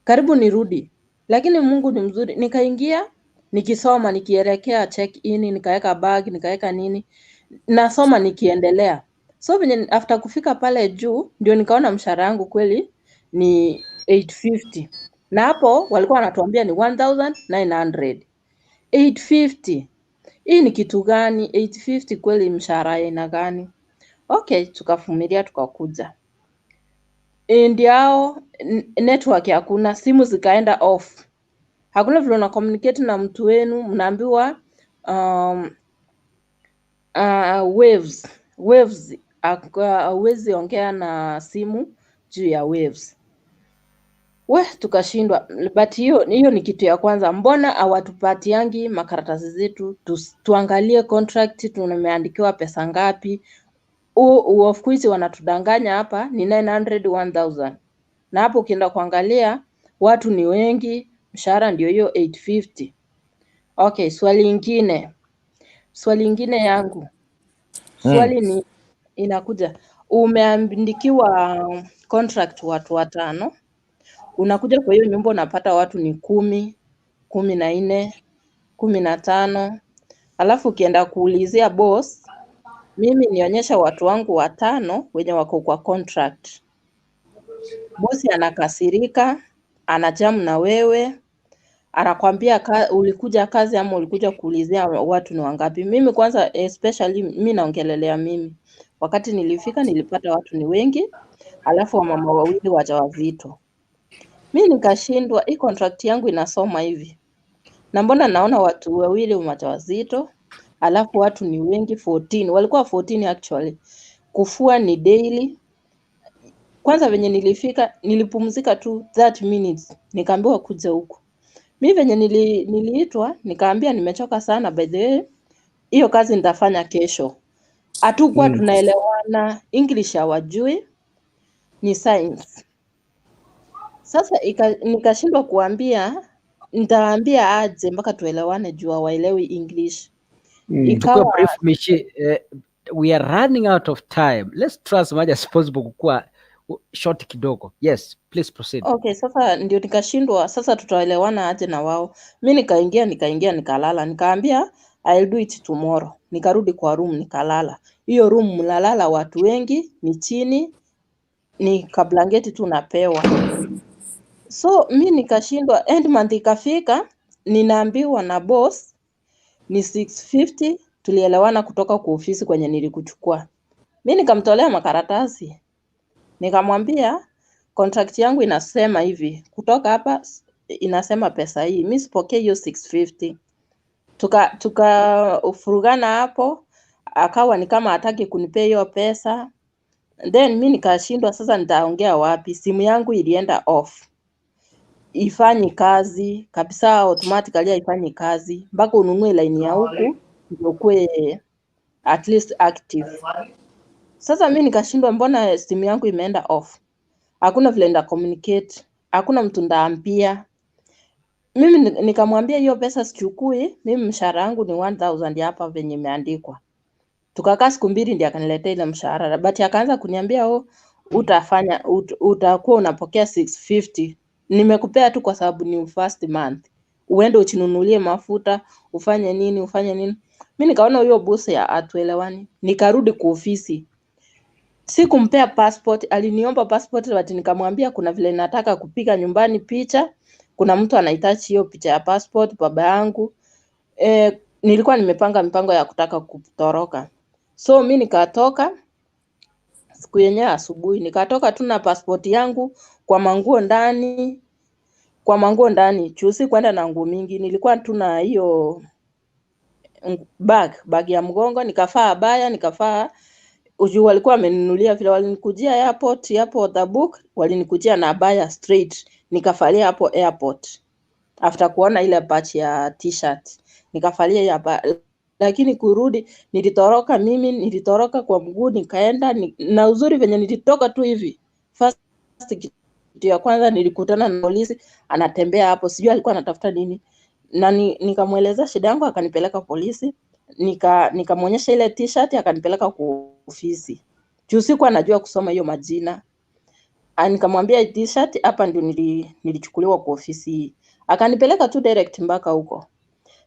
Karibu nirudi. Lakini Mungu ni mzuri, nikaingia nikisoma nikielekea check in, nikaweka bag, nikaweka nini, nasoma nikiendelea. So venye after kufika pale juu ndio nikaona mshahara wangu kweli ni 850. Na hapo walikuwa wanatuambia ni 1900. 850. Hii ni kitu gani? 850 kweli mshahara aina gani? Okay, tukavumilia tukakuja. Ndio network hakuna, simu zikaenda off. Hakuna vile una communicate na mtu wenu, mnaambiwa waves waves, hauwezi ongea na simu juu ya waves. We tukashindwa, but hiyo ni kitu ya kwanza. Mbona hawatupatiangi makaratasi zetu tuangalie contract tumeandikiwa pesa ngapi? Of which wanatudanganya hapa ni 900 1000, na hapo ukienda kuangalia watu ni wengi, mshahara ndio hiyo 850. Okay, swali ingine yangu, swali ni inakuja, umeandikiwa contract watu watano, unakuja kwa hiyo nyumba unapata watu ni 10, 14, 15, alafu ukienda kuulizia boss, mimi nionyesha watu wangu watano wenye wako kwa contract. Bosi anakasirika, anajamu na wewe, anakwambia ulikuja kazi ama ulikuja kuulizia watu ni wangapi? Mimi kwanza, especially mi naongelelea mimi, wakati nilifika nilipata watu ni wengi, alafu wamama wawili wajawazito. Mi nikashindwa, hii contract yangu inasoma hivi, na mbona naona watu wawili wajawazito, alafu watu ni wengi 14, walikuwa 14 actually. Kufua ni daily. Kwanza venye nilifika nilipumzika tu 30 minutes, nikaambiwa kuja huku. Mi venye niliitwa nikaambia nimechoka sana, by the way, hiyo kazi nitafanya kesho. Hatukuwa tunaelewana, English hawajui, ni science. Sasa nikashindwa kuambia, nitawaambia aje mpaka tuelewane juu hawaelewi English. Tukue Ikawa brief, Mishi, we are running out of time. Let's try as much as possible kukua short kidogo. Yes, please proceed. Okay, sasa ndio nikashindwa sasa tutaelewana aje na wao. Mi nikaingia nikalala, nikaambia I'll do it tomorrow. Nikarudi kwa room nikalala. Hiyo room mnalala watu wengi, ni chini, ni kablanketi tu napewa. So mi nikashindwa, end month ikafika, ninaambiwa na boss ni 650, tulielewana kutoka kwa ofisi kwenye nilikuchukua. Mi nikamtolea makaratasi, nikamwambia contract yangu inasema hivi, kutoka hapa inasema pesa hii, mi sipokee hiyo 650. Tukafurugana hapo, akawa ni kama hataki kunipea hiyo pesa. Then mi nikashindwa sasa nitaongea wapi? Simu yangu ilienda off, ifanyi kazi kabisa, automatically haifanyi kazi mpaka ununue line ya huku ndio ukuwe at least active. Sasa mi nikashindwa, mbona simu yangu imeenda off? Hakuna vile nda communicate, hakuna mtu ndaambia. Mimi nikamwambia hiyo pesa sichukui, mimi mshahara wangu ni 1000 hapa venye imeandikwa. Tukakaa siku mbili ndiye akaniletea ile mshahara, but akaanza kuniambia, oh, utakuwa unapokea 650, nimekupea tu kwa sababu ni first month, uende ujinunulie mafuta, ufanye nini, ufanye nini. Mi nikaona huyo bosi hatuelewani, nikarudi kwa ofisi. Sikumpea passport, aliniomba passport but nikamwambia kuna vile nataka kupiga nyumbani picha, kuna mtu anahitaji hiyo picha ya passport, baba yangu. Nilikuwa nimepanga mipango ya kutaka kutoroka, so mi nikatoka siku yenyewe asubuhi, nikatoka tu na passport yangu kwa manguo ndani, kwa manguo ndani chusi kwenda na nguo mingi, nilikuwa tu na hiyo bag ya mgongo, nikavaa abaya, nikavaa ujuu walikuwa wamenunulia vile walinikujia airport hapo Tabuk, walinikujia na abaya straight, nikavalia hapo airport after kuona ile patch ya t-shirt nikavalia hiyo abaya. Lakini kurudi nilitoroka, mimi nilitoroka kwa mguu nikaenda na uzuri venye nilitoka tu hivi, first kitu ya kwanza nilikutana na polisi anatembea hapo, sijui alikuwa anatafuta nini, na nikamweleza shida yangu, akanipeleka polisi, nikamwonyesha ile t-shirt, akanipeleka kwa ofisi juu sikuwa najua kusoma hiyo majina. Nikamwambia hii t-shirt hapa ndio nilichukuliwa kwa ofisi hii, akanipeleka tu direct mpaka huko,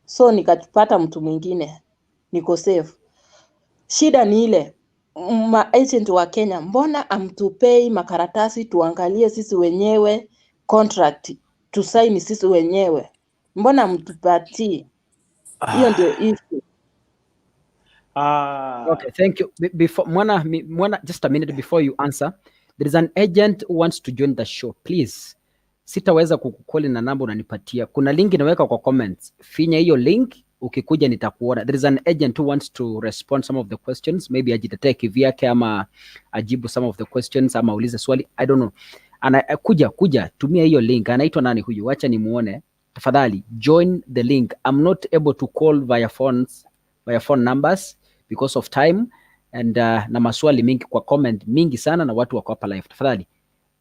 so nikapata mtu mwingine, niko safe. Shida ni ile Ma agent wa Kenya, mbona amtupei makaratasi tuangalie sisi wenyewe contract tusaini sisi wenyewe? Mbona mtupatii? Hiyo ndio issue. Okay, thank you. Before Mwana, Mwana, just a minute before you answer, there is an agent who wants to join the show. Please, sitaweza kukucall na namba unanipatia. Kuna link inaweka kwa comments. Finya hiyo link, ukikuja nitakuona. There is an agent who wants to respond some of the questions, maybe ajitetee kivyake ama ajibu some of the questions ama aulize swali, I don't know. Ana kuja, tumia hiyo link. Anaitwa nani huyu? Wacha nimuone. Tafadhali join the link. I'm not able to call via phones, via phone numbers because of time and na maswali mingi kwa comment mingi sana na watu wako hapa live. Tafadhali,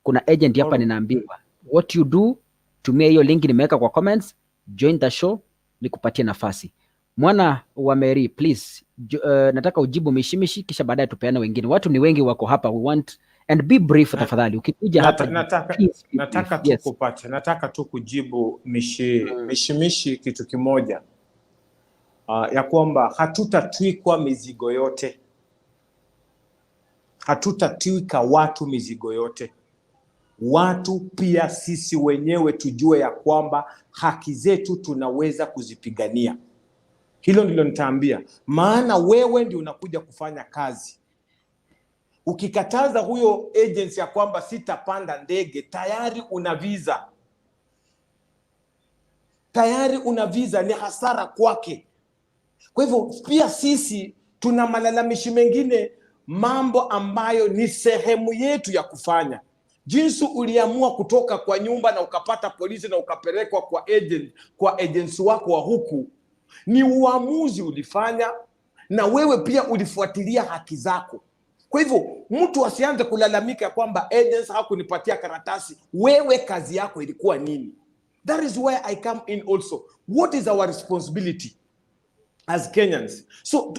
kuna agent hapa ninaambiwa, what you do, tumia hiyo link nimeweka kwa comments, join the show, nikupatie nafasi. Mwana wa Mary, please, nataka ujibu mishimishi kisha baadaye tupeane wengine. Watu ni wengi wako hapa, we want and be brief tafadhali. Ukikuja hapa Nataka, please be nataka brief. Tu kupata, nataka tu kujibu mishimishi kitu kimoja, ya kwamba hatutatwikwa mizigo yote, hatutatwika watu mizigo yote. Watu pia sisi wenyewe tujue ya kwamba haki zetu tunaweza kuzipigania. Hilo ndilo nitaambia, maana wewe ndio unakuja kufanya kazi. Ukikataza huyo agency ya kwamba sitapanda ndege, tayari una visa, tayari una visa, ni hasara kwake. Kwa hivyo pia sisi tuna malalamishi mengine, mambo ambayo ni sehemu yetu ya kufanya. Jinsi uliamua kutoka kwa nyumba na ukapata polisi na ukapelekwa kwa agent, kwa agency wako wa huku, ni uamuzi ulifanya, na wewe pia ulifuatilia haki zako. Kwa hivyo mtu asianze kulalamika kwamba agents hakunipatia karatasi. Wewe kazi yako ilikuwa nini? That is where I come in also. What is our responsibility as Kenyans? So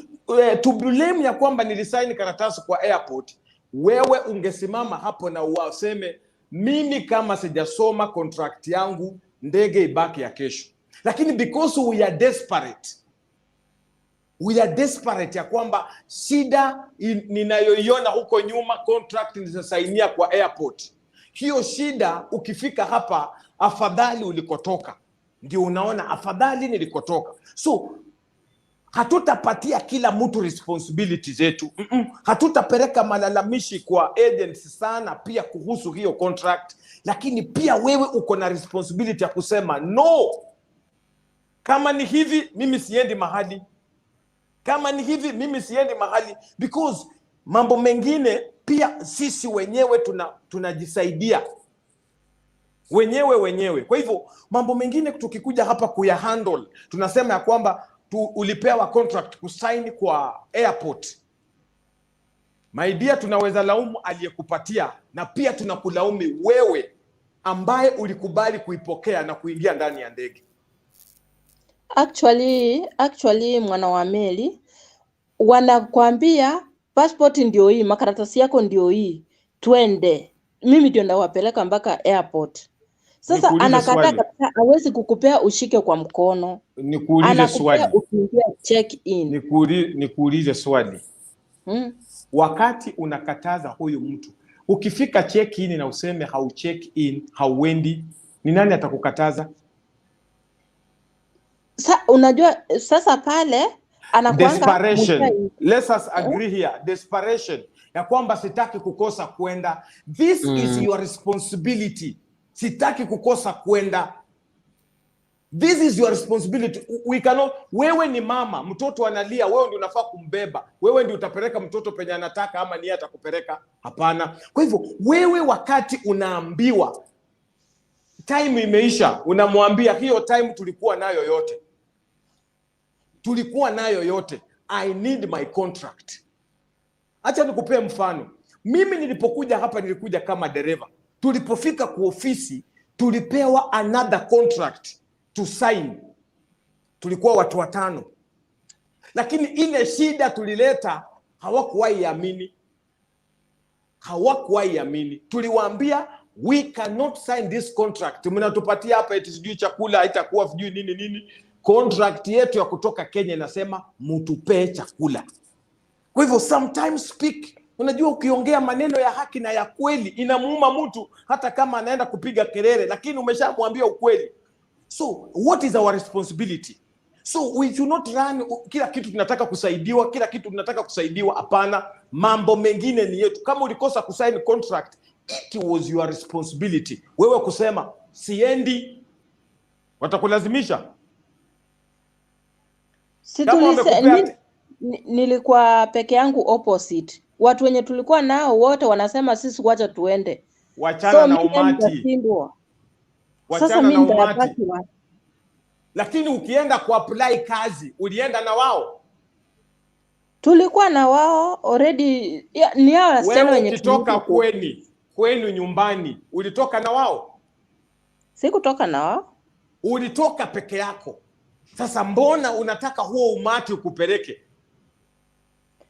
to blame ya kwamba nilisaini karatasi kwa airport, wewe ungesimama hapo na useme mimi kama sijasoma contract yangu, ndege ibaki ya kesho. Lakini because we are desperate, we are desperate ya kwamba shida ninayoiona huko nyuma, contract nilizosainia kwa airport, hiyo shida ukifika hapa, afadhali ulikotoka. Ndio unaona afadhali nilikotoka. So hatutapatia kila mtu responsibility zetu. Hatutapeleka malalamishi kwa agents sana pia kuhusu hiyo contract, lakini pia wewe uko na responsibility ya kusema no, kama ni hivi mimi siendi mahali, kama ni hivi mimi siendi mahali, because mambo mengine pia sisi wenyewe tunajisaidia wenyewe wenyewe. Kwa hivyo mambo mengine tukikuja hapa kuya handle, tunasema ya kwamba ulipewa contract kusaini kwa airport. My dear, tunaweza laumu aliyekupatia na pia tunakulaumu wewe ambaye ulikubali kuipokea na kuingia ndani ya ndege. Actually, mwana wa meli, wanakwambia passport ndio hii, makaratasi yako ndio hii, twende. Mimi ndio ndawapeleka mpaka airport. Sasa Nikuulize anakataa swali. kabisa, hawezi kukupea ushike kwa mkono, Nikuulize anakupea swali. ukiingia check in. Nikuulize swali. Wakati unakataza huyu mtu, ukifika check in na useme hau check in, hauendi, ni nani atakukataza? Unajua sasa pale anakuanga Desperation. mshai Let us agree here. Desperation ya kwamba sitaki kukosa kwenda. This is your responsibility. Sitaki kukosa kwenda. This is your responsibility. We cannot, wewe ni mama, mtoto analia, wewe ndio unafaa kumbeba, wewe ndio utapeleka mtoto penye anataka ama ni yeye atakupeleka? Hapana. Kwa hivyo wewe, wakati unaambiwa time imeisha, unamwambia hiyo time tulikuwa nayo yote, tulikuwa nayo yote, I need my contract. Acha nikupee mfano. Mimi nilipokuja hapa nilikuja kama dereva. Tulipofika kwa ofisi tulipewa another contract to sign. Tulikuwa watu watano, lakini ile shida tulileta hawakuwahi amini, hawakuwahi amini. Tuliwaambia we cannot sign this contract, mnatupatia hapa eti sijui chakula haitakuwa sijui nini nini. Contract yetu ya kutoka Kenya inasema mutupee chakula. Kwa hivyo sometimes speak. Unajua, ukiongea maneno ya haki na ya kweli inamuuma mtu, hata kama anaenda kupiga kelele, lakini umeshamwambia ukweli. So what is our responsibility? So we should not run kila kitu tunataka kusaidiwa, kila kitu tunataka kusaidiwa. Hapana, mambo mengine ni yetu. Kama ulikosa kusign contract, it was your responsibility wewe kusema siendi. Watakulazimisha Si kama wamekupea nilikuwa peke yangu opposite. Watu wenye tulikuwa nao wote wanasema sisi wacha tuende. Wachana So na mimi umati, nitashindwa. Sasa wachana mimi na umati. nitabaki wapi? Lakini ukienda kuapply kazi, ulienda na wao? Tulikuwa na wao already, ni hao wasichana Wewe wenye ukitoka tuliishi ku kwenu nyumbani, ulitoka na wao? Sikutoka na wao. Ulitoka peke yako. Sasa mbona unataka huo umati ukupeleke?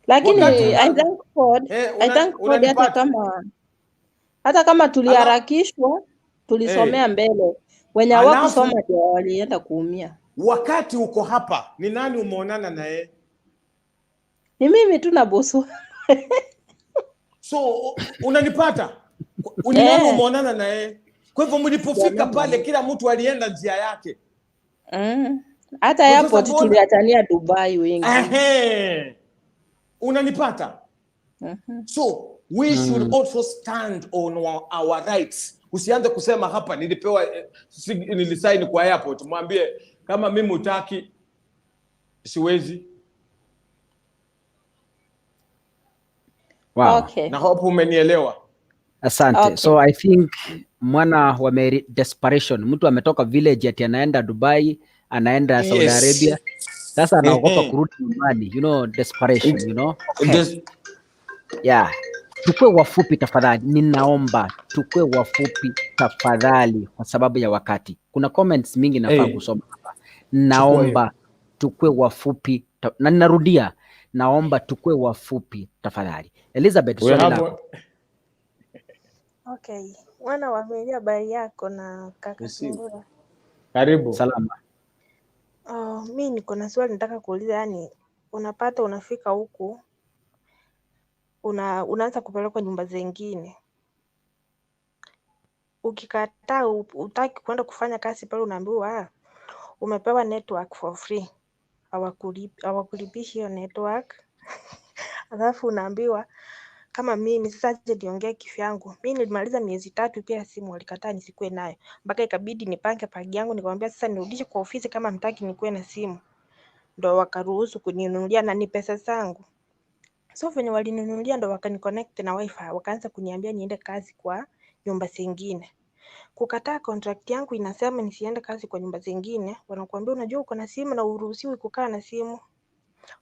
Lakini Wakati I thank God, I thank God hata unanipata? kama hata kama tuliharakishwa, tulisomea mbele. Wenye Alafu hawakusoma ndio walienda kuumia. wakati uko hapa, ni nani umeonana naye? Ni mimi tu na bosi. So unanipata? Ni nani Eh, umeonana naye? Kwa hivyo mlipofika sijaonana pale, naye. kila mtu alienda njia yake. Hata Kwa sasa airport mbona tuliachania Dubai wengi. ehe, unanipata? So we should also stand on our rights. Usianze kusema hapa nilipewa nilisaini kwa airport. Mwambie kama mimi utaki, siwezi. Wow. Okay. Na hope umenielewa. Asante. Okay. So I think mwana wa Mary, desperation. Mtu ametoka village ati anaenda Dubai, anaenda Saudi Arabia. Sasa anaogopa kurudi nyumbani. You know, desperation, you know. Okay. Yeah. Tukue wafupi tafadhali. Ninaomba tukue wafupi tafadhali kwa sababu ya wakati. Kuna comments mingi nafaa kusoma hapa. Naomba tukue wafupi na ninarudia, naomba tukue wafupi tafadhali. Elizabeth, We swali have lako. Okay, mwana wa Mary, habari yako na kaka Receive. Sungura? Karibu. Salama. Oh, mi niko na swali nataka kuuliza, yani unapata unafika huku unaanza kupelekwa nyumba zingine, ukikataa utaki kwenda kufanya kazi pale, unaambiwa umepewa network for free, hawakulipishi hiyo network. Alafu unaambiwa kama mimi sasa, aje niongee kivyangu, mi nilimaliza miezi 3 pia simu walikataa nisikuwe nayo, mpaka ikabidi nipange pagi yangu, nikamwambia sasa nirudishe kwa ofisi kama mtaki nikuwe na simu, ndo wakaruhusu kuninunulia na ni pesa zangu. So venye walininunulia ndo wakaniconnect na wifi, wakaanza kuniambia niende kazi kwa nyumba zingine. Kukataa contract yangu inasema nisiende kazi kwa nyumba zingine, wanakuambia unajua uko na simu na uruhusiwi kukaa na simu,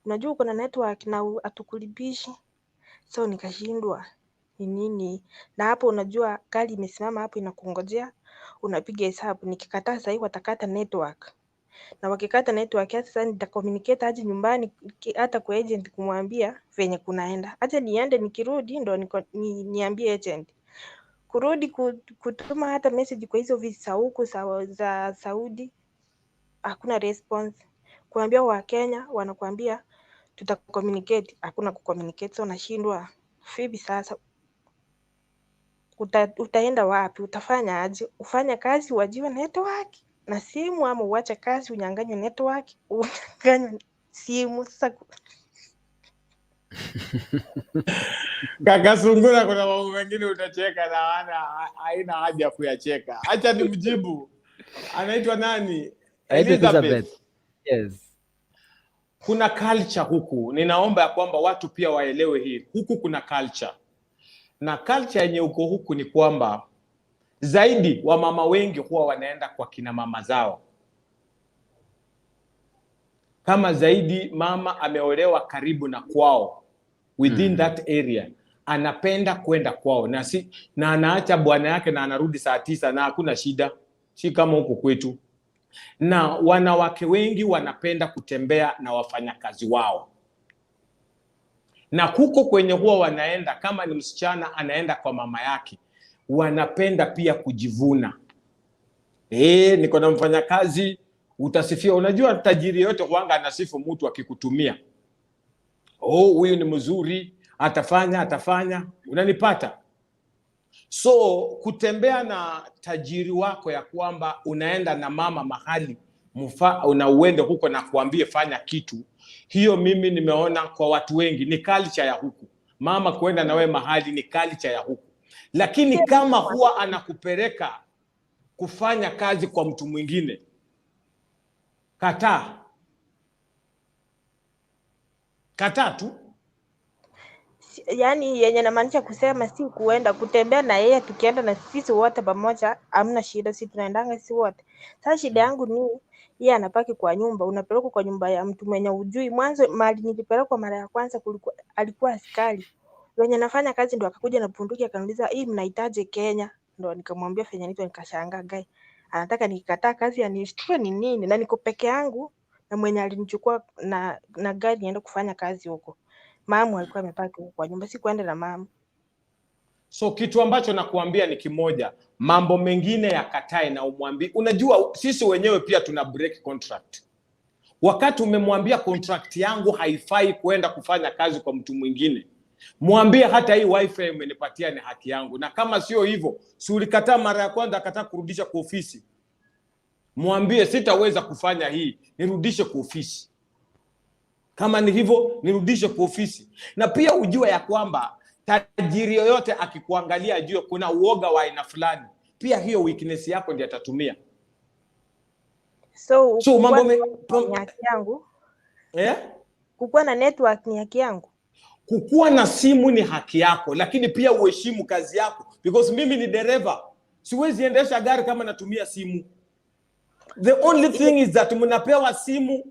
unajua uko na network na hatukulipishi. So nikashindwa ni nini, na hapo unajua gari imesimama hapo inakungojea, unapiga hesabu, nikikataa sahii watakata network, na wakikata network sasa nitacommunicate aje nyumbani hata kwa agent kumwambia venye kunaenda, acha niende, nikirudi ndo niambie agent. Kurudi kutuma hata message kwa hizo ofisi za huku za Saudi hakuna response. Kuambia wa Kenya wanakuambia tutacommunicate, hakuna kucommunicate. So nashindwa vipi sasa, utaenda wapi? Utafanya aje? Ufanye kazi uajiwe network na simu, ama uache kazi unyang'anywe network, unyang'anywe simu? Sasa Kaka Sungura, kuna mambo mengine utacheka na haina haja ya kuyacheka. Acha nimjibu. Anaitwa nani? Anaitwa Elizabeth. Elizabeth. Yes. Kuna culture huku, ninaomba ya kwamba watu pia waelewe hii. Huku kuna culture, na culture yenye uko huku ni kwamba zaidi wamama wengi huwa wanaenda kwa kina mama zao. Kama zaidi mama ameolewa karibu na kwao, within that area, anapenda kwenda kwao na anaacha bwana yake na anarudi saa 9 na hakuna shida, si kama huku kwetu. Na wanawake wengi wanapenda kutembea na wafanyakazi wao, na huko kwenye huwa wanaenda, kama ni msichana anaenda kwa mama yake, wanapenda pia kujivuna. Niko na mfanyakazi, utasifia. Unajua tajiri yote huanga anasifu mtu akikutumia. Oh, huyu ni mzuri, atafanya atafanya, unanipata? So kutembea na tajiri wako ya kwamba unaenda na mama mahali una uende huko na kuambie fanya kitu, hiyo mimi nimeona kwa watu wengi ni culture ya huku. Mama kuenda na wewe mahali ni culture ya huku, lakini kama huwa anakupeleka kufanya kazi kwa mtu mwingine, kataa, kataa tu. Yaani yenye namaanisha kusema si kuenda kutembea na yeye, tukienda na sisi wote pamoja hamna shida, si tunaendanga sisi wote. Sasa shida yangu ni yeye anapaki kwa nyumba, unapelekwa kwa nyumba ya mtu mwenye ujui. Mwanzo mahali nilipelekwa mara ya kwanza kulikuwa alikuwa askari wenye nafanya kazi, ndo akakuja na bunduki akaniuliza, hii mnahitaji Kenya? Ndo nikamwambia fenye nito, nikashangaa guy anataka nikikataa kazi anishtue ni nini, na niko peke yangu na mwenye alinichukua na gari niende kufanya kazi huko. Mamu alikuwa amepaki huko kwa nyumba, sikuenda na mamu. So kitu ambacho nakuambia ni kimoja, mambo mengine yakatae na umwambie. Unajua sisi wenyewe pia tuna break contract. Wakati umemwambia contract yangu haifai kuenda kufanya kazi kwa mtu mwingine, mwambie hata hii wifi umenipatia ni haki yangu, na kama sio hivyo, si ulikataa mara ya kwanza, akataa kurudisha kwa ofisi, mwambie sitaweza kufanya hii, nirudishe kwa ofisi. Kama ni hivyo, nirudishe kwa ofisi. Na pia ujue ya kwamba tajiri yoyote akikuangalia ajue kuna uoga wa aina fulani, pia hiyo weakness yako ndiyo atatumia. So So kukuwa mambo na network ni haki yangu, kukuwa na network ni haki yangu. Kukuwa na simu ni haki yako, lakini pia uheshimu kazi yako, because mimi ni dereva, siwezi endesha gari kama natumia simu. The only thing is that mnapewa simu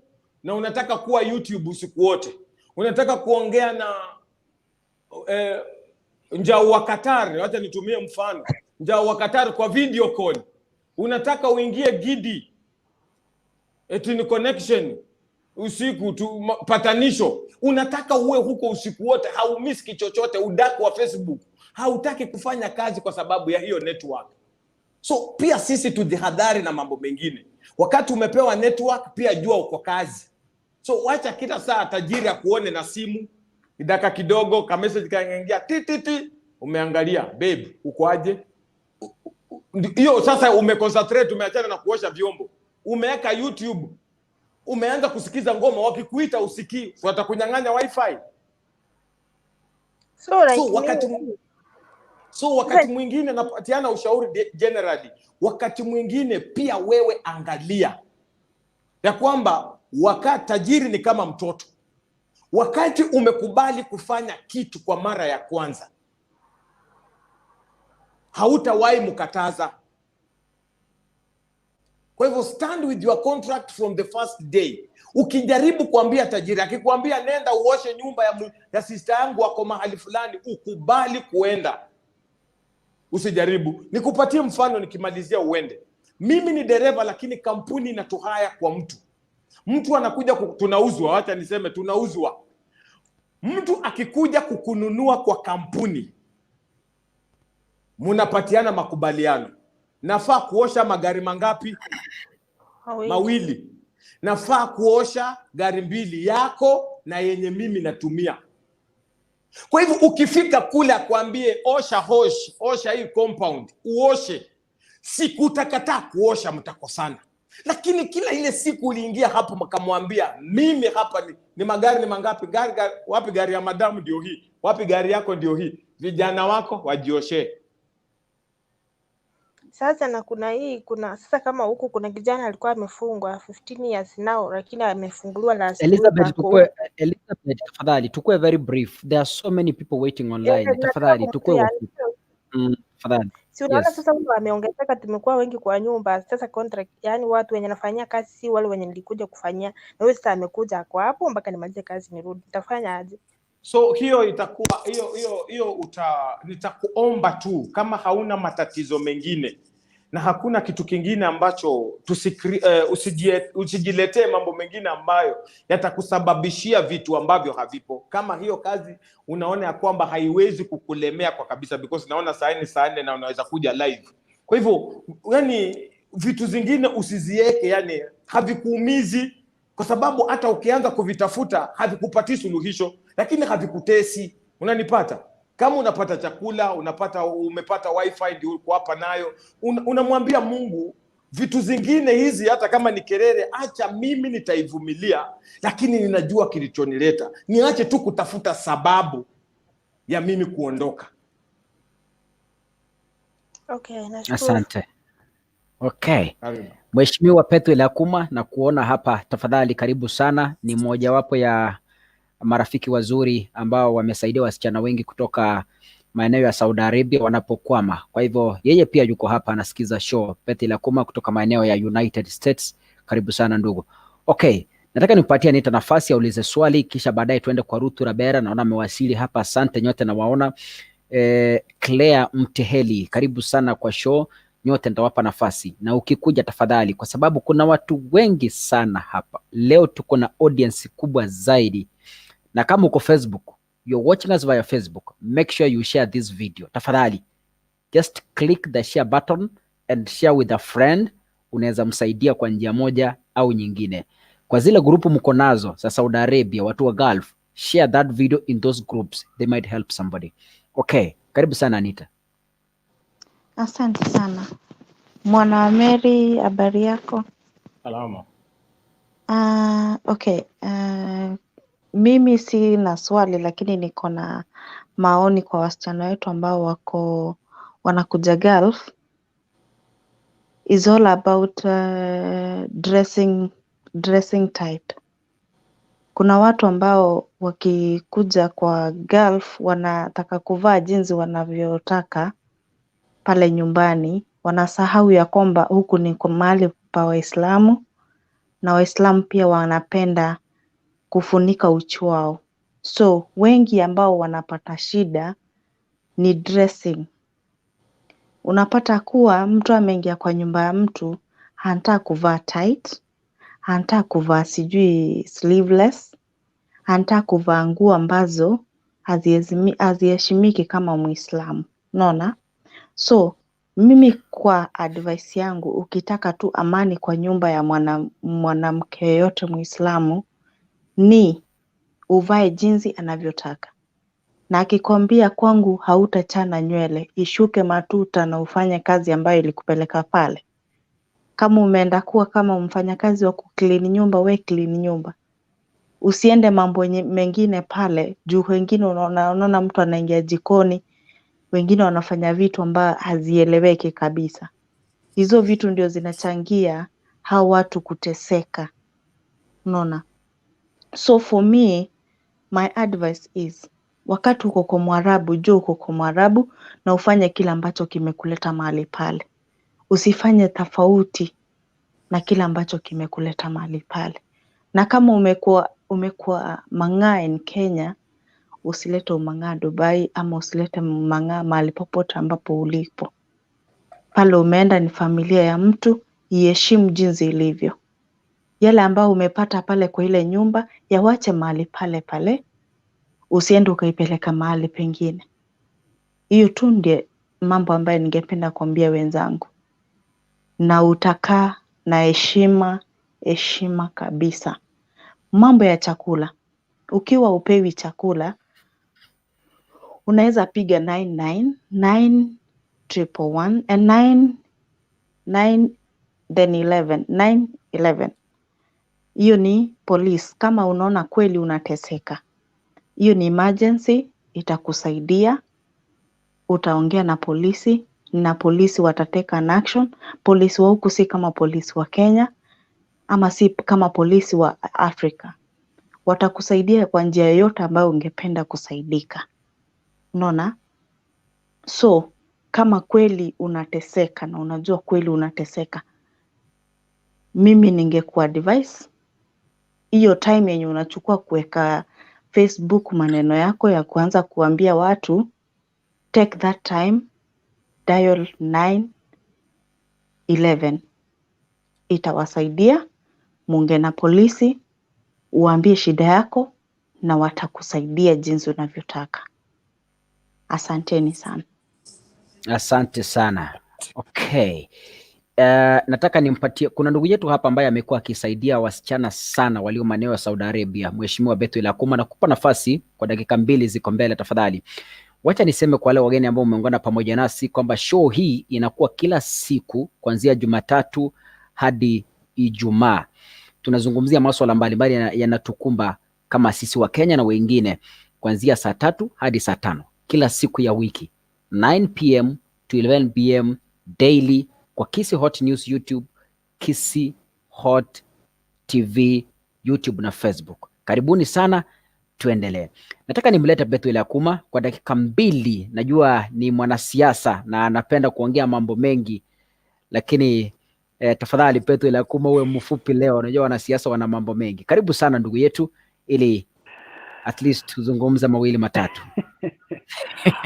na unataka kuwa YouTube usiku wote, unataka kuongea na njau wa Qatar, wacha nitumie mfano njau wa Qatar kwa video call, unataka uingie Gidi eti ni connection usiku tu, patanisho, unataka uwe huko usiku wote, haumiski chochote, udaku wa Facebook, hautaki kufanya kazi kwa sababu ya hiyo network. So pia sisi tujihadhari na mambo mengine. Wakati umepewa network, pia jua uko kazi. So wacha kila saa tajiri akuone na simu, dakika kidogo ka message kaingia ti ti ti, umeangalia babe, uko aje? Hiyo sasa umeconcentrate, umeachana na kuosha vyombo, umeweka YouTube, umeanza kusikiza ngoma, wakikuita usikii, watakunyang'anya wifi. So like So wakati mimi so wakati mwingine napatiana ushauri generally, wakati mwingine pia wewe angalia ya kwamba wakati tajiri ni kama mtoto. Wakati umekubali kufanya kitu kwa mara ya kwanza, hautawahi mkataza. Kwa hivyo stand with your contract from the first day. Ukijaribu kuambia tajiri, akikwambia nenda uoshe nyumba ya sister yangu wako mahali fulani, ukubali kuenda, usijaribu. Nikupatie mfano nikimalizia uende. Mimi ni dereva, lakini kampuni inatuhaya kwa mtu. Mtu anakuja tunauzwa, wacha niseme tunauzwa. Mtu akikuja kukununua kwa kampuni, munapatiana makubaliano. Nafaa kuosha magari mangapi? Mawili. Nafaa kuosha gari mbili, yako na yenye mimi natumia. Kwa hivyo ukifika kule akwambie osha hosh, osha hii compound, uoshe. Siku utakataa kuosha mtakosana. Lakini kila ile siku uliingia hapo mkamwambia mimi hapa ni magari ni mangapi? Gari, gari, wapi gari ya madamu ndio hii, wapi gari yako ndio hii. Vijana wako wajioshe. Sasa na kuna hii kuna sasa kama huku kuna kijana alikuwa amefungwa 15 years now, lakini amefunguliwa last week Elizabeth, ako tukue, Elizabeth, tafadhali tukue very brief. There are so many people waiting online. nataka Tafadhali tukue kumwambia, wafupi. Tafadhali. Si unaona Yes. sasa huyu ameongezeka, tumekuwa wengi kwa nyumba sasa. Contract, yani watu wenye nafanyia kazi si wale wenye nilikuja kufanyia, na huyu sasa amekuja ako hapo mpaka nimalize kazi nirudi, nitafanya aje? So hiyo itakuwa hiyo hiyo hiyo nitakuomba tu kama hauna matatizo mengine na hakuna kitu kingine ambacho usijiletee mambo mengine ambayo yatakusababishia vitu ambavyo havipo. Kama hiyo kazi unaona ya kwamba haiwezi kukulemea kwa kabisa, because naona saa nne saa nne na unaweza kuja live. Kwa hivyo yani vitu zingine usizieke, yani havikuumizi. kwa sababu hata ukianza kuvitafuta havikupatii suluhisho, lakini havikutesi. Unanipata? Kama unapata chakula, unapata umepata wifi ndio uko hapa nayo, unamwambia Mungu vitu zingine hizi, hata kama ni kelele, acha mimi nitaivumilia, lakini ninajua kilichonileta. Niache tu kutafuta sababu ya mimi kuondoka. Okay, nashukuru. Asante. Okay. Karibu. Mheshimiwa Pethuel Akuma, na kuona hapa, tafadhali karibu sana. Ni mojawapo ya marafiki wazuri ambao wamesaidia wasichana wengi kutoka maeneo ya Saudi Arabia wanapokwama. Kwa hivyo yeye pia yuko hapa anasikiza show. Pethuel Akuma kutoka maeneo ya United States, karibu sana ndugu. Okay, nataka nimpatie Anita nafasi aulize swali kisha baadaye tuende kwa Ruth Rabera, naona amewasili hapa. Asante nyote nawaona. Claire Mteheli, karibu sana kwa show. Nyote nitawapa nafasi na ukikuja tafadhali, kwa sababu kuna watu wengi sana hapa leo. Tuko na audience kubwa zaidi, na kama uko Facebook, you're watching us via Facebook, make sure you share this video tafadhali. Just click the share button and share with a friend. Unaweza msaidia kwa njia moja au nyingine. Kwa zile grupu mko nazo za Saudi Arabia, watu wa Gulf, share that video in those groups, they might help somebody. Okay, karibu sana Anita. Asante sana Mwana wa Mary, habari yako? Salama. Okay. Mimi sina swali lakini niko na maoni kwa wasichana wetu ambao wako wanakuja Gulf. Is all about dressing type. Kuna watu ambao wakikuja kwa Gulf wanataka kuvaa jinsi wanavyotaka pale nyumbani, wanasahau ya kwamba huku ni kwa mahali pa Waislamu na Waislamu pia wanapenda kufunika uchi wao. So wengi ambao wanapata shida ni dressing. Unapata kuwa mtu ameingia kwa nyumba ya mtu, anataka kuvaa tight, anataka kuvaa sijui sleeveless, anataka kuvaa nguo ambazo haziheshimiki kama Muislamu. Unaona? So mimi kwa advice yangu, ukitaka tu amani kwa nyumba ya mwanamke yeyote Muislamu ni uvae jinsi anavyotaka, na akikwambia kwangu hautachana nywele, ishuke matuta na ufanye kazi ambayo ilikupeleka pale. Kama umeenda kuwa kama mfanyakazi wa kuclean nyumba, we clean nyumba, usiende mambo mengine pale juu. Wengine unaona mtu anaingia jikoni, wengine wanafanya vitu ambayo hazieleweki kabisa. Hizo vitu ndio zinachangia hao watu kuteseka, unaona. So for me my advice is, wakati uko kwa Mwarabu, jua uko kwa Mwarabu na ufanye kile ambacho kimekuleta mahali pale. Usifanye tofauti na kile ambacho kimekuleta mahali pale. Na kama umekuwa mang'aa in Kenya, usilete umang'aa Dubai ama usilete mang'aa mahali popote ambapo ulipo. Pale umeenda ni familia ya mtu, iheshimu jinsi ilivyo. Yale ambayo umepata pale kwa ile nyumba, yawache mahali pale pale, usiende ukaipeleka mahali pengine. Hiyo tu ndiye mambo ambayo ningependa kuambia wenzangu. Na utakaa na heshima, heshima kabisa. Mambo ya chakula, ukiwa upewi chakula, unaweza piga 99 9 111 and 9 9 then 11 9 11. Hiyo ni police. Kama unaona kweli unateseka, hiyo ni emergency, itakusaidia. Utaongea na polisi na polisi watateka an action. Polisi wa huku si kama polisi wa Kenya ama si kama polisi wa Afrika. Watakusaidia kwa njia yoyote ambayo ungependa kusaidika. Unaona? So kama kweli unateseka na unajua kweli unateseka, mimi ningekuadvise hiyo time yenye unachukua kuweka Facebook maneno yako ya kuanza kuambia watu, take that time, dial 911. Itawasaidia, muongee na polisi, uambie shida yako na watakusaidia jinsi unavyotaka. Asanteni sana. Asante sana. Okay. Nataka nimpatie, kuna ndugu yetu hapa ambaye amekuwa akisaidia wasichana sana walio maeneo ya Saudi Arabia, Mheshimiwa Bethuel Akuma, nakupa nafasi kwa dakika 2 ziko mbele tafadhali. Wacha niseme kwa wale wageni ambao umeungana pamoja nasi kwamba show hii inakuwa kila siku kuanzia Jumatatu hadi Ijumaa. Tunazungumzia masuala mbalimbali yanatukumba kama sisi wa Kenya na wengine, kuanzia saa 3 hadi saa 5 kila siku ya wiki, 9 p.m. to 11 p.m. daily kwa Kisi Hot News YouTube, Kisi Hot TV YouTube na Facebook. Karibuni sana, tuendelee. Nataka nimlete Bethuel Akuma kwa dakika 2. Najua ni mwanasiasa na anapenda kuongea mambo mengi, lakini tafadhali Bethuel Akuma uwe mfupi leo. Najua wanasiasa wana mambo mengi. Karibu sana ndugu yetu, ili at least tuzungumze mawili matatu.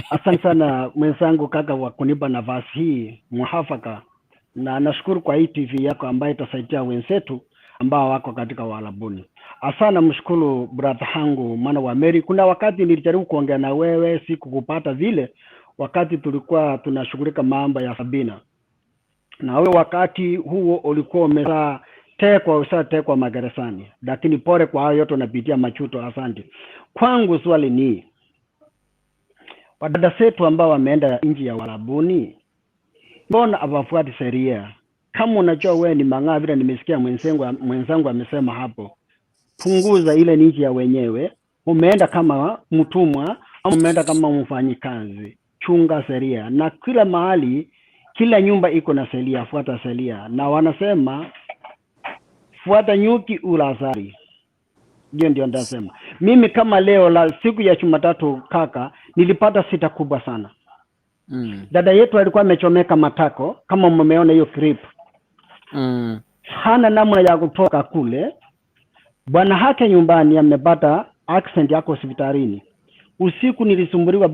Asante sana mwenzangu kaka wa kunipa nafasi hii muafaka, na nashukuru kwa hii TV yako ambayo itasaidia wenzetu ambao wako katika Uarabuni. Asana mshukuru brother hangu mwana wa Mary. Kuna wakati nilijaribu kuongea na wewe sikukupata vile, wakati tulikuwa tunashughulika mambo ya Sabina, na wewe wakati huo ulikuwa umeshatekwa magerezani, lakini pole kwa hayo yote unapitia machuto. Asante. Kwangu swali ni wadada zetu ambao wameenda nchi ya Uarabuni, mbona hawafuati sheria? Kama unajua wewe ni mang'aa, vile nimesikia mwenzangu amesema hapo, punguza ile nchi ya wenyewe. Umeenda kama mtumwa au umeenda kama mfanyikazi, chunga sheria. Na kila mahali, kila nyumba iko na sheria, fuata sheria. Na wanasema fuata nyuki ula asali. Hiyo ndio nitasema. Mimi kama leo la siku ya Jumatatu kaka, nilipata sita kubwa sana. Dada yetu alikuwa amechomeka matako, kama mmeona hiyo clip. Hana namna ya kutoka kule. Bwana hake nyumbani amepata accident yako hospitalini. Usiku nilisumbuliwa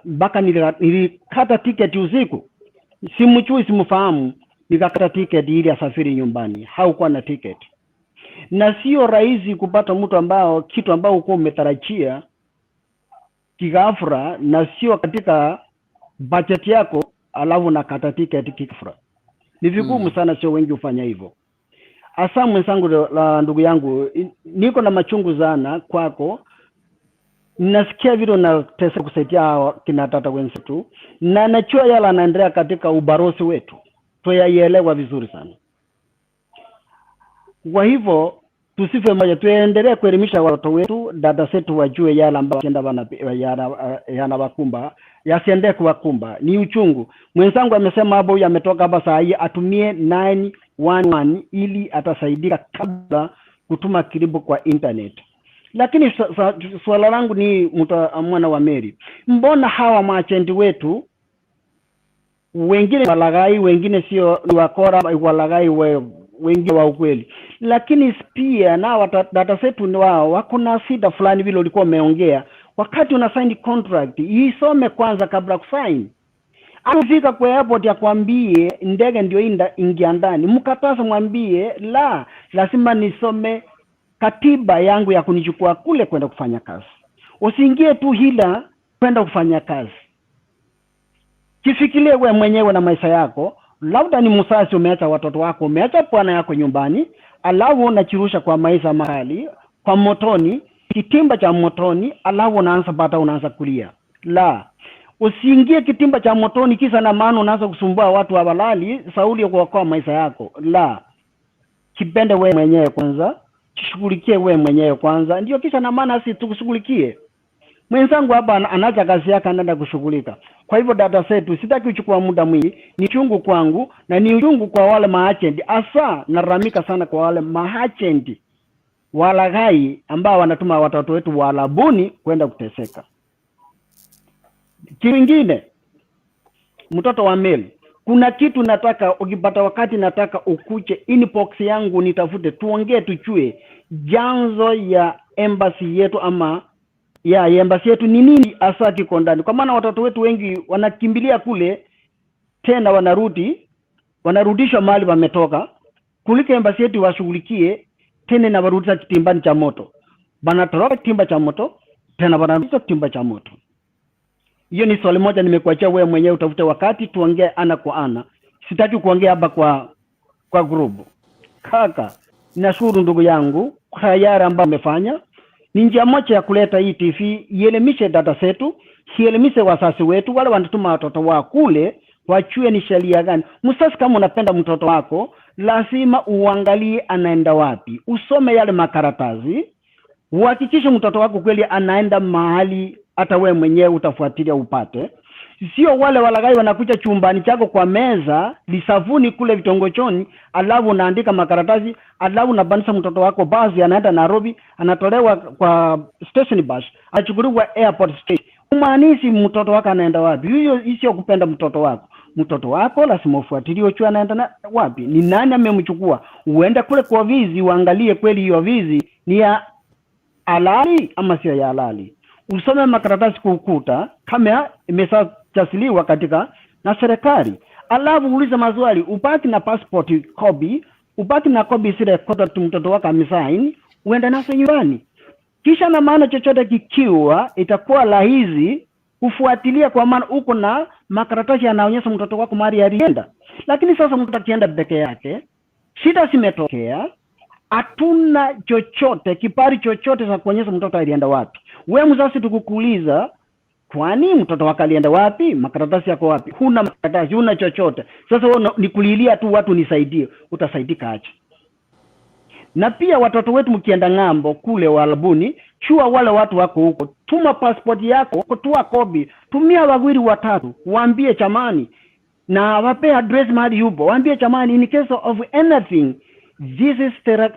mpaka nilikata tiketi usiku. Simjui, simfahamu, nikakata tiketi ili asafiri nyumbani. Haukuwa na tiketi. Na sio rahisi kupata mtu ambao kitu ambao ulikuwa umetarajia kighafla na sio katika budget yako, alafu nakata tiketi kighafla. Ni vigumu sana, sio wengi hufanya hivyo. Asa mwenzangu la ndugu yangu, niko na machungu sana kwako. Nasikia vile unatesa kusaidia kina tata wenzetu, na najua yale anaendelea katika ubarosi wetu, tuyaielewa vizuri sana. Kwa hivyo tusife moja, tuendelee kuelimisha watoto wetu, dada zetu wajue yale ambayo yanawakumba, yasiendelee kuwakumba. Ni uchungu. Mwenzangu amesema hapo, huyu ametoka hapa saa hii atumie 911 ili atasaidika kabla kutuma kilipo kwa internet. Lakini swala langu ni mwana wa Mary, mbona hawa maagenti wetu wengine walaghai, wengine sio wakora, walaghai wengine wa ukweli, lakini pia na data zetu ni wao wako na shida fulani. Vile ulikuwa umeongea wakati una sign contract, isome kwanza kabla kusign. Afika kwa airport akwambie ndege ndio ingia ndani, mkataza, mwambie la, lazima nisome katiba yangu ya kunichukua kule kwenda kufanya kazi. Usiingie tu hila kwenda kufanya kazi. Kifikirie wewe mwenyewe na maisha yako. Labda ni msasi, umeacha watoto wako, umeacha bwana yako nyumbani, alafu unachirusha kwa maisha mahali kwa motoni, kitimba cha motoni, alafu unaanza bata, unaanza kulia. La, usiingie kitimba cha motoni kisa na maana unaanza kusumbua watu hawalali, sauli kuokoa maisha yako. La, kipende wewe mwenyewe kwanza, shughulikie wewe mwenyewe kwanza, ndio kisha na maana si tukushughulikie. Mwenzangu hapa anaacha kazi yake anaenda kushughulika. Kwa hivyo dada zetu, sitaki kuchukua muda mwingi, ni chungu kwangu na ni chungu kwa wale maagent. Hasa nalalamika sana kwa wale maagent walaghai ambao wanatuma watoto wetu Uarabuni kwenda kuteseka. Kingine, mtoto wa Meli, kuna kitu nataka ukipata wakati, nataka ukuje inbox yangu nitafute, tuongee, tujue janzo ya embassy yetu ama ya embassy yetu ni nini hasa kiko ndani, kwa maana watoto wetu wengi wanakimbilia kule tena wanarudishwa mahali wametoka, kuliko embassy yetu washughulikie tena na warudisha kitimbani cha moto. Banatoroka kitimba cha moto tena wanarudisha kitimba cha moto. Hiyo ni swali moja nimekuachia wewe mwenyewe utafute wakati tuongee ana kwa ana. Sitaki kuongea hapa kwa Kwa grupu. Kaka, nashukuru ndugu yangu kwa yale ambayo umefanya. Ni njia moja ya kuleta hii TV ielimishe dada zetu, ielimishe wazazi wetu, wale wanatuma watoto wao kule, wajue ni sheria gani. Mzazi, kama unapenda mtoto wako, lazima uangalie anaenda wapi, usome yale makaratasi, uhakikishe mtoto wako kweli anaenda mahali hata wewe mwenyewe utafuatilia upate. Sio wale walaghai wanakuja chumbani chako kwa meza lisavuni kule vitongochoni, alafu unaandika makaratasi, alafu unabandisha mtoto wako basi, anaenda Nairobi, anatolewa kwa station bus, achukuliwa airport station. Umaanisi mtoto wako anaenda wapi? Hiyo sio kupenda mtoto wako. Mtoto wako lazima ufuatilie, ujue anaenda wapi, ni nani amemchukua. Uende kule kwa ofisi uangalie kweli hiyo ofisi ni ya halali ama sio ya halali. Usome makaratasi kukuta kama imeshachasiliwa katika na serikali, alafu uulize maswali, ubaki na passport copy, ubaki na copy zile contract mtoto wako amesign, uende nazo nyumbani. Kisha na maana chochote kikiwa, itakuwa rahisi kufuatilia, kwa maana uko na makaratasi yanaonyesha mtoto wako mahali alienda. Lakini sasa mtoto akienda peke yake, shida zimetokea, hatuna chochote kibali chochote cha kuonyesha mtoto alienda wapi. We mzazi, tukukuuliza, kwani mtoto wako alienda wapi? Makaratasi yako wapi? Huna makaratasi, huna chochote. Sasa wewe ni kulilia tu watu nisaidie, utasaidika aje? Na pia watoto wetu mkienda ng'ambo kule Uarabuni, chua wale watu wako huko, tuma passport yako, toa copy, tumia wawili watatu, waambie chamani, na wape address mahali yupo, waambie chamani, in case of anything this is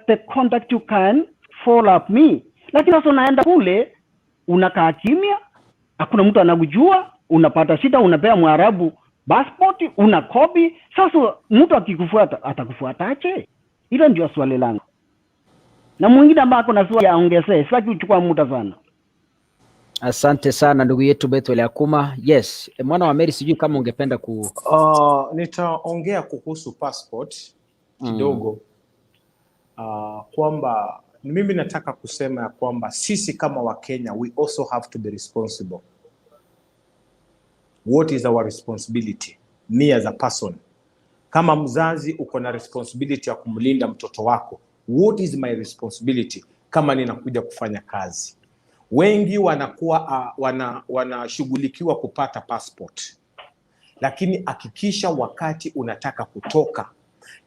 the contact you can follow up me. Lakini sasa unaenda kule unakaa kimya, hakuna mtu anakujua, unapata shida, unapea Mwarabu passport, una copy. Sasa mtu akikufuata atakufuataje? Hilo ndio swali langu. Na mwingine ambaye ako na swali aongezee, sitaki kuchukua muda sana. Asante sana ndugu yetu Bethel Akuma. Yes, mwana wa Mary, sijui kama ungependa ku Nitaongea kuhusu passport kidogo, kwamba mimi nataka kusema ya kwamba sisi kama Wakenya, we also have to be responsible. What is our responsibility? Me as a person, kama mzazi uko na responsibility ya kumlinda mtoto wako. What is my responsibility kama ninakuja kufanya kazi? Wengi wanakuwa wanashughulikiwa kupata passport, lakini hakikisha wakati unataka kutoka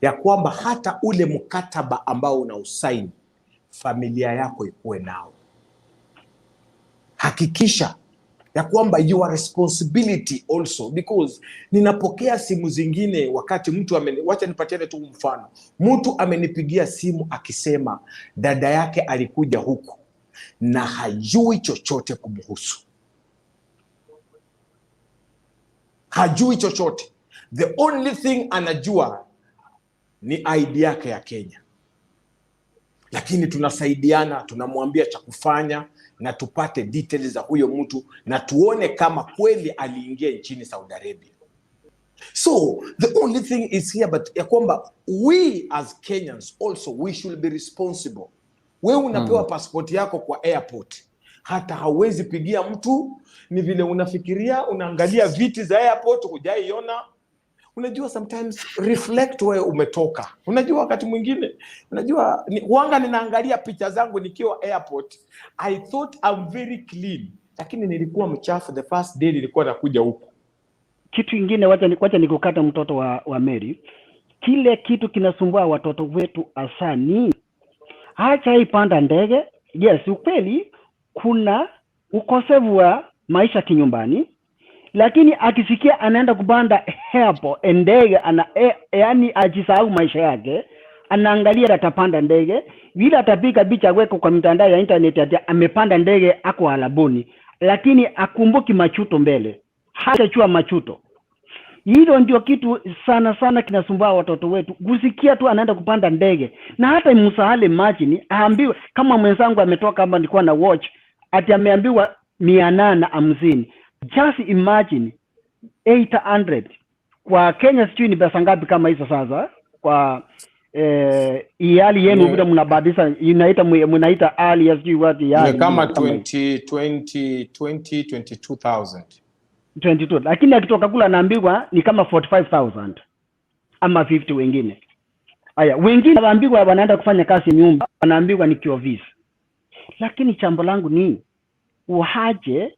ya kwamba hata ule mkataba ambao unausaini, familia yako ikuwe nao. Hakikisha ya kwamba your responsibility also, because ninapokea simu zingine wakati mtu ameni, wacha nipatiane tu mfano. Mtu amenipigia simu akisema dada yake alikuja huku na hajui chochote kumhusu, hajui chochote. The only thing anajua ni ID yake ya Kenya, lakini tunasaidiana, tunamwambia cha kufanya na tupate details za huyo mtu na tuone kama kweli aliingia nchini Saudi Arabia. So the only thing is here but ya kwamba we as Kenyans also, we should be responsible. Wewe unapewa passport yako kwa airport, hata hauwezi pigia mtu, ni vile unafikiria, unaangalia viti za airport hujaiona. Unajua, sometimes reflect wewe umetoka. Unajua wakati mwingine, unajua wanga ninaangalia picha zangu nikiwa airport, I thought I'm very clean, lakini nilikuwa mchafu the first day nilikuwa nakuja huku. Kitu ingine, wacha nikukata mtoto wa Mary. Kile kitu kinasumbua watoto wetu hasa ni acha ipanda ndege. Yes, ukweli kuna ukosefu wa maisha kinyumbani, lakini akisikia anaenda kupanda airport ndege ana yani ajisahau maisha yake, anaangalia atapanda ndege vile atapiga picha aweke kwa mitandao ya internet ati amepanda ndege ako Arabuni, lakini akumbuki machuto mbele, hatachua machuto. Hilo ndio kitu sana sana kinasumbua watoto wetu, kusikia tu anaenda kupanda ndege, na hata msahale, imagine aambiwe kama mwenzangu ametoka hapa, nilikuwa na watch ati ameambiwa 850. Just imagine 800 kwa Kenya, sijui ni pesa ngapi kama hizo sasa kwa hali yenu vile mnabadilisha inaita mnaita hali ya sijui what Ni hali kama kama hiyo. 20 20 20 22,000. 22, lakini akitoka kule anaambiwa ni kama 45,000 ama 50 wengine. Aya, wengine waambiwa wanaenda kufanya kazi nyumba, wanaambiwa ni kiofisi. Lakini chambo langu ni uhaje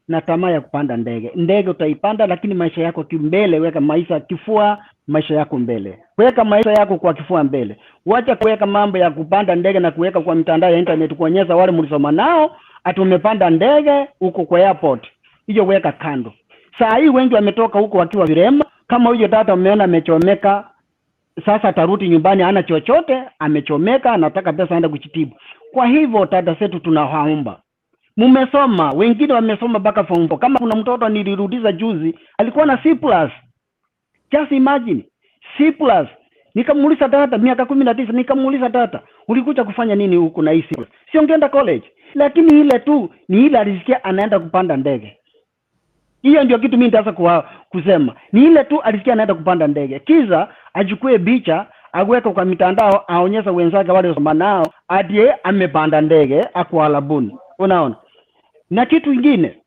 na tamaa ya kupanda ndege. Ndege utaipanda, lakini maisha yako kimbele, weka maisha kifua, maisha yako mbele, weka maisha yako kwa kifua mbele. Wacha kuweka mambo ya kupanda ndege na kuweka kwa mitandao ya internet kuonyesha wale mlisoma nao ati umepanda ndege huko kwa airport. Hiyo weka kando. Saa hii wengi wametoka huko wakiwa virema, kama huyo tata umeona amechomeka. Sasa atarudi nyumbani hana chochote, amechomeka, anataka pesa aende kujitibu. Kwa hivyo tata zetu tunawaomba, mumesoma, wengine wamesoma mpaka form 4. Kama kuna mtoto nilirudiza juzi alikuwa na C+. Just imagine C+. Nikamuuliza tata, miaka 19, nikamuuliza tata, ulikuja kufanya nini huku na hii C+? Sio ungeenda college. Lakini ile tu ni ile alisikia anaenda kupanda ndege. Hiyo ndio kitu mimi nitaanza kusema. Ni ile tu alisikia anaenda kupanda ndege. Kiza achukue picha aweke kwa mitandao aonyeshe wenzake wale wasoma nao ati amepanda ndege ako Arabuni. Unaona? Na kitu ingine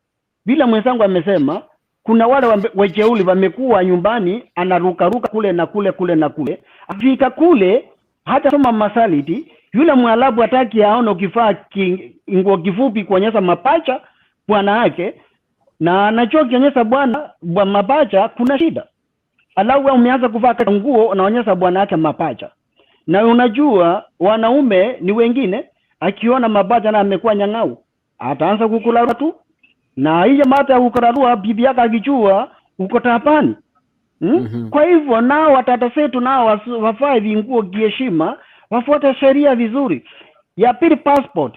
bila mwenzangu amesema, kuna wale wajeuli wamekuwa nyumbani, anarukaruka kule na kule kule na kule, afika kule hata soma masaliti, yule Mwarabu hataki aone ukivaa nguo kifupi kuonyesha mapacha bwana yake, na anajua ukionyesha bwana bwa mapacha kuna shida. Alafu wewe umeanza kuvaa nguo unaonyesha bwana yake mapacha, na unajua wanaume ni wengine, akiona mapacha na amekuwa nyang'au ataanza kukularua tu, na hiyo mata ya kukularua bibi yake akijua uko tapani. Kwa hivyo nao watata zetu nao wafae vinguo kiheshima, wafuate sheria vizuri. Ya pili, passport.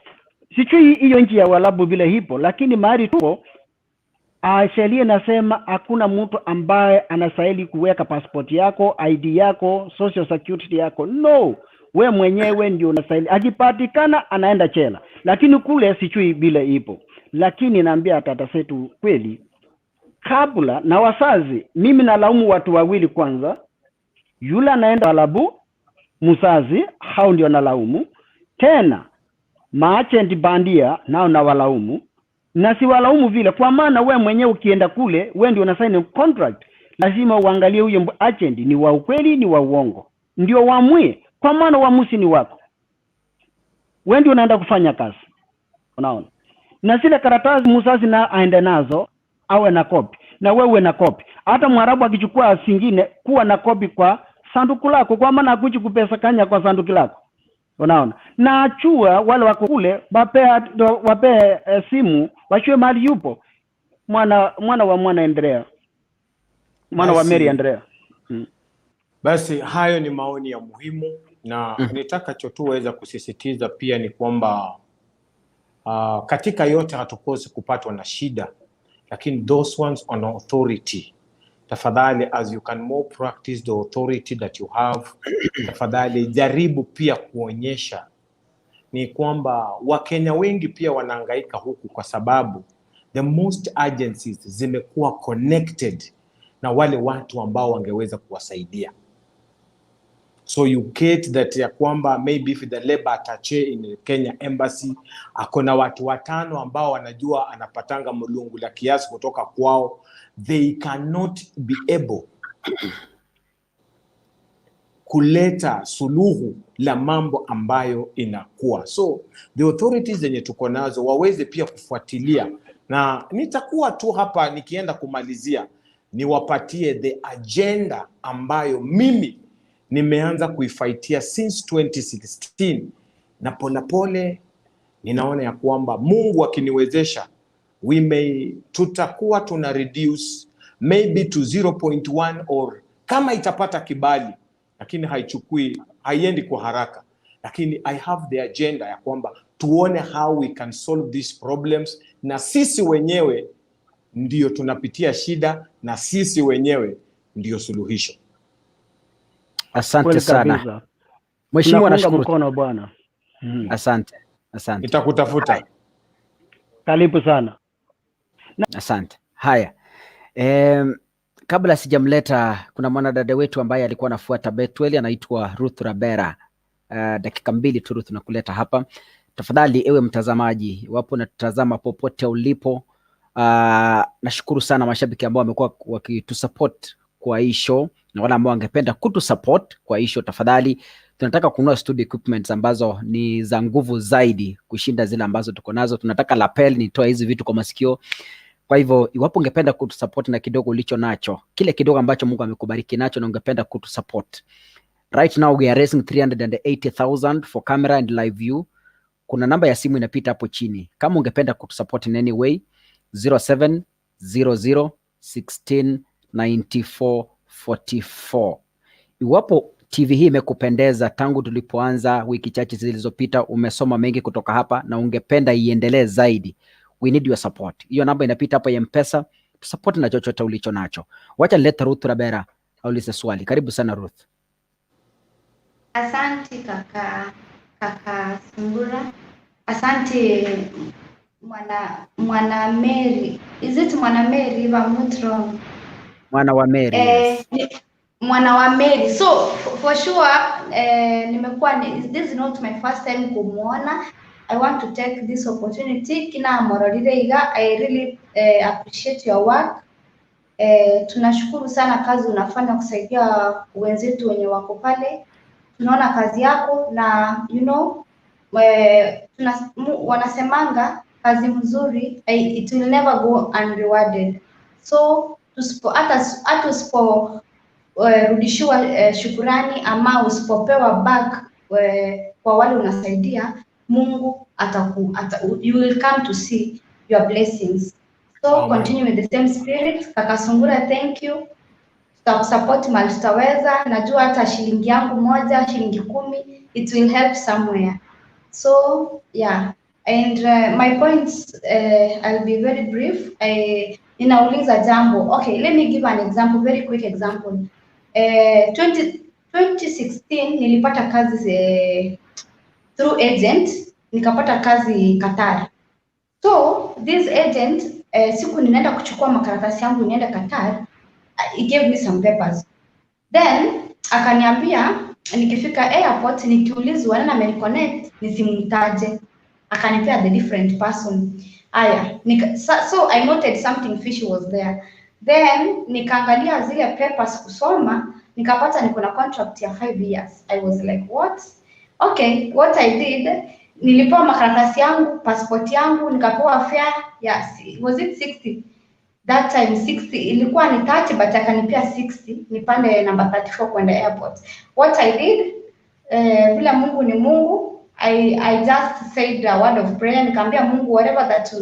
Sijui hiyo nchi ya Waarabu vile hipo, lakini mahali tuko sheria inasema hakuna mtu ambaye anastahili kuweka passport yako, ID yako, social security yako. No, we mwenyewe ndio unastahili. Akipatikana anaenda chela, lakini kule sijui vile ipo. Lakini naambia tata zetu kweli, kabla na wazazi, mimi nalaumu watu wawili kwanza. Yule anaenda Waarabu, mzazi, hao ndio nalaumu. Tena maagent bandia nao nawalaumu, na siwalaumu vile, kwa maana we mwenyewe ukienda kule, we ndio una sign contract, lazima uangalie huyo agent ni wa ukweli ni wa uongo, ndio uamue, kwa maana uamuzi ni wako, we ndio unaenda kufanya kazi. Unaona? Na zile karatasi mzazi na aende nazo, awe na kopi na wewe uwe na kopi. Hata Mwarabu akichukua zingine, kuwa na kopi kwa sanduku lako, kwa maana hakuji kupesa kanya kwa sanduku lako. Unaona? Na achua wale wako kule wape simu wachue mahali yupo. Mwana wa mwana Andrea, mwana wa Mary Andrea. Basi hayo ni maoni ya muhimu, na nitakacho tu weza kusisitiza pia ni kwamba katika yote hatukosi kupatwa na shida, lakini those ones on authority, tafadhali, as you can more practice the authority that you have, tafadhali jaribu pia kuonyesha ni kwamba Wakenya wengi pia wanahangaika huku kwa sababu the most agencies zimekuwa connected na wale watu ambao wangeweza kuwasaidia. So you get that ya kwamba maybe if the labor attache in Kenya embassy ako na watu watano ambao wanajua anapatanga mlungu la kiasi kutoka kwao, they cannot be able kuleta suluhu la mambo ambayo inakuwa. So the authorities zenye tuko nazo waweze pia kufuatilia, na nitakuwa tu hapa nikienda kumalizia, niwapatie the agenda ambayo mimi nimeanza kuifightia since 2016 na polepole ninaona ya kwamba Mungu akiniwezesha we may tutakuwa tuna reduce maybe to 0.1 or kama itapata kibali, lakini haichukui, haiendi kwa haraka, lakini I have the agenda ya kwamba tuone how we can solve these problems, na sisi wenyewe ndio tunapitia shida na sisi wenyewe ndio suluhisho. Asante Kweli sana kabisa. Mheshimiwa, Tunakuunga nashukuru. mkono bwana. Asante, asante. Nitakutafuta. Karibu sana. Asante. Haya, kabla sijamleta, kuna mwanadada wetu ambaye alikuwa anafuata Betwel, anaitwa Ruth Rabera. Dakika mbili tu Ruth, nakuleta hapa. Tafadhali ewe mtazamaji, iwapo unatazama popote ulipo, nashukuru sana mashabiki ambao wamekuwa wakitusupport kwa kwa hii show na wale ambao wangependa kutu support kwa hii show, tafadhali tunataka kununua studio equipments ambazo ni za nguvu zaidi kushinda zile ambazo tuko nazo. Tunataka lapel, nitoe hizi vitu kwa masikio. Kwa hivyo iwapo ungependa kutusupport na kidogo ulicho nacho, kile kidogo ambacho Mungu amekubariki nacho na ungependa kutusupport. Right now we are raising 380,000 for camera and live view. Kuna namba ya simu inapita hapo chini. Kama ungependa kutusupport in any way, 0700 16 94 44. Iwapo TV hii imekupendeza tangu tulipoanza wiki chache zilizopita, umesoma mengi kutoka hapa na ungependa iendelee zaidi, we need your support. Hiyo namba inapita hapa ya M-Pesa, support na chochote ulicho nacho. Wacha nilete Ruth Rabera aulize swali. Karibu sana Ruth. Asante kaka Sungura. Asante mwana Mary. Is it mwana Mary if I'm not wrong? Mwana wa Mary, yes. Mwana wa Mary. So for sure nimekuwa this is not my first time kumuona. I want to take this opportunity kina mororire iga, I really appreciate your work. Tunashukuru sana kazi unafanya kusaidia wenzetu wenye wako pale. Tunaona kazi yako na wanasemanga kazi mzuri it will never go unrewarded. So tusipo hata usipo rudishiwa shukurani ama usipopewa back kwa wale unasaidia, Mungu you will come to see your blessings. So Amen. Continue with the same spirit. Kaka Sungura, thank you. Tutakusupport mahali tutaweza. Najua hata shilingi yangu moja, shilingi 10, it will help somewhere. So yeah, and my points, I'll be very brief. Ninauliza jambo. Okay, let me give an example, very quick example. 2016 nilipata kazi through agent, nikapata kazi Qatar. So this agent, siku ninaenda kuchukua makaratasi yangu niende Qatar, he gave me some papers. Then akaniambia nikifika airport nikiulizwa nani ameniconnect nisimtaje. Akanipea the different person. Aya, so I noted something fishy was there. Then nikaangalia zile papers kusoma, nikapata niko na contract ya 5 years. I was like, what? Okay, what I did, nilipewa makaratasi yangu, passport yangu, nikapewa fare ya, was it 60? That time 60 ilikuwa ni 30, but akanipea 60 nipande number 34 kwenda airport. What I did, vile Mungu ni Mungu, I just said a word of prayer, nikaambia Mungu, whatever that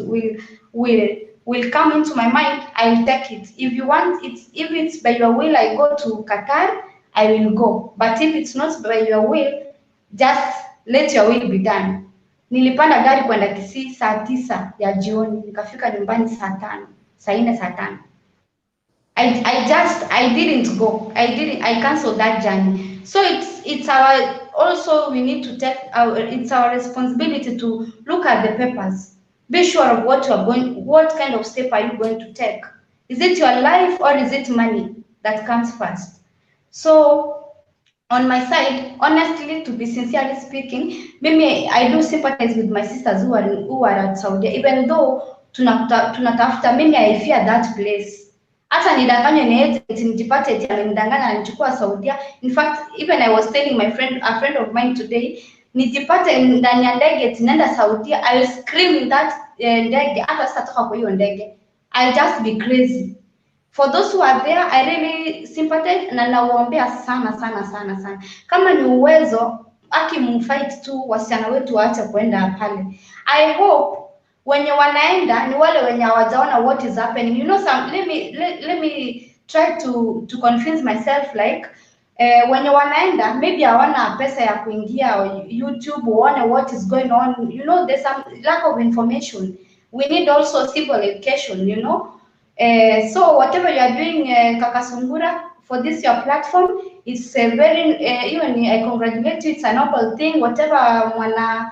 will come into my mind, I'll take it. If you want it, if it's by your will I go to Qatar, I will go. But if it's not by your will, just let your will be done. Nilipanda gari kwenda Kisii saa 9 ya jioni, nikafika nyumbani saa 5, saa 4, saa 5. I didn't go. I didn't, I canceled that journey. So it's our, also we need to take our, it's our responsibility to look at the papers. Be sure of what you are going, what kind of step are you going to take? Is it your life or is it money that comes first? So on my side, honestly, to be sincerely speaking, maybe I do sympathize with my sisters who are at Saudi, even though tunatafuta, mimi I fear that place. Hata nidanganywe ni agent nijipate eti amenidanganya ananichukua Saudia. In fact, even I was telling my friend, a friend of mine today, nijipate ndani ya ndege eti naenda Saudia, I will scream in that ndege, hata sitatoka kwa hiyo ndege. I'll just be crazy. For those who are there, I really sympathize na nawaombea sana sana sana sana. Kama ni uwezo, aki mfight tu wasichana wetu waache kuenda pale. I hope wenye wanaenda ni wale wenye hawajaona what is happening. You know some, let me try to convince myself like wenye wanaenda maybe hawana pesa ya kuingia YouTube uone what is going on. You know, there's some lack of information. We need also civil education. So whatever you are doing, Kaka Sungura, for this your platform, it's a very, even I congratulate you, it's a noble thing. Whatever mwana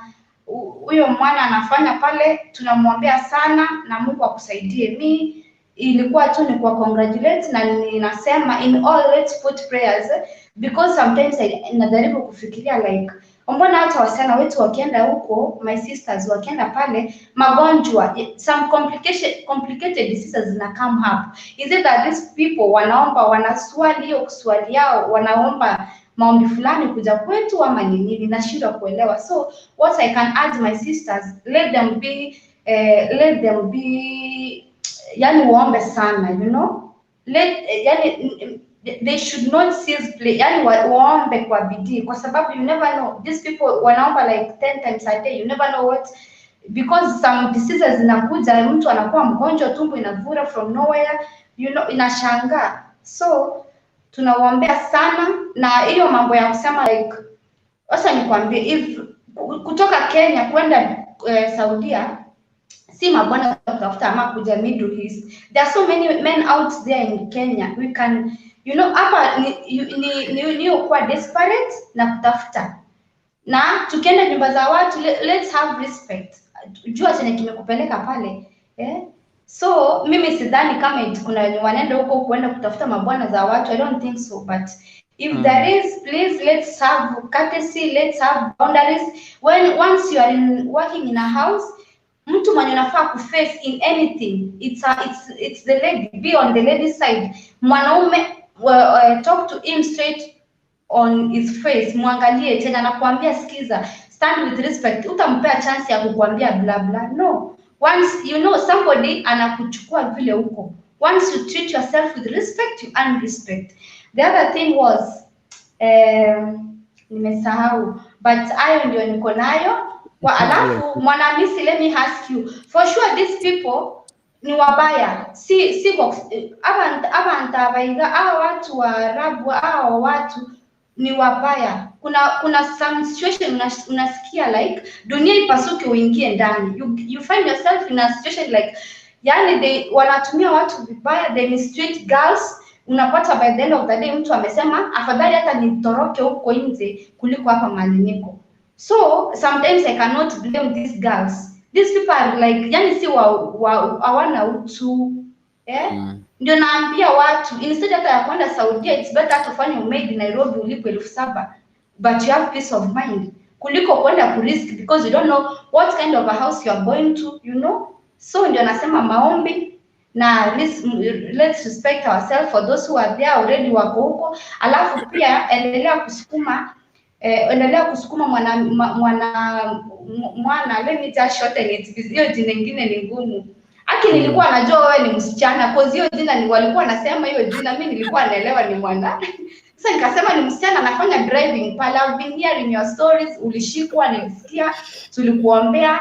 huyo mwana anafanya pale, tunamwombea sana na Mungu akusaidie. Mi ilikuwa tu ni kwa congratulate na ninasema in all let's put prayers, because sometimes I najaribu kufikiria like Mbona hata wasichana wetu wakienda huko, my sisters wakienda pale, magonjwa, some complicated diseases zina come up. Is it that these people wanaomba, wanaswali hiyo swali yao, wanaomba maombi fulani kuja kwetu ama ni nini? Nashindwa kuelewa. So what I can add, my sisters, let them be, yani waombe sana. Yani they should not cease play, yani waombe kwa bidii, kwa sababu you never know, these people wanaomba like 10 times a day. You never know what, because some diseases zinakuja, mtu anakuwa mgonjwa, tumbo inavura from nowhere, inashangaa. So tunawaombea sana, na hiyo mambo ya kusema like, sasa nikwambie, if kutoka Kenya kwenda Saudia si mabwana kutafuta ama kuja Middle East. There are so many men out there in Kenya. We can hapa ni kuwa desperate na kutafuta. Na tukienda nyumba za watu, let's have respect. Jua chenye kimekupeleka pale. Eh? So mimi sidhani kama kuna wenye wanaenda huko kuenda kutafuta mabwana za watu. I don't think so, but if there is, please, let's have courtesy, let's have boundaries. When once you are in working in a house, mtu mwenye unafaa kuface in anything, it's the lady. Be on the lady side. Mwanaume, well, talk to him straight on his face, mwangalie tena, nakuambia sikiza, stand with respect. Utampea chance ya kukuambia bla bla, no. Once you know somebody anakuchukua vile uko, once you treat yourself with respect, you earn respect. The other thing was, nimesahau, but hayo ndio niko nayo. Wa alafu Mwanamisi, let me ask you, for sure these people ni wabaya, si kwa abantu abaiga, hawa watu wa Arabu, hawa watu ni wabaya. Kuna some situation unasikia like dunia ipasuke uingie ndani. You find yourself in a situation like, yani they wanatumia watu vibaya, they mistreat girls. Unapata by the end of the day mtu amesema afadhali hata nitoroke huko nje kuliko hapa mahali niko. So sometimes I cannot blame these girls. These people are like, yani si wa hawana utu, eh? Ndio naambia watu, instead hata ya kwenda Saudia, it's better hata ufanye umaid Nairobi ulipwe 7,000, but you have peace of mind, kuliko kwenda kurisk because you don't know what kind of a house you are going to. So ndio nasema maombi na let's respect ourselves for those who are there already, wako huko. Alafu pia endelea kusukuma mwana, let me just shorten it, hiyo jina ingine ni ngumu. Aki nilikuwa najua wewe ni msichana, cause hiyo jina ni walikuwa nasema hiyo jina, mi nilikuwa naelewa ni mwana. Sasa nikasema ni msichana anafanya driving pale. I've been hearing your stories, ulishikwa, nilisikia, tulikuombea.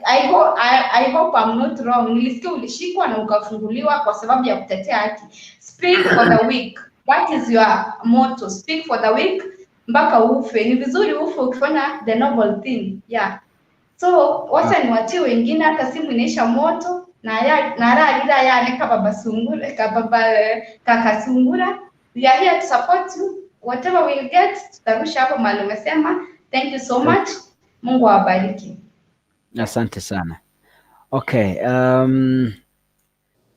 I hope I'm not wrong. Nilisikia ulishikwa na ukafunguliwa kwa sababu ya kutetea haki. Speak for the weak. That is your motto. Speak for the weak mpaka ufe. Ni vizuri ufe ukifanya the noble thing. Yeah. So wacha niwatie wengine, hata simu inaisha moto na ya na rarira yane kababa sungura, kababa kaka sungura. We are here to support you. Whatever we'll get, tutarusha hapo mahali umesema. Thank you so much. Mungu awabariki. Asante sana. Okay,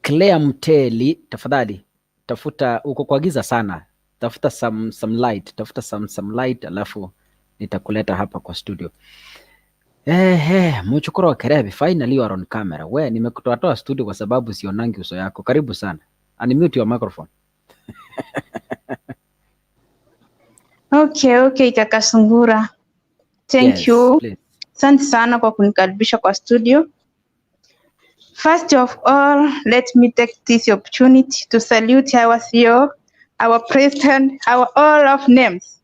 Claire Mteli, tafadhali tafuta, uko kwa giza sana, tafuta some light, tafuta some light, alafu nitakuleta hapa kwa studio. Muchukuro wa Kerebi, finally you are on camera. We, nimekutoatoa studio kwa sababu sionangi uso yako. Karibu sana. Unmute your microphone. Okay, kaka Sungura. Thank Yes, you. Please. Asante sana kwa kunikaribisha kwa studio. First of all, let me take this opportunity to salute our CEO, our president, our all of names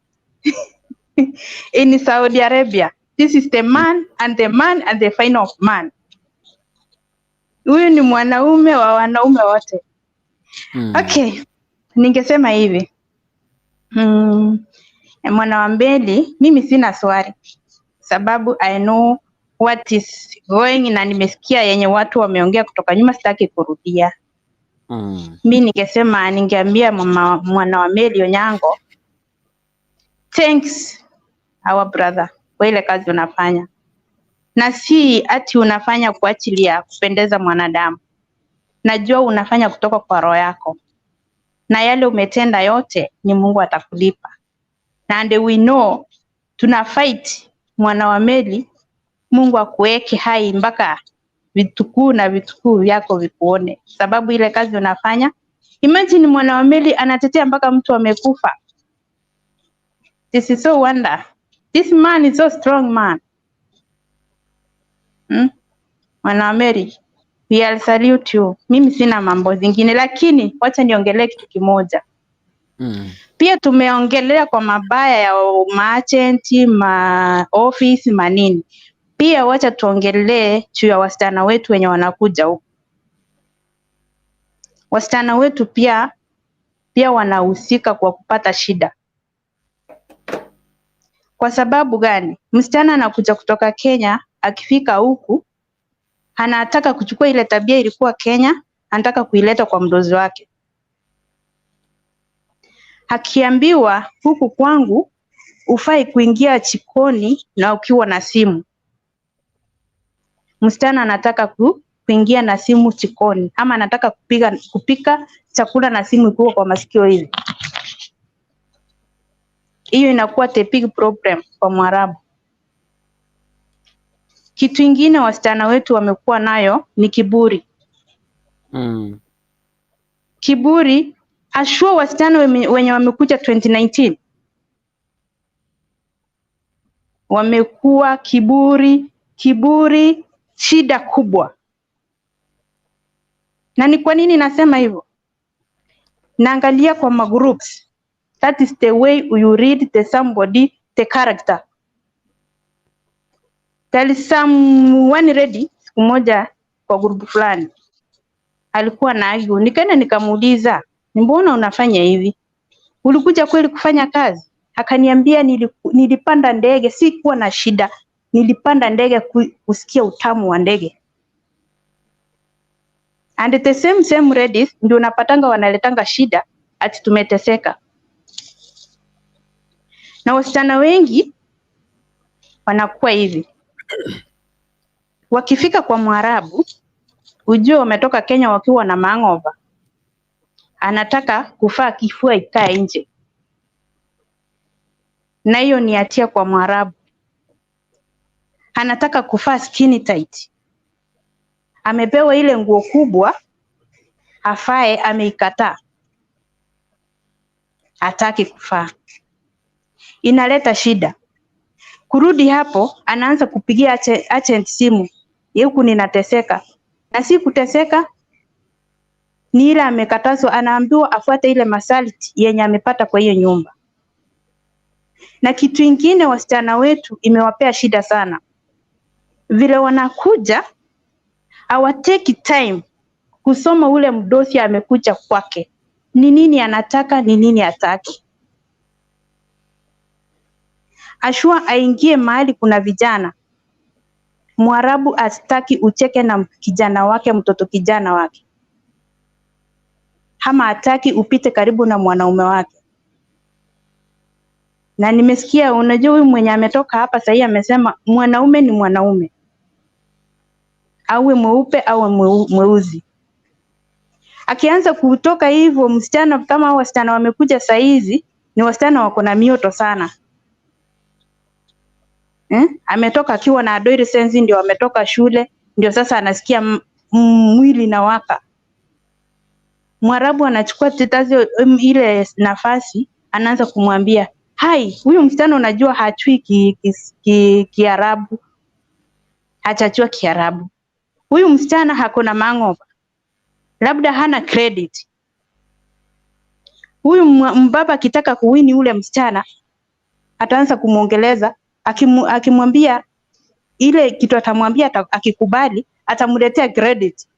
in Saudi Arabia. This is the man and the man and the final man. Huyu ni mwanaume wa wanaume wote. Okay, ningesema hivi. Mwana wa Mbeli, mimi sina swali sababu I know what is going na nimesikia yenye watu wameongea kutoka nyuma, sitaki kurudia. Mi ningesema, ningeambia mama mwana wa Meli Onyango, thanks our brother kwa ile kazi unafanya, na si ati unafanya kwa ajili ya kupendeza mwanadamu. Najua unafanya kutoka kwa roho yako, na yale umetenda yote ni Mungu atakulipa, and we know Tuna fight mwana wa meli, Mungu akuweke hai mpaka vitukuu na vitukuu vyako vikuone, sababu ile kazi unafanya. Imagine mwana wa meli anatetea mpaka mtu amekufa. This is so wonder. This man is so strong man. Mwana wa meli, we all salute you. Mimi sina mambo zingine, lakini wacha niongelee kitu kimoja. Pia tumeongelea kwa mabaya ya maagenti, ma office, manini. Pia wacha tuongelee juu ya wasichana wetu wenye wanakuja huku. Wasichana wetu pia wanahusika kwa kupata shida. Kwa sababu gani? Msichana anakuja kutoka Kenya, akifika huku anataka kuchukua ile tabia ilikuwa Kenya, anataka kuileta kwa mdozi wake. Akiambiwa huku kwangu ufai kuingia jikoni na ukiwa na simu, msichana anataka kuingia na simu jikoni, ama anataka kupika chakula na simu ikiwa kwa masikio hivi. Hiyo inakuwa the big problem kwa Mwarabu. Kitu ingine wasichana wetu wamekuwa nayo ni kiburi. Kiburi ashua wasichana wenye wamekuja 2019 wamekuwa kiburi, shida kubwa. Na ni kwa nini nasema hivyo? Naangalia kwa magroups. That is the way you read the somebody, the character. There is someone ready, siku moja kwa group fulani alikuwa na argue, nikaenda nikamuuliza, ni mbona unafanya hivi? Ulikuja kweli kufanya kazi? Akaniambia nilipanda ndege, sikuwa na shida, nilipanda ndege kusikia utamu wa ndege. And the same ladies ndio unapatanga wanaletanga shida ati tumeteseka. Na wasichana wengi wanakuwa hivi. Wakifika kwa Mwarabu, ujue wametoka Kenya wakiwa na hangover. Anataka kufaa kifua ikae nje. Na hiyo ni hatia kwa Mwarabu. Anataka kufaa skinny tight. Amepewa ile nguo kubwa, afae, ameikataa. Hataki kufaa. Inaleta shida. Kurudi hapo, anaanza kupigia agent simu. Huku ninateseka. Na si kuteseka, ni ile amekatazwa, anaambiwa afuate ile masharti yenye amepata kwa hiyo nyumba. Na kitu ingine wasichana wetu imewapea shida sana. Vile wanakuja, hawateki time kusoma ule mdosi amekuja kwake. Ni nini anataka, ni nini hataki. Ashua aingie mahali kuna vijana. Mwarabu astaki ucheke na kijana wake, mtoto kijana wake. Ama hataki upite karibu na mwanaume wake. Na nimesikia, unajua huyu mwenye ametoka hapa sahi amesema mwanaume ni mwanaume. Awe mweupe awe mweusi. Akianza kutoka hivyo msichana, kama wasichana wamekuja saizi, ni wasichana wako na mioto sana. Ametoka akiwa na adolescence, ndio ametoka shule, ndio sasa anasikia mwili na waka. Mwarabu anachukua tetazo ile nafasi, anaanza kumwambia, "Hai, huyu msichana unajua hajui Kiarabu. Hajajua Kiarabu. Huyu msichana hakuna hangover. Labda hana credit." Huyu mbaba akitaka kuwini ule msichana, ataanza kumuongeleza, akimwambia ile kitu atamwambia, akikubali atamletea credit.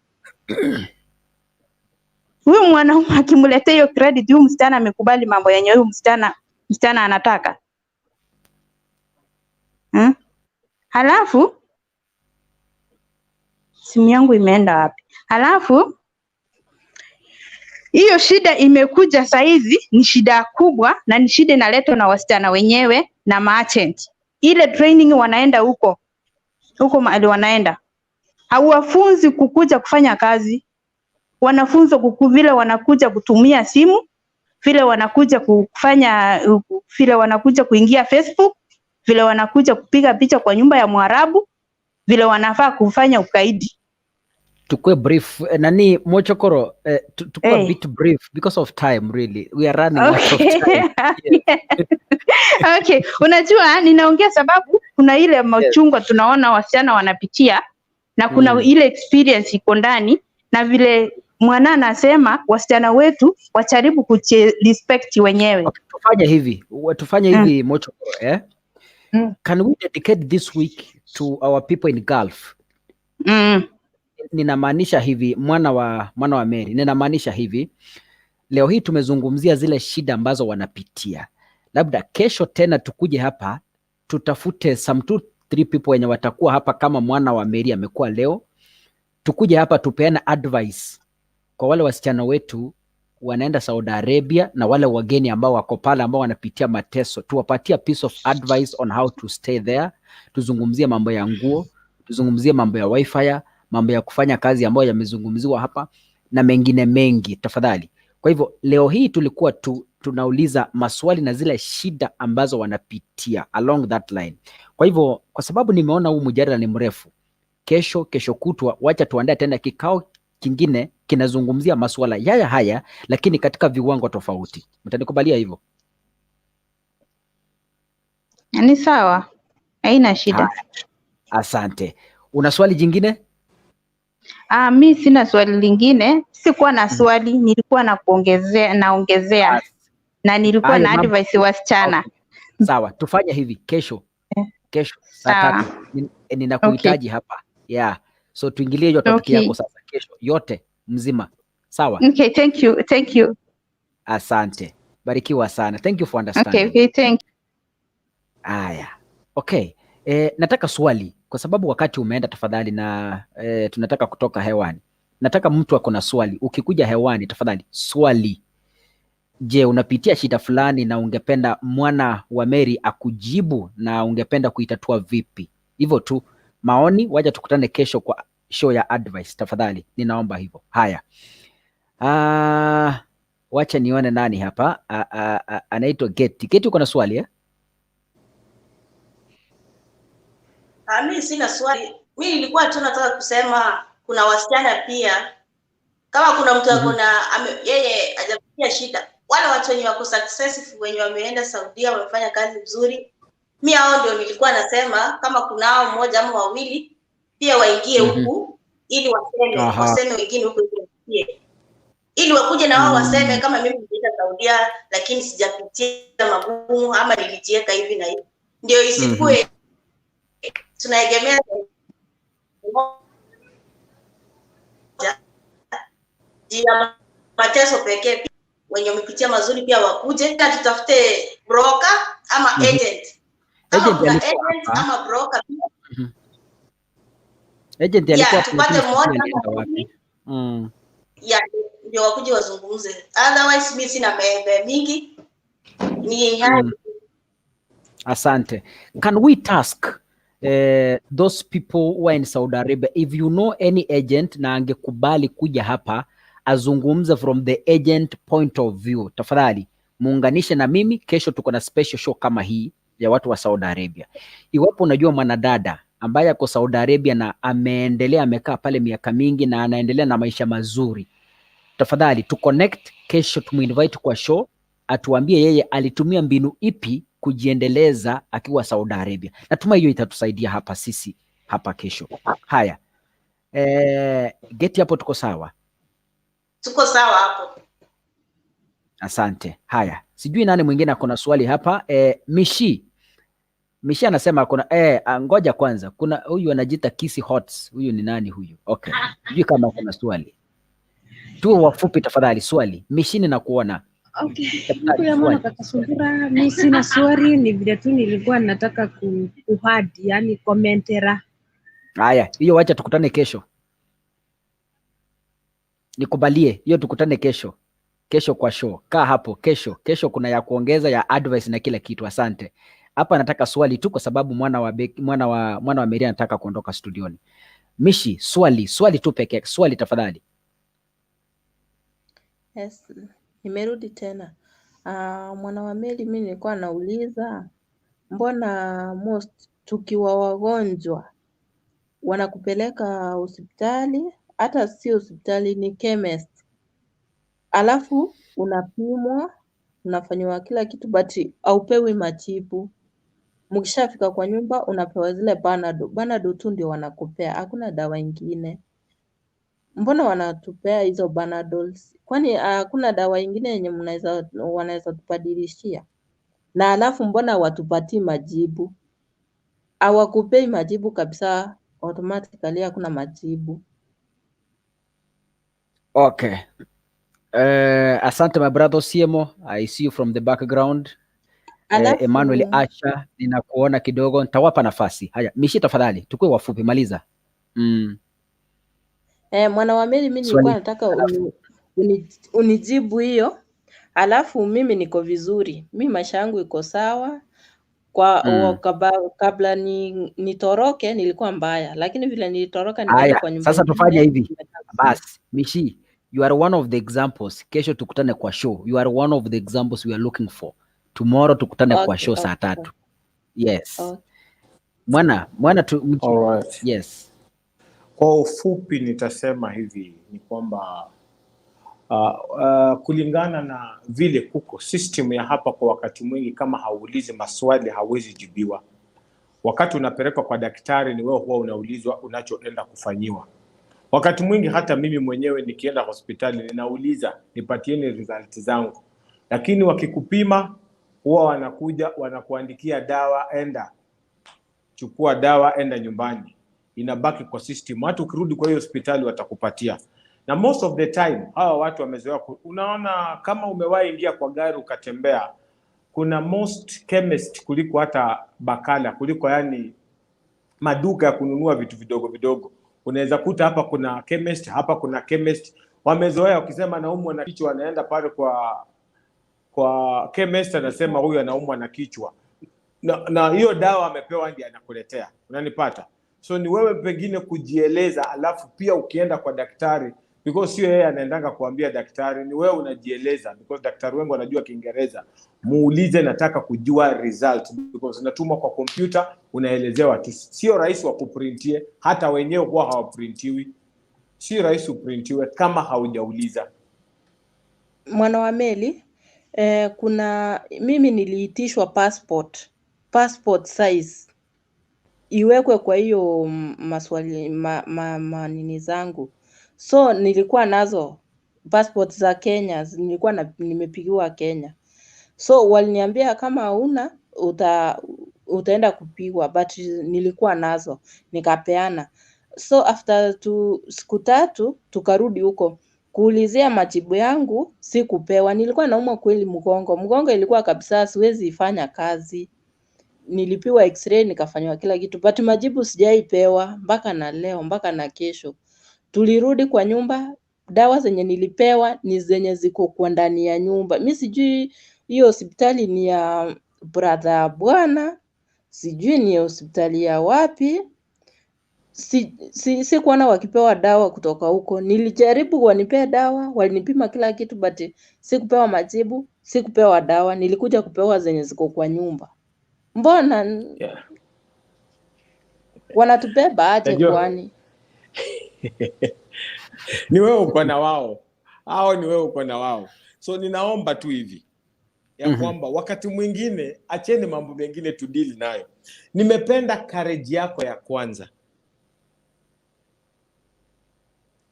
Huyu mwanaume akimletea hiyo credit, huyu msichana amekubali mambo yenye huyu msichana anataka. Halafu simu yangu imeenda wapi? Halafu hiyo shida imekuja saizi, ni shida kubwa, na ni shida inaletwa na wasichana wenyewe na maagent. Ile training wanaenda huko mahali wanaenda, hawafunzi kukuja kufanya kazi. Wanafunzwa vile wanakuja kutumia simu, vile wanakuja kufanya, vile wanakuja kuingia Facebook, vile wanakuja kupiga picha kwa nyumba ya Mwarabu, vile wanafaa kufanya ukaidi. Tukue brief, nani Mochokoro, tukue a Hey. Bit brief because of time, really. We are running out of time. Yes. Okay, unajua ninaongea sababu kuna ile machungwa tunaona wasichana wanapitia na kuna ile experience iko ndani, na vile mwana anasema wasichana wetu wajaribu kuji respect wenyewe. Okay, tufanye hivi, tufanye hivi Mochokoro, eh? Can we dedicate this week to our people in Gulf? Ninamaanisha hivi, mwana wa Mary, ninamaanisha hivi, leo hii tumezungumzia zile shida ambazo wanapitia. Labda kesho tena tukuje hapa tutafute some two three people wenye watakuwa hapa kama mwana wa Mary amekuwa leo, tukuje hapa tupeane advice kwa wale wasichana wetu wanaenda Saudi Arabia na wale wageni ambao wako pale ambao wanapitia mateso, tuwapatie piece of advice on how to stay there. Tuzungumzie mambo ya nguo, tuzungumzie mambo ya wifi, mambo ya kufanya kazi ambayo yamezungumziwa hapa na mengine mengi, tafadhali. Kwa hivyo leo hii tulikuwa tunauliza maswali na zile shida ambazo wanapitia along that line. Kwa hivyo kwa sababu nimeona huu mjadala ni mrefu, kesho, kesho kutwa, wacha tuandae tena kikao kingine kinazungumzia masuala yaya haya, lakini katika viwango tofauti. Mtanikubalia hivyo? Ni sawa, haina shida. Haya, asante. Una swali jingine? Ah, mi sina swali lingine, sikuwa na swali, nilikuwa na kuongezea, naongezea na nilikuwa Hayo na mambo. Advice wasichana. Okay. Sawa, tufanye hivi kesho, kesho saa Sawa. 3 ninakuhitaji hapa, yeah. So tuingilie hiyo topic yako sasa kesho yote mzima, sawa? Okay, thank you, thank you. Asante, barikiwa sana. Thank you for understanding. Okay, thank. Aya, okay. Nataka swali kwa sababu wakati umeenda, tafadhali, na tunataka kutoka hewani. Nataka mtu ako na swali, ukikuja hewani tafadhali swali. Je, unapitia shida fulani na ungependa mwana wa Mary akujibu na ungependa kuitatua vipi? Hivyo tu maoni, waja tukutane kesho kwa show ya advice tafadhali, ninaomba hivyo. Haya, wacha nione nani hapa. Anaitwa Geti. Geti, uko na swali, eh? Ah, mi sina swali. Mi nilikuwa tu nataka kusema kuna wasichana pia, kama kuna mtu ako na yeye hajapitia shida, wale watu wenye wako successful wenye wameenda Saudia wamefanya kazi vizuri, mi hao ndio nilikuwa nasema kama kunao mmoja ama wawili pia waingie huku ili waseme waseme wengine huku ili wasikie, ili wakuje na wao waseme kama mimi nilienda Saudia lakini sijapitia magumu ama nilijiweka hivi na hivi, ndio isikue tunaegemea moja juu ya mateso pekee. Pia wenye wamepitia mazuri pia wakuje, na tutafute broker ama agent, kama Agent kuna alikuwa agent hapa. Ama broker pia. Agent alikuwa Yeah, hapa tupate lakini sijui mmoja alienda ama wapi. wawili ya ndio wakuje wazungumze. Otherwise mi sina membe mingi, ni hayo. Asante. Can we task those people who are in Saudi Arabia, if you know any agent na angekubali kuja hapa azungumze from the agent point of view, tafadhali muunganishe na mimi. Kesho tuko na special show kama hii ya watu wa Saudi Arabia. Iwapo unajua mwanadada ambaye ako Saudi Arabia na ameendelea, amekaa pale miaka mingi na anaendelea na maisha mazuri, tafadhali tu connect kesho, tumuinvite kwa show atuambie yeye alitumia mbinu ipi kujiendeleza akiwa Saudi Arabia. Natumai hiyo itatusaidia hapa sisi hapa kesho. Haya, Geti, hapo tuko sawa? Tuko sawa hapo. Asante. Haya, sijui nani mwingine ako na swali hapa. Mishi anasema akona ngoja kwanza, kuna huyu anajiita Kisi Hots. Huyu ni nani huyu? Okay, sijui kama kuna swali. Tuwe wafupi tafadhali. Swali Mishi, ninakuona. Okay, Tafadhali, huku ya mwana swali. Kaka Sungura, mi sina swali, ni vile tu nilikuwa nataka kuadd, yani commentera. Haya, hiyo wacha tukutane kesho. Nikubalie hiyo, tukutane kesho, kesho kwa show. Kaa hapo kesho. Kesho kuna ya kuongeza ya advice na kila kitu. Asante. Hapa nataka swali tu kwa sababu mwana wa Mary anataka kuondoka studioni. Mishi, swali, swali tu pekee, swali tafadhali. Yes, nimerudi tena. Mwana wa Meli, mi nilikuwa nauliza Mbona most tukiwa wagonjwa wanakupeleka hospitali, hata si hospitali, ni chemist, alafu unapimwa, unafanyiwa kila kitu but haupewi majibu. Mkishafika kwa nyumba unapewa zile Panadol. Panadol tu ndio wanakupea, hakuna dawa ingine. Mbona wanatupea hizo Panadols? Kwani hakuna dawa ingine yenye mnaweza wanaweza tubadilishia? Na alafu mbona watupatii majibu? Hawakupei majibu kabisa, automatically hakuna majibu. Okay. Asante my brother Siemo. I see you from the background. Emmanuel Alafu Asha, ninakuona kidogo, nitawapa nafasi. Haya, Mishi tafadhali, tukue wafupi, maliza. Mwana wa Meli, mi nilikuwa Swali nataka alafu unijibu hiyo. Alafu mimi niko vizuri, mi maisha yangu iko sawa. Kwa kabla nitoroke nilikuwa mbaya, lakini vile nilitoroka nikaenda Haya, kwa nyumba sasa tufanye ingine hivi. nimekaa vizuri. Bas, Mishi, you are one of the examples. Kesho tukutane kwa show. You are one of the examples we are looking for. Tomorrow tukutane kwa show saa 3. Yes. Okay. Mwana tu All right. Yes. Kwa ufupi nitasema hivi ni kwamba kulingana na vile kuko system ya hapa, kwa wakati mwingi kama hauulizi maswali hauwezi jibiwa. Wakati unapelekwa kwa daktari, ni wewe huwa unaulizwa unachoenda kufanyiwa. Wakati mwingi hata mimi mwenyewe nikienda hospitali ninauliza nipatieni result zangu, lakini wakikupima huwa wanakuja wanakuandikia dawa, enda chukua dawa, enda nyumbani, inabaki kwa system. Hata ukirudi kwa hiyo hospitali watakupatia. Na most of the time hawa watu wamezoea unaona, kama umewahi ingia kwa gari ukatembea, kuna most chemist kuliko hata bakala, kuliko yani maduka ya kununua vitu vidogo vidogo. Unaweza kuta hapa kuna chemist, hapa kuna chemist. Wamezoea ukisema naumwa na kichwa, anaenda pale kwa chemist, anasema huyu anaumwa na kichwa, na hiyo dawa amepewa ndiye anakuletea, unanipata? So ni wewe pengine kujieleza, alafu pia ukienda kwa daktari, because sio yeye anaendanga kuambia daktari, ni wewe unajieleza, because daktari wengi wanajua Kiingereza. Muulize, nataka kujua result, because unatumwa kwa kompyuta, unaelezewa tu. Sio rahisi wa kuprintie, hata wenyewe huwa hawaprintiwi. Si rahisi uprintiwe kama haujauliza. Mwana wa Meli, kuna mimi niliitishwa passport size iwekwe kwa hiyo maswali manini zangu, so nilikuwa nazo passport za Kenya, nilikuwa nimepigiwa Kenya, so waliniambia kama hauna utaenda kupigwa, but nilikuwa nazo nikapeana. So after siku 3 tukarudi huko kuulizia majibu yangu, sikupewa. Nilikuwa naumwa kweli mgongo ilikuwa kabisa, siwezi ifanya kazi. Nilipiwa x-ray nikafanywa kila kitu, but majibu sijaipewa mpaka na leo, mpaka na kesho. Tulirudi kwa nyumba, dawa zenye nilipewa ni zenye ziko kwa ndani ya nyumba. Mi sijui hiyo hospitali ni ya brother bwana, sijui ni hospitali ya wapi. Si kuona wakipewa dawa kutoka huko. Nilijaribu wanipee dawa, walinipima kila kitu, but sikupewa majibu, sikupewa dawa. Nilikuja kupewa zenye ziko kwa nyumba. Mbona wanatubeba aje Najua kwani? ni wewe uko na wao, hao ni wewe uko na wao. So ninaomba tu hivi ya kwamba wakati mwingine acheni mambo mengine tudili nayo. Nimependa courage yako ya kwanza.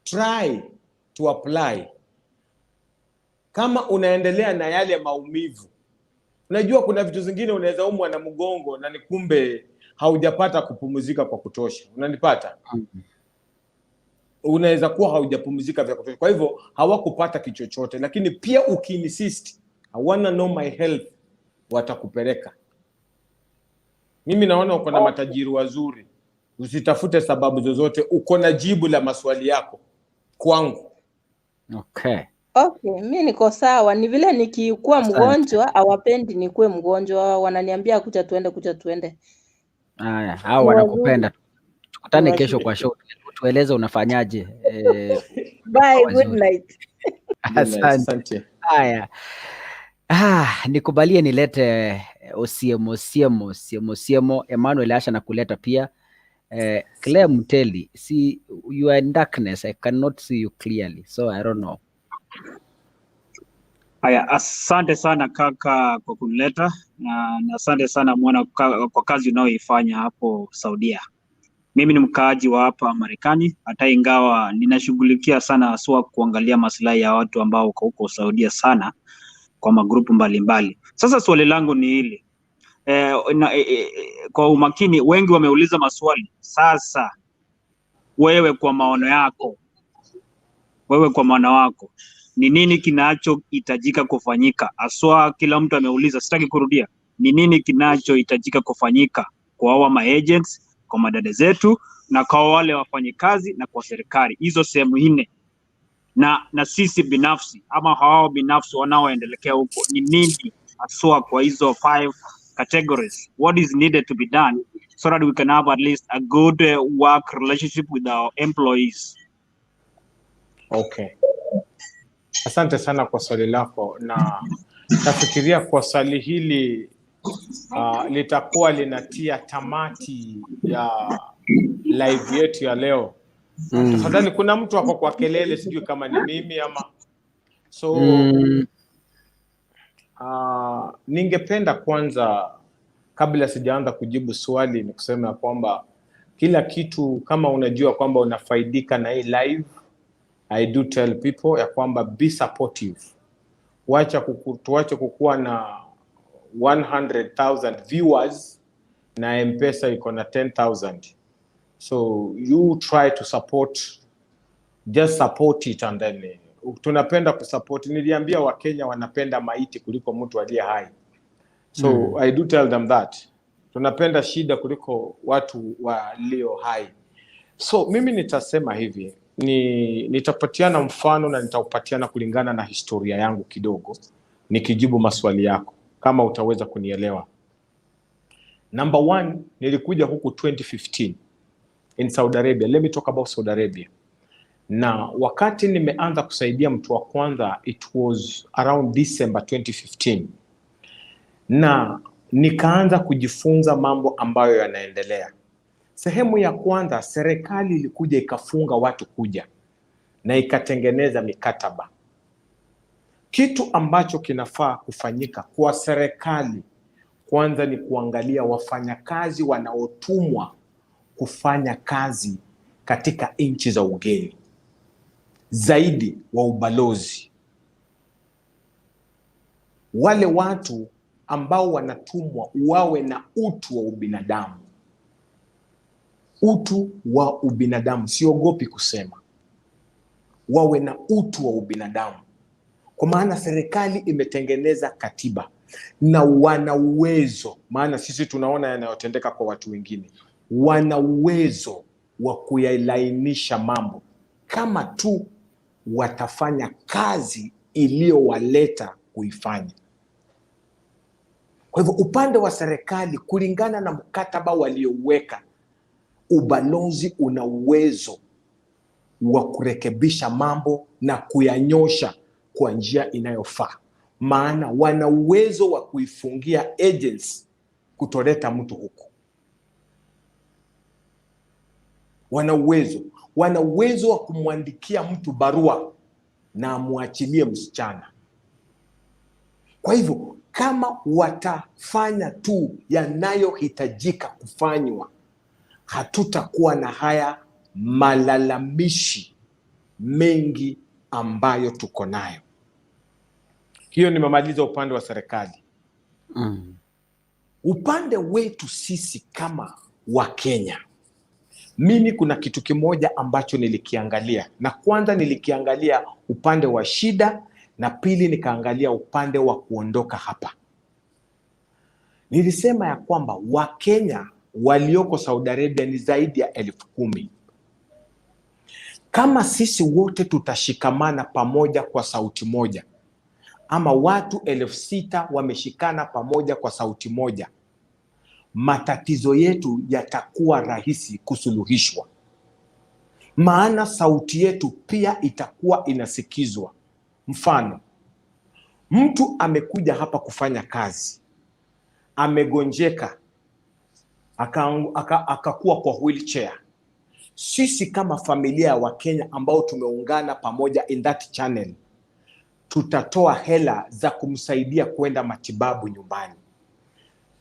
Try to apply. Kama unaendelea na yale maumivu, unajua kuna vitu zingine unaweza umwa na mgongo na ni kumbe haujapata kupumzika kwa kutosha. Unanipata? Unaweza kuwa haujapumzika vya kutosha, kwa hivyo hawakupata kichochote, lakini pia ukiinsist I wanna know my health, watakupeleka. Mimi naona uko na matajiri wazuri, usitafute sababu zozote, uko na jibu la maswali yako kwangu. Okay. Okay, mi niko sawa. Ni vile nikikuwa mgonjwa hawapendi nikuwe mgonjwa, wananiambia kuja tuende, kuja tuende. Haya, hao wanakupenda. Tukutane kesho kwa show, tueleze unafanyaje. Bye, good night. Asante. Haya. Nikubalie nilete Osiemo Osiemo Osiemo Osiemo Emmanuel Asha na kuleta pia Claire Muteli, see you are in darkness, I cannot see you clearly, so I don't know. Haya, asante sana kaka kwa kunileta na asante sana mwana kwa kazi unayoifanya hapo Saudia. Mimi ni mkaaji wa hapa Marekani, hata ingawa ninashughulikia sana haswa kuangalia maslahi ya watu ambao wako huko Saudia sana kwa magrupu mbalimbali. Sasa swali langu ni hili kwa umakini, wengi wameuliza maswali. Sasa wewe kwa maono yako, wewe kwa maono wako, ni nini kinachohitajika kufanyika haswa? Kila mtu ameuliza, sitaki kurudia. Ni nini kinachohitajika kufanyika kwa hawa maagents, kwa madada zetu na kwa wale wafanyikazi na kwa serikali, hizo sehemu nne, na sisi binafsi ama hao binafsi wanaoendelekea huko, ni nini haswa kwa hizo five categories, what is needed to be done so that we can have at least a good work relationship with our employees? Okay. Asante sana kwa swali lako, na nafikiria kwa swali hili litakuwa linatia tamati ya live yetu ya leo. Tafadhali, kuna mtu ako kwa kelele, sijui kama ni mimi ama so. Ningependa kwanza, kabla sijaanza kujibu swali, ni kusema ya kwamba kila kitu, kama unajua kwamba unafaidika na hii live, I do tell people ya kwamba be supportive. Tuache kukuwa na 100,000 viewers na M-Pesa iko na 10,000. So you try to support, just support it and then tunapenda kusupport. Niliambia Wakenya wanapenda maiti kuliko mtu aliye hai. So I do tell them that tunapenda shida kuliko watu walio hai. So mimi nitasema hivi, ni nitapatiana mfano na nitaupatiana kulingana na historia yangu kidogo, nikijibu maswali yako kama utaweza kunielewa. Number one, nilikuja huku 2015 in Saudi Arabia. Let me talk about Saudi Arabia. Na wakati nimeanza kusaidia mtu wa kwanza, it was around December 2015, na nikaanza kujifunza mambo ambayo yanaendelea. Sehemu ya kwanza, serikali ilikuja ikafunga watu kuja na ikatengeneza mikataba. Kitu ambacho kinafaa kufanyika kwa serikali kwanza ni kuangalia wafanyakazi wanaotumwa kufanya kazi katika nchi za ugeni, zaidi wa ubalozi. Wale watu ambao wanatumwa wawe na utu wa ubinadamu, utu wa ubinadamu, siogopi kusema, wawe na utu wa ubinadamu, kwa maana serikali imetengeneza katiba na wana uwezo, maana sisi tunaona yanayotendeka kwa watu wengine, wana uwezo wa kuyalainisha mambo kama tu watafanya kazi iliyowaleta kuifanya. Kwa hivyo upande wa serikali, kulingana na mkataba waliouweka, ubalozi una uwezo wa kurekebisha mambo na kuyanyosha kwa njia inayofaa, maana wana uwezo wa kuifungia agency kutoleta mtu huku. Wana uwezo wa kumwandikia mtu barua na amwachilie msichana. Kwa hivyo kama watafanya tu yanayohitajika kufanywa, hatutakuwa na haya malalamishi mengi ambayo tuko nayo. Hiyo nimemaliza upande wa serikali. Upande wetu sisi kama Wakenya, mimi kuna kitu kimoja ambacho nilikiangalia, na kwanza nilikiangalia upande wa shida, na pili nikaangalia upande wa kuondoka hapa. Nilisema ya kwamba Wakenya walioko Saudi Arabia ni zaidi ya 10,000. Kama sisi wote tutashikamana pamoja kwa sauti moja, ama watu 6,000 wameshikana pamoja kwa sauti moja, matatizo yetu yatakuwa rahisi kusuluhishwa, maana sauti yetu pia itakuwa inasikizwa. Mfano, mtu amekuja hapa kufanya kazi, Amegonjeka, akakuwa kwa wheelchair. Sisi kama familia ya Wakenya ambao tumeungana pamoja in that channel, tutatoa hela za kumsaidia kwenda matibabu nyumbani.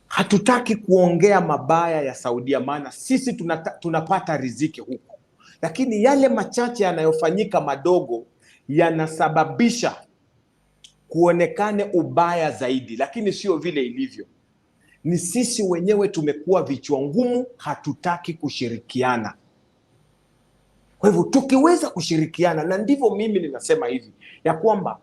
Hatutaki kuongea mabaya ya Saudia, maana sisi tunapata riziki huku, lakini yale machache yanayofanyika madogo yanasababisha kuonekane ubaya zaidi, lakini sio vile ilivyo. Ni sisi wenyewe tumekuwa vichwa ngumu, hatutaki kushirikiana. Kwa hivyo tukiweza kushirikiana, na ndivyo mimi ninasema hivi ya kwamba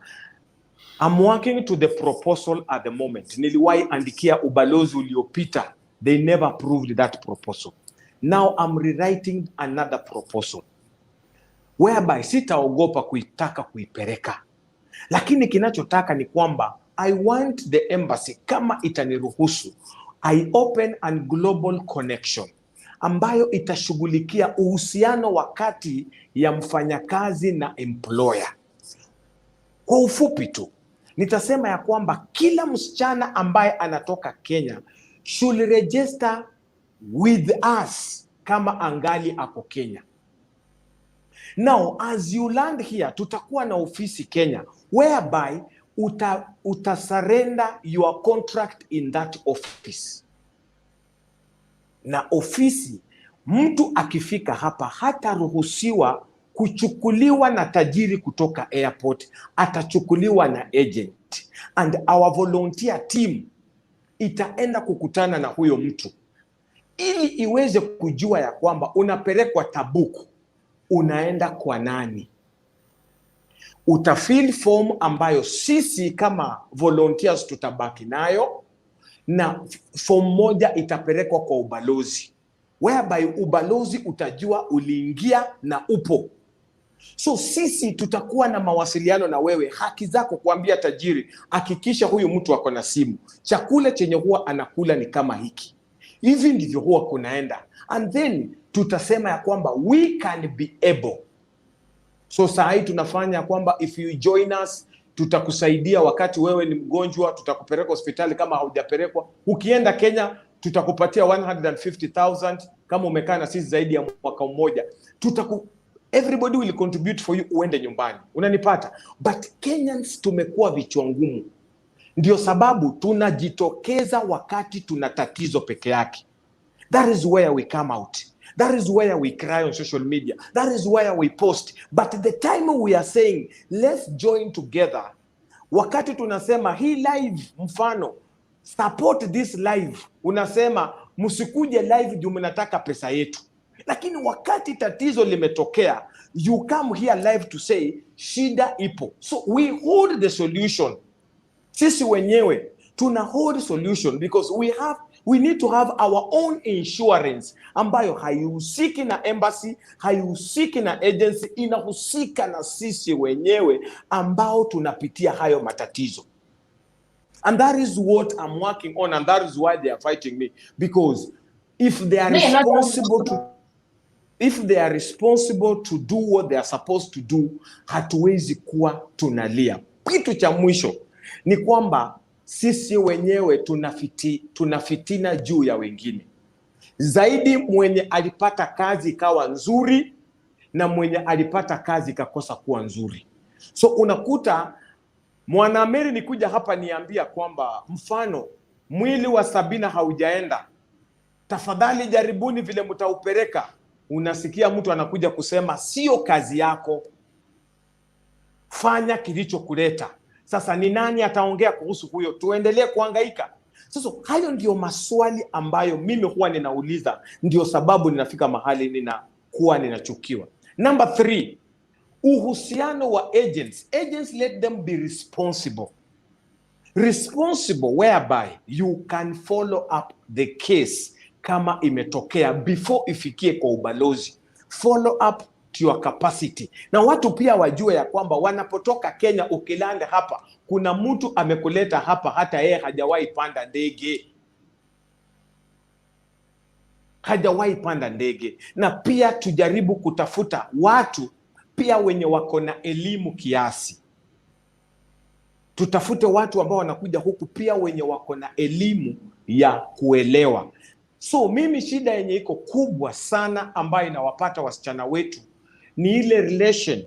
I'm working to the proposal at the moment. Niliwahi andikia ubalozi uliopita, they never approved that proposal. Now I'm rewriting another proposal whereby sitaogopa kuitaka kuipeleka, lakini kinachotaka ni kwamba I want the embassy, kama itaniruhusu, I open a global connection ambayo itashughulikia uhusiano wa kati ya mfanyakazi na employer. Kwa ufupi tu nitasema ya kwamba kila msichana ambaye anatoka Kenya should register with us kama angali ako Kenya. Now as you land here, tutakuwa na ofisi Kenya whereby uta surrender your contract in that office. Na ofisi, mtu akifika hapa hataruhusiwa kuchukuliwa na tajiri kutoka airport, atachukuliwa na agent, and our volunteer team itaenda kukutana na huyo mtu ili iweze kujua ya kwamba unapelekwa Tabuk, unaenda kwa nani. Utafill form ambayo sisi kama volunteers tutabaki nayo, na form moja itapelekwa kwa ubalozi, whereby ubalozi utajua uliingia na upo. So sisi tutakuwa na mawasiliano na wewe, haki zako kuambia tajiri, hakikisha huyu mtu ako na simu, chakula chenye huwa anakula ni kama hiki, hivi ndivyo huwa kunaenda, and then tutasema ya kwamba we can be able. So saa hii tunafanya kwamba if you join us tutakusaidia wakati wewe ni mgonjwa, tutakupeleka hospitali kama haujapelekwa. Ukienda Kenya tutakupatia 150,000 kama umekaa na sisi zaidi ya mwaka mmoja. Everybody will contribute for you uende nyumbani, unanipata? But Kenyans tumekuwa vichwa ngumu, ndio sababu tunajitokeza wakati tuna tatizo peke yake. That is where we come out. That is where we cry on social media. That is where we post. But the time we are saying, let's join together, wakati tunasema hii live, mfano support this live, unasema msikuje live juu mnataka pesa yetu, lakini wakati tatizo limetokea, you come here live to say shida ipo. So we hold the solution. Sisi wenyewe tuna hold solution because we need to have our own insurance ambayo haihusiki na embassy, haihusiki na agency, inahusika na sisi wenyewe ambao tunapitia hayo matatizo. And that is what I'm working on, and that is why they are fighting me, because if they are No, you're not responsible to if they are responsible to do what they are supposed to do, hatuwezi kuwa tunalia. Kitu cha mwisho ni kwamba sisi wenyewe tuna fitina juu ya wengine zaidi, mwenye alipata kazi ikawa nzuri na mwenye alipata kazi ikakosa kuwa nzuri. So unakuta Mwanaameri nikuja hapa niambia kwamba mfano mwili wa Sabina haujaenda, tafadhali jaribuni vile mtaupeleka. Unasikia mtu anakuja kusema sio kazi yako, fanya kilichokuleta. Sasa ni nani ataongea kuhusu huyo? Tuendelee kuhangaika? Sasa hayo ndio maswali ambayo mimi huwa ninauliza, ndio sababu ninafika mahali ninakuwa ninachukiwa. Number three, uhusiano wa agents. Agents, let them be responsible. Responsible whereby you can follow up the case kama imetokea before ifikie kwa ubalozi. Follow up to your capacity, na watu pia wajue ya kwamba wanapotoka Kenya, ukilanda hapa, kuna mtu amekuleta hapa, hata yeye hajawahi panda ndege, hajawahi panda ndege. Na pia tujaribu kutafuta watu pia wenye wako na elimu kiasi. Tutafute watu ambao wanakuja huku pia wenye wako na elimu ya ya kuelewa. So mimi shida yenye iko kubwa sana ambayo inawapata wasichana wetu ni ile relation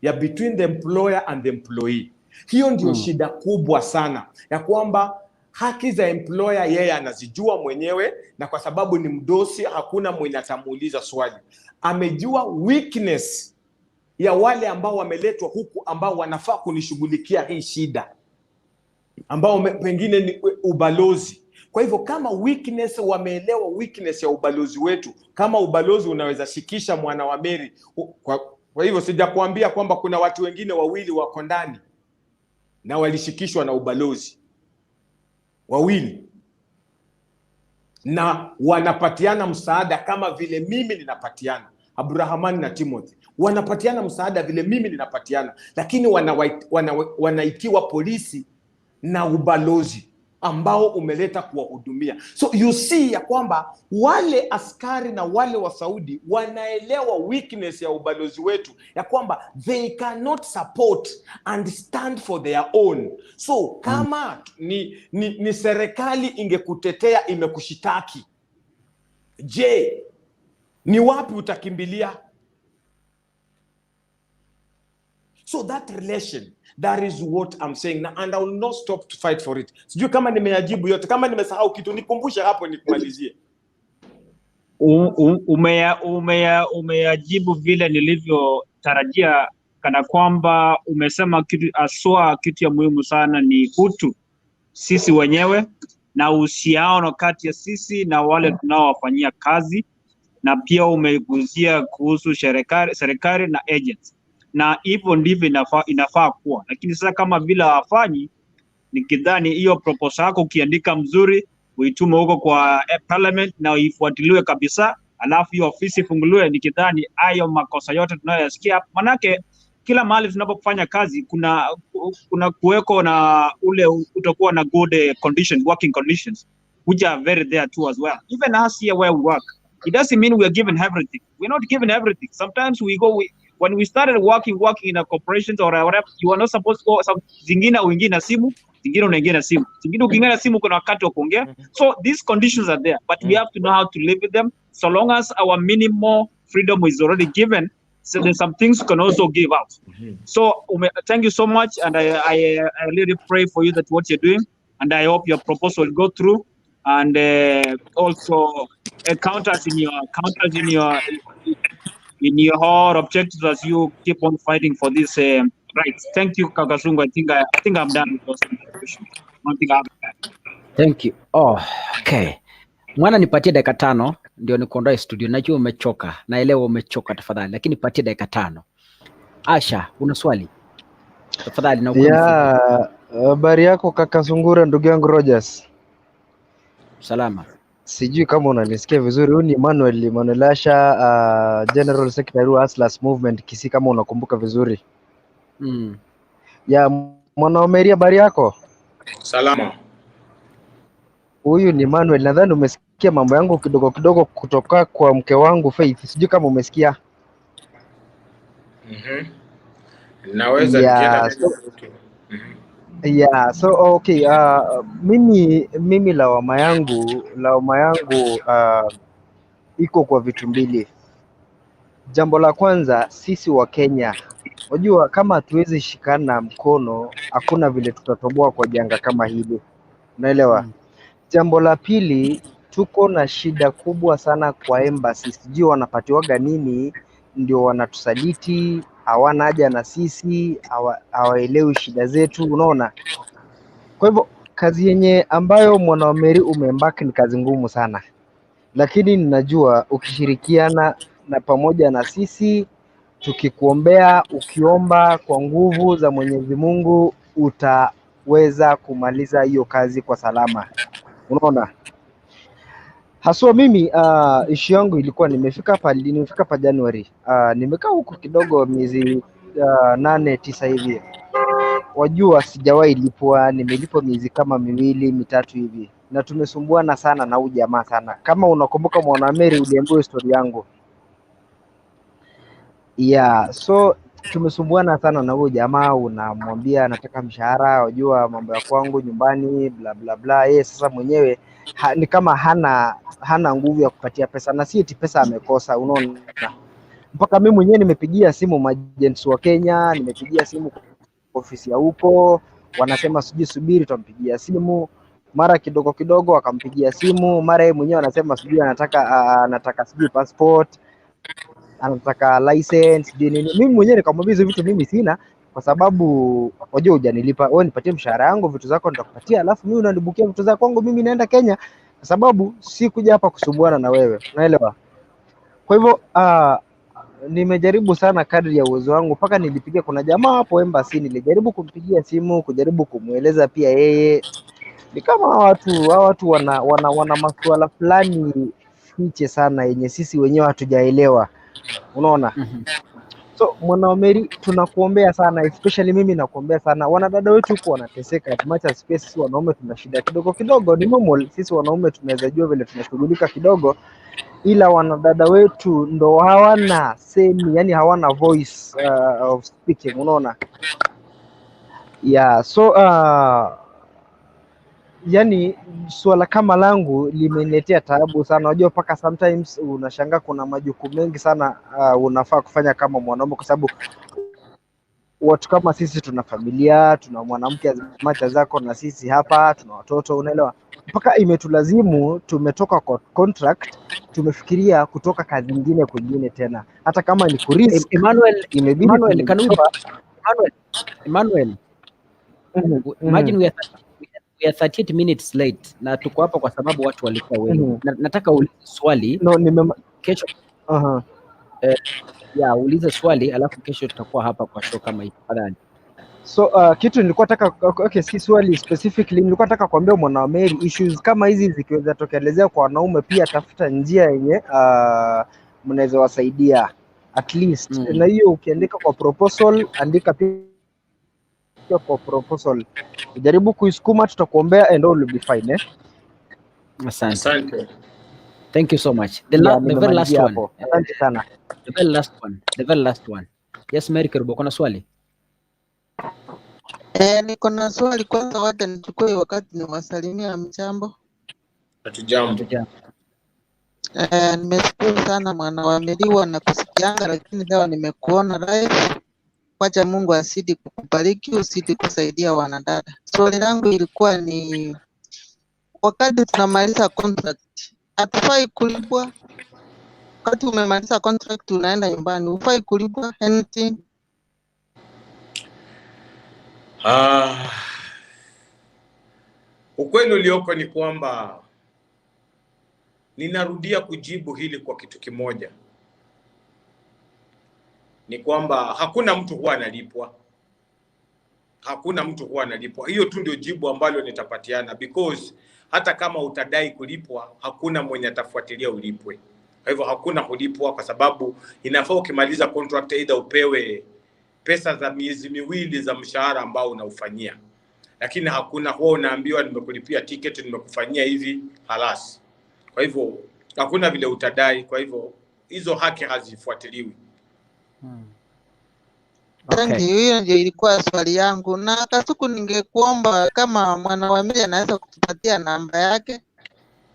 ya between the employer and the employee. Hiyo ndio shida kubwa sana, ya kwamba haki za employer yeye anazijua mwenyewe, na kwa sababu ni mdosi, hakuna mwenye atamuuliza swali. Amejua weakness ya wale ambao wameletwa huku ambao wanafaa kunishughulikia hii shida, ambao pengine ni ubalozi. Kwa hivyo kama weakness, wameelewa weakness ya ubalozi wetu, kama ubalozi unaweza shikisha mwana wa Meri. Kwa hivyo sijakuambia kwamba kuna watu wengine wawili wako ndani na walishikishwa na ubalozi wawili na wanapatiana msaada kama vile mimi ninapatiana. Abdurahmani na Timothy wanapatiana msaada vile mimi ninapatiana, lakini wanaitiwa polisi na ubalozi ambao umeleta kuwahudumia. So you see ya kwamba wale askari na wale wa Saudi wanaelewa weakness ya ubalozi wetu, ya kwamba they cannot support and stand for their own. So kama ni serikali ingekutetea imekushitaki, je, ni wapi utakimbilia? So that relation, that is what I'm saying now, and I will not stop to fight for it. Sijui kama nimeyajibu yote, kama nimesahau kitu nikumbushe hapo nikumalizie. Umeyajibu vile nilivyotarajia, kana kwamba umesema kitu aswa, kitu ya muhimu sana ni utu sisi wenyewe na uhusiano kati ya sisi na wale tunaowafanyia kazi, na pia umegusia kuhusu serikali na agents, na hivyo ndivyo inafaa kuwa. Lakini sasa kama vile hawafanyi, nikidhani hiyo proposal yako ukiandika mzuri uitume huko kwa parliament na ifuatiliwe kabisa, alafu hiyo ofisi ifunguliwe, nikidhani hayo makosa yote tunayoyasikia, manake kila mahali tunapofanya kazi kuna kuweko na ule utakuwa na good condition, working conditions which are very there too as well. Even us here where we work, it doesn't mean we are given everything. We're not given everything. Sometimes we go, when we started working in a corporations or whatever, you are not supposed to go. Some zingine uingie na simu, zingine unaingia na simu, zingine ukiingia na simu kuna wakati wa kuongea. So these conditions are there, but we have to know how to live with them. So long as our minimal freedom is already given, so there's some things you can also give out. So thank you so much, and I really pray for you that what you're doing, and I hope your proposal will go through, and also count us in your whole objectives as you keep on fighting for these rights. Thank you, Kakasungu. I think I'm done with those questions. One thing. Thank you. Oh, okay. Mwana, nipatie dakika 5 ndio nikuondoe studio. Najua umechoka, naelewa umechoka, tafadhali, lakini nipatie dakika 5. Asha, una swali? Tafadhali na uwe mfupi. Habari yako kaka Sungura, ndugu yangu Rogers. Salama. Sijui kama unanisikia vizuri. Huyu ni Emmanuel Asha, General Secretary wa Hustlers Movement Kisii, kama unakumbuka vizuri. Ya Mwanaomeri, habari yako? Salama. Huyu ni Emmanuel, nadhani umesikia mambo yangu kidogo kidogo kutoka kwa mke wangu Faith. Sijui kama umesikia. Naweza nikienda So okay, mimi lawama yangu iko kwa vitu mbili. Jambo la kwanza, sisi wa Kenya, unajua kama hatuwezi shikana mkono, hakuna vile tutatoboa kwa janga kama hili. Unaelewa? Jambo la pili, tuko na shida kubwa sana kwa embassy. Sijui wanapatiwaga nini ndio wanatusaliti, hawana haja na sisi, hawaelewi shida zetu, unaona? Kwa hivyo kazi yenye ambayo Mwanaomeri umeembaki ni kazi ngumu sana, lakini ninajua ukishirikiana na pamoja na sisi, tukikuombea, ukiomba kwa nguvu za Mwenyezi Mungu, utaweza kumaliza hiyo kazi kwa salama, unaona? Haswa mimi issue yangu ilikuwa nimefika hapa January. Nimekaa huku kidogo miezi 8 9 hivi. Wajua sijawahi lipwa, nimelipwa miezi kama 2 3 hivi. Na tumesumbuana sana na huyu jamaa sana. Kama unakumbuka Mwanaameri, uliambiwa story yangu. Yeah, so tumesumbuana sana na huyu jamaa, unamwambia anataka mshahara, wajua mambo ya kwangu nyumbani bla bla bla. Yeye sasa mwenyewe ni kama hana nguvu ya kupatia pesa, na si eti pesa amekosa, unaona. Mpaka mimi mwenyewe nimepigia simu maagents wa Kenya, nimepigia simu ofisi ya huko, wanasema sijui subiri, tutampigia simu. Mara kidogo kidogo akampigia simu, mara yeye mwenyewe anasema sijui anataka sijui passport, anataka license, sijui nini. Mimi mwenyewe nikamwambia hizo vitu mimi sina, kwa sababu wajua hujanilipa wewe, nipatie mshahara yangu, vitu zako nitakupatia, alafu mimi unanibukia vitu za kwangu, mimi naenda Kenya, kwa sababu si kuja hapa kusumbuana na wewe, unaelewa? Kwa hivyo nimejaribu sana kadri ya uwezo wangu, mpaka nilipigia, kuna jamaa hapo embassy, nilijaribu kumpigia simu, kujaribu kumweleza pia yeye, ni kama hawa watu wana masuala fulani fiche sana yenye sisi wenyewe hatujaelewa, unaona? So Mwana wa Mary, tunakuombea sana, especially mimi nakuombea sana. Wanadada wetu huko wanateseka, as much as pia sisi wanaume tuna shida kidogo kidogo, ni normal. Sisi wanaume tunaweza jua vile tunashughulika kidogo, ila wanadada wetu ndo hawana semi, yani hawana voice of speaking, unaona? Yeah, so yani suala kama langu limeniletea taabu sana. Unajua, mpaka sometimes unashangaa kuna majukumu mengi sana unafaa kufanya kama mwanaume, kwa sababu watu kama sisi tuna familia, tuna mwanamke macha zako na sisi hapa tuna watoto, unaelewa? Mpaka imetulazimu tumetoka kwa contract, tumefikiria kutoka kazi ingine kwingine tena, hata kama ni kurisk, Emmanuel, imebidi Emmanuel, can we, tumejitoa. Emmanuel, Emmanuel, imagine we are 38 minutes late na tuko hapa kwa sababu watu walikuwa wengi. Nataka uulize swali No, kesho. Ya, uulize swali alafu kesho tutakuwa hapa kwa show kama hii. Tafadhali. So kitu nilikuwa nataka, okay, si swali specifically, nilikuwa nataka kuambia Mwana wa Mary, issues kama hizi zikiweza tokelezea kwa wanaume pia, tafuta njia yenye mnaweza wasaidia at least. Na hiyo ukiandika kwa proposal, andika pia kwa proposal, ujaribu kuisukuma, tutakuombea and all will be fine, eh? Asante. Asante. Thank you so much. The, Yeah, the very last nimemalizia one. hapo. Asante sana. The very last one. The very last one. Yes, Mary Kerubo, kuna swali? Eh, niko na swali kwanza, wacha nichukue wakati niwasalimia. Mchambo. Hatujambo. Hatujambo. Eh, nimeshukuru sana Mwana wa Mary, na kusikianga, lakini leo nimekuona live. Wacha Mungu azidi kukubariki, uzidi kusaidia wanadada. Swali langu ilikuwa ni wakati tunamaliza contract, hatufai kulipwa? Wakati umemaliza contract unaenda nyumbani, hufai kulipwa anything? Ah, ukweli ulioko ni kwamba ninarudia kujibu hili kwa kitu kimoja, ni kwamba hakuna mtu huwa analipwa, hakuna mtu huwa analipwa. Hiyo tu ndio jibu ambalo nitapatiana, because hata kama utadai kulipwa, hakuna mwenye atafuatilia ulipwe. Kwa hivyo hakuna kulipwa, kwa sababu inafaa ukimaliza contract either upewe pesa za miezi 2 za mshahara ambao unaufanyia, lakini hakuna huwa unaambiwa nimekulipia ticket, nimekufanyia hivi, halas. Kwa hivyo hakuna vile utadai. Kwa hivyo hizo haki hazifuatiliwi. Thank you. Hiyo ndio ilikuwa swali yangu. Na Kasuku, ningekuomba kama Mwana wa Mary anaweza kutupatia namba yake,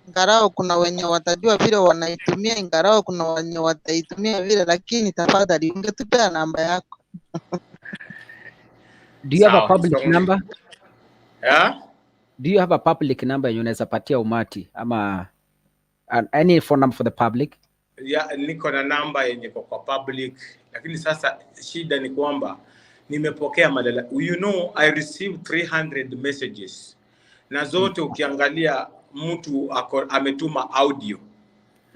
ingalau kuna wenye watajua vile wanaitumia, ingalau kuna wenye wataitumia vile, lakini tafadhali ungetupea namba yako. Do you have a Sawa, public tutaongea. Number? Yeah? Do you have a public number yenye unaweza patia umati ama any phone number for the public? Ya, niko na namba yenye iko kwa public, lakini sasa shida ni kwamba nimepokea madala, I received 300 messages na zote ukiangalia mtu ako, ametuma audio.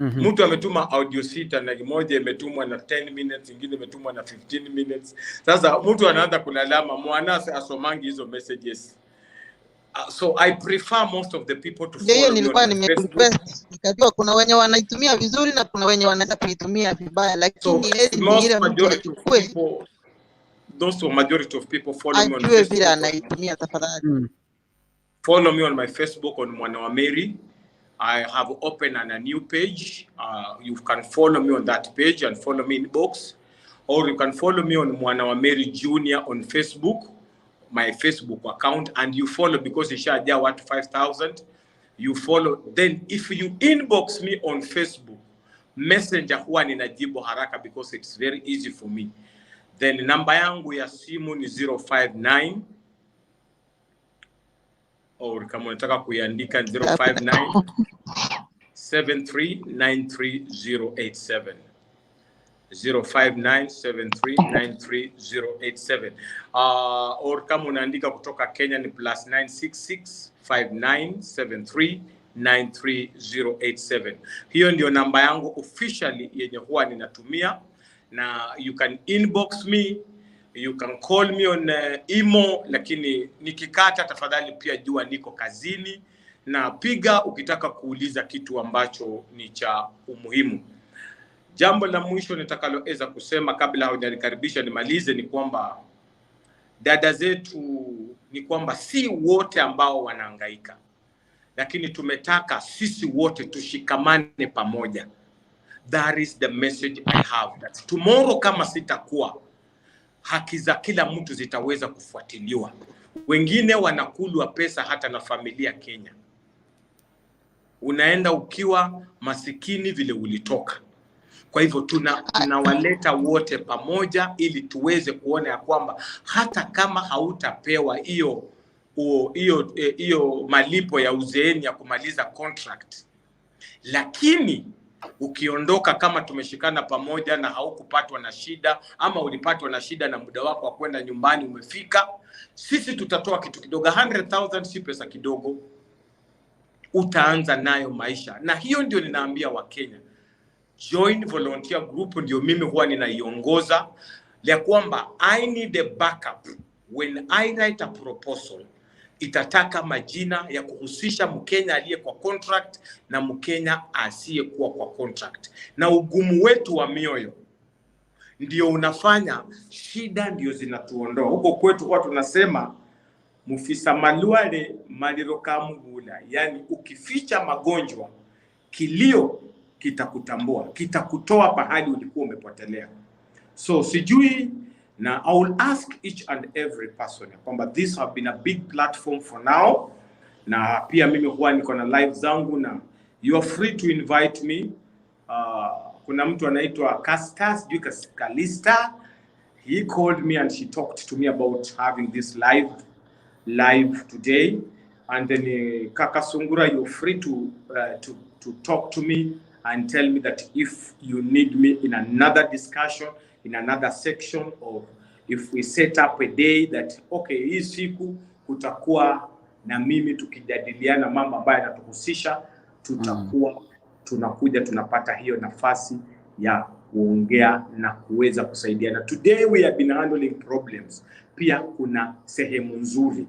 Mtu ametuma audio sita na moja imetumwa na 10 minutes, ingine imetumwa na 15 minutes. Sasa mtu anaanza kulalama, mwanase asomangi hizo messages. So I prefer most of the people to Ndio hiyo follow me on nilikuwa my Facebook. nimekurequest, nikajua kuna wenye wanaitumia vizuri na kuna wenye wanaweza kuitumia vibaya, So lakini heri ni most ile mtu majority of achukue people, those who majority of people follow me on ajue vile Facebook. anaitumia tafadhali. Follow me on my Facebook on Mwana wa Mary. I have opened a new page. You can follow me on that page and follow me inbox, or you can follow me on Mwana wa Mary Junior on Facebook, my Facebook account, and you follow because ishajaa watu 5000. You follow, then if you inbox me on Facebook Messenger, huwa ninajibu haraka because it's very easy for me. Then namba yangu ya simu ni 059, or kama unataka kuiandika ni 059 7393087, 0597393087. Or kama unaandika kutoka Kenya ni plus 966 597393087. Hiyo ndio namba yangu officially yenye huwa ninatumia, na you can inbox me, you can call me on imo, lakini nikikata, tafadhali pia jua niko kazini, na piga ukitaka kuuliza kitu ambacho ni cha umuhimu. Jambo la mwisho nitakaloweza kusema kabla hujanikaribisha nimalize ni kwamba dada zetu, ni kwamba si wote ambao wanahangaika, lakini tumetaka sisi wote tushikamane pamoja. That is the message I have, that tomorrow kama sitakuwa, haki za kila mtu zitaweza kufuatiliwa. Wengine wanakulwa pesa hata na familia Kenya. Unaenda ukiwa masikini vile ulitoka. Kwa hivyo tunawaleta wote pamoja ili tuweze kuona ya kwamba hata kama hautapewa hiyo malipo ya uzeeni ya kumaliza contract, lakini ukiondoka kama tumeshikana pamoja na haukupatwa na shida ama ulipatwa na shida na muda wako wa kwenda nyumbani umefika, sisi tutatoa kitu kidogo. 100,000 si pesa kidogo, utaanza nayo maisha. Na hiyo ndio ninaambia Wakenya, join volunteer group, ndio mimi huwa ninaiongoza, ya kwamba I need a backup when I write a proposal. Itataka majina ya kuhusisha Mkenya aliye kwa contract na Mkenya asiyekuwa kwa contract, na ugumu wetu wa mioyo ndio unafanya shida ndio zinatuondoa huko kwetu. Huwa tunasema mufisa malwale maliro kamugula, yani ukificha magonjwa kilio kitakutambua, kitakutoa pahali ulikuwa umepotelea. So sijui, na I will ask each and every person ya kwamba this have been a big platform for now, na pia mimi huwa niko na live zangu na you are free to invite me. Kuna mtu anaitwa Casta, sijui Kalista, he called me and she talked to me about having this live today. And then Kaka Sungura, you're free to talk to me and tell me that if you need me in another discussion, in another section, or if we set up a day that okay, hii siku kutakuwa na mimi tukijadiliana mambo ambayo yanatuhusisha, tutakuwa tunakuja tunapata hiyo nafasi ya kuongea na kuweza kusaidiana. Today we have been handling problems. Pia kuna sehemu nzuri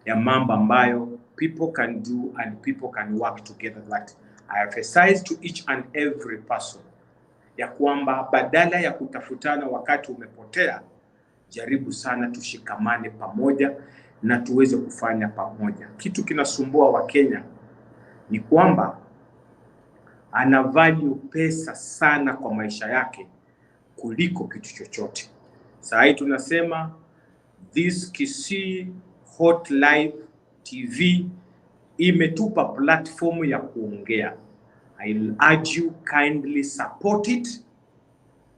ya mambo ambayo people can do and people can work together. That I emphasize to each and every person ya kwamba badala ya kutafutana wakati umepotea, jaribu sana tushikamane pamoja na tuweze kufanya pamoja. Kitu kinasumbua Wakenya ni kwamba ana value pesa sana kwa maisha yake kuliko kitu chochote. Saa hii tunasema this Kisii Hot Live TV imetupa platform ya kuongea. I will urge you, kindly support it,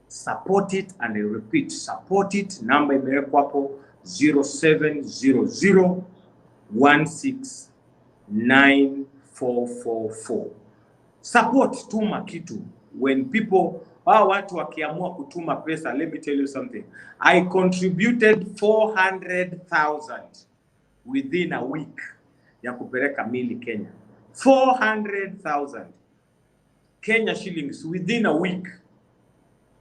support it and I repeat, support it. Namba imewekwa hapo, 0700 169444. Support, tuma kitu. When people, hao watu wakiamua kutuma pesa, let me tell you something. I contributed 400,000 within a week ya kupeleka mili Kenya. 400,000 Kenya shillings within a week.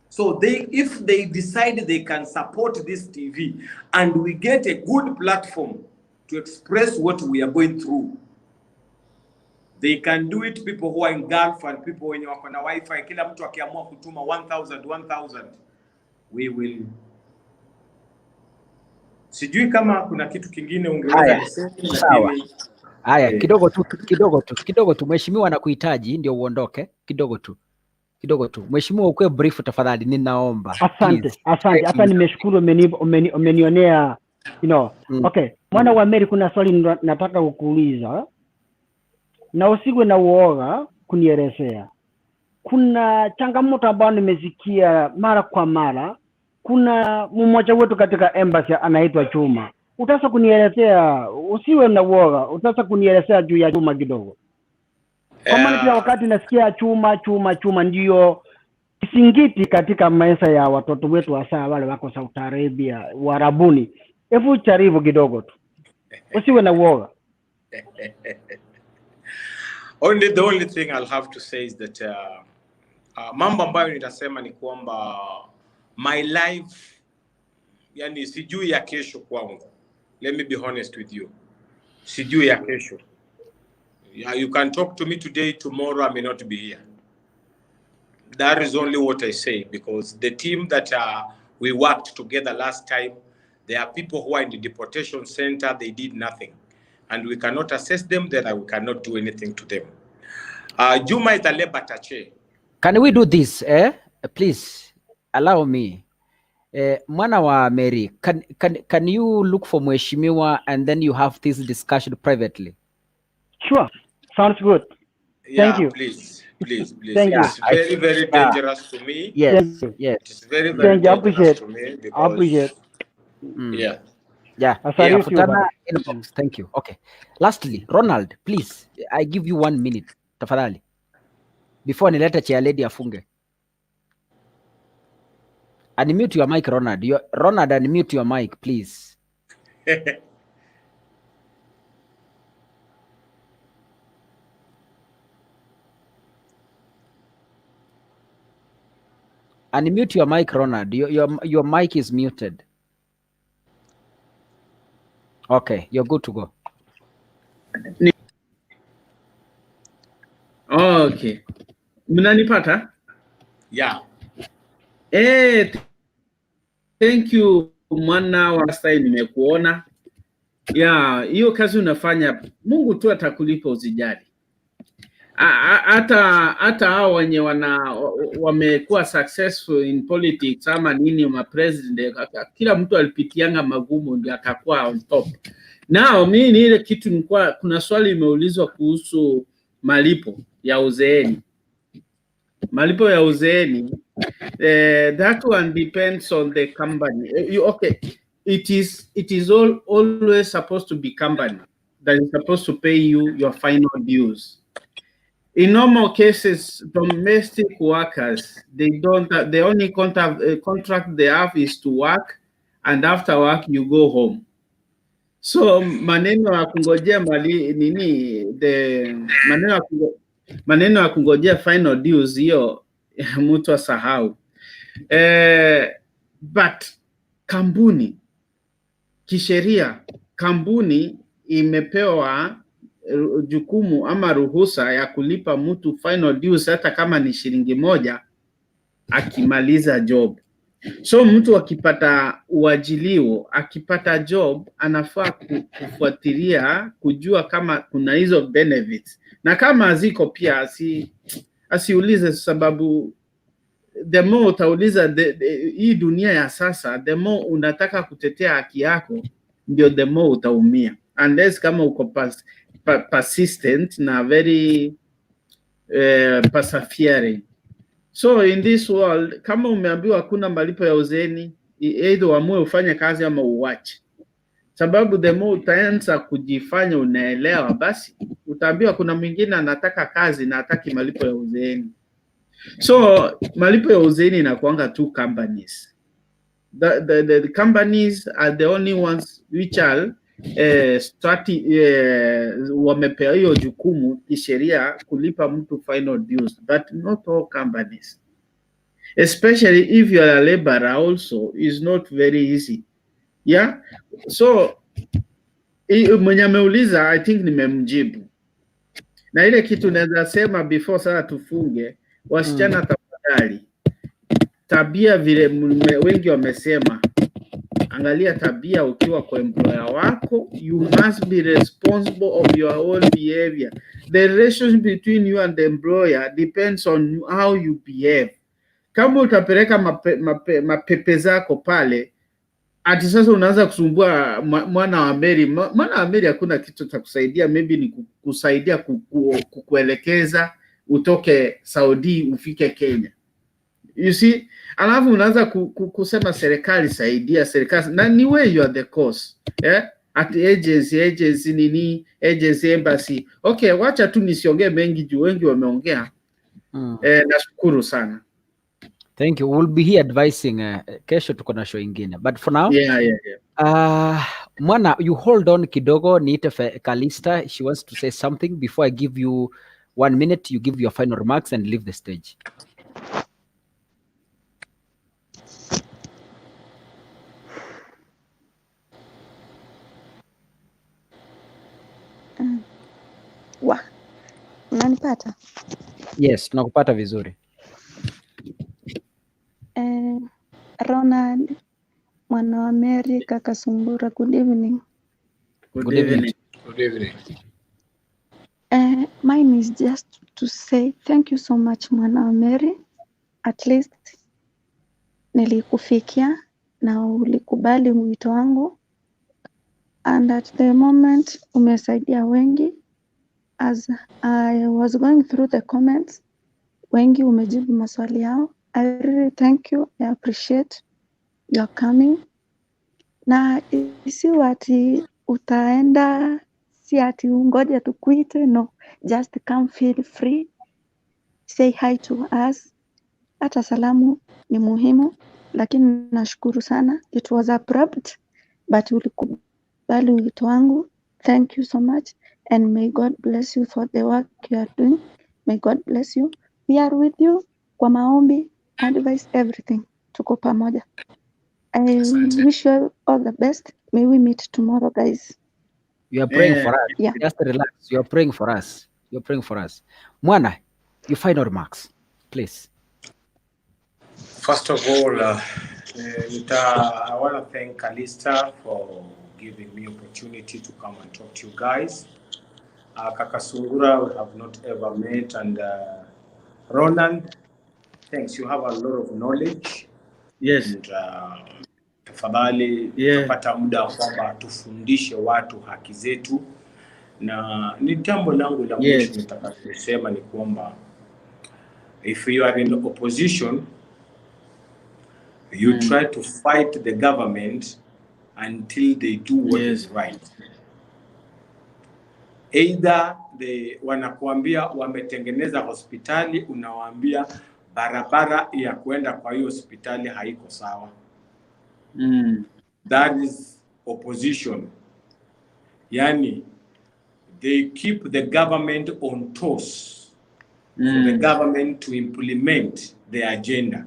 So if they decide they can support this TV and we get a good platform to express what we are going through, they can do it. People who are in Gulf and people wenye wako na wifi, kila mtu akiamua kutuma 1000 1000, we will. Sijui kama kuna kitu kingine ungeweza Haya, kusema, sawa. Lakini Haya, kidogo tu, kidogo tu, kidogo tu. Mheshimiwa anakuhitaji ndio uondoke, kidogo tu, kidogo tu. Mheshimiwa, ukuwe brief tafadhali, ninaomba. Asante, Please. asante. Hata nimeshukuru umenionea. Okay, mwana wa Mary, kuna swali nataka kukuuliza. na usiwe na uoga kunielezea. Kuna changamoto ambayo nimesikia mara kwa mara. Kuna mmoja wetu katika embassy anaitwa Chuma. Utaweza kunielezea, usiwe na uoga, utaweza kunielezea juu ya Chuma kidogo? Kwa maana kila wakati nasikia Chuma, Chuma, Chuma ndio kisingiti katika maisha ya watoto wetu, hasa wale wako Saudi Arabia, Warabuni. Hebu jaribu kidogo tu, usiwe na uoga. Only the only thing I'll have to say is that mambo ambayo nitasema ni kwamba my life, yani sijui ya kesho kwangu. Let me be honest with you. Sijui ya kesho. Yeah, you can talk to me today, tomorrow I may not be here. That is only what I say, because the team that we worked together last time, there are people who are in the deportation center, they did nothing. And we cannot assess them, then we cannot do anything to them. Juma is a labor attaché. Can we do this? Eh? Please allow me. Mwana wa Mary, can you look for Mheshimiwa and then you have this discussion privately? Sure, sounds good. Yeah, Thank you. please, please, please. Thank you. It's very, very dangerous to me. Yes, Thank you. yes. It's very, very Thank you. I dangerous appreciate. to me I because, appreciate. Yeah. Yeah. I salute you, Tafutana brother. inbox. Thank you. Okay. Lastly, Ronald, please, I give you 1 minute. Tafadhali. Before nilete chair lady afunge. Unmute your mic, Ronald. Ronald, unmute your mic, please. Unmute your mic, Ronald. Your mic is muted. Okay, you're good to go. Okay. Mnanipata? Yeah. Thank you mwana wa Style, nimekuona. Yeah, hiyo kazi unafanya, Mungu tu atakulipa, usijali. Hata hao wenye wamekuwa successful in politics ama nini, ma president, kila mtu alipitianga magumu ndio akakuwa on top. Nao mimi ni ile kitu nilikuwa, kuna swali imeulizwa kuhusu malipo ya uzeeni. Malipo ya uzeeni, that one depends on the company. Okay, it is always supposed to be company that is supposed to pay you your final dues. In normal cases, domestic workers, they don't, the only contract they have is to work, and after work you go home. So maneno ya kungojea mali, nini, the maneno ya kungojea final dues, hiyo mtu asahau. But kampuni kisheria, kampuni imepewa jukumu ama ruhusa ya kulipa mtu final dues hata kama ni shilingi moja akimaliza job. So mtu akipata uajiliwo, akipata job, anafaa kufuatilia kujua kama kuna hizo benefits, na kama haziko pia asiulize, sababu the more utauliza hii dunia ya sasa, the more unataka kutetea haki yako ndio the more utaumia, unless kama uko persistent na very persevering. So in this world, kama umeambiwa hakuna malipo ya uzeeni, either uamue ufanye kazi ama uache, sababu the more utaanza kujifanya unaelewa, basi utaambiwa kuna mwingine anataka kazi na hataki malipo ya uzeeni. So malipo ya uzeeni inakuanga two companies. The companies are the only ones which are wamepewa hiyo jukumu kisheria kulipa mtu final dues, but not all companies. Especially if you are a laborer also is not very easy. Yeah? So mwenye ameuliza, I think nimemjibu. Na ile kitu naweza sema before sasa tufunge, wasichana tafadhali, tabia vile wengi wamesema, angalia tabia ukiwa kwa employer wako. You must be responsible of your own behavior. The relationship between you and the employer depends on how you behave. Kama utapeleka mapepe zako pale, Ati sasa unaanza kusumbua mwana wa Mary. Mwana wa Mary hakuna kitu cha kusaidia, maybe ni kusaidia kukuelekeza utoke Saudi ufike Kenya. You see, alafu unaanza kusema serikali saidia, serikali, na ni wewe you are the cause. Yeah? Ati agency, agency nini, agency embassy. Okay, wacha tu nisiongee mengi juu wengi wameongea. Nashukuru sana. Thank you. We'll be here advising kesho tuko na show ingine. But for now, Mwana, you hold on kidogo niite Kalista. She wants to say something before I give you 1 minute. You give your final remarks and leave the stage. Wa, unanipata? Yes, tunakupata vizuri. Ronald, mwana wa Mary, kaka Sungura, good evening. Good Good evening. evening. Good evening. Mine is just to say thank you so much mwana wa Mary. At least nilikufikia na ulikubali wito wangu, and at the moment umesaidia wengi. As I was going through the comments, wengi umejibu maswali yao. I really thank you. I appreciate your coming. Na isiwe ati utaenda, si ati ungoje tukuite, no, just come, feel free, say hi to us. Hata salamu ni muhimu, lakini nashukuru sana. It was abrupt, but ulikubali wito wangu. Thank you so much and may God bless you for the work you are doing. May God bless you. We are with you kwa maombi, advice, everything. Tuko pamoja. I Asante. wish you all the best. May we meet tomorrow, guys. You are praying for us. Yeah. Just relax. You are praying for us. You are praying for us. Mwana, your final remarks, please. First of all, I want to thank Kalista for giving me opportunity to come and talk to you guys. Kaka Sungura, we have not ever met, and Roland, thanks. You have a lot of knowledge. Yes. And tafadhali tutapata muda wa kwamba tufundishe watu haki zetu, na ni jambo langu la mwisho nitaka kusema ni kwamba if you are in opposition, you try to fight the government until they do what is right. Either they wanakuambia wametengeneza hospitali, unawaambia barabara ya kuenda kwa hiyo hospitali haiko sawa. That is opposition. Yani, they keep the government on toes for the government to implement their agenda.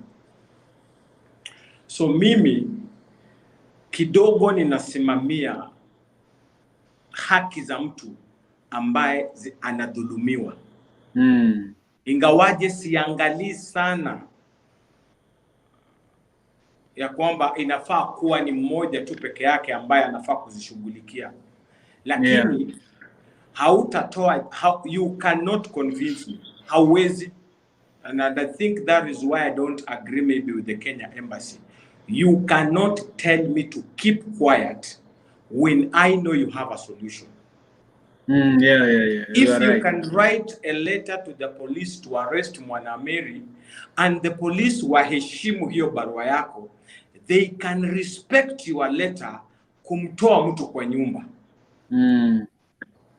So mimi kidogo ninasimamia haki za mtu ambaye anadhulumiwa, ingawaje siangalii sana ya kwamba inafaa kuwa ni mmoja tu peke yake ambaye anafaa kuzishughulikia, lakini hautatoa you cannot convince me, hauwezi. And I think that is why I don't agree maybe with the Kenya embassy. You cannot tell me to keep quiet when I know you have a solution. You If are you right. can write a letter to the police to arrest Mwanameri and the police waheshimu hiyo barua yako, they can respect your letter kumtoa mtu kwa nyumba.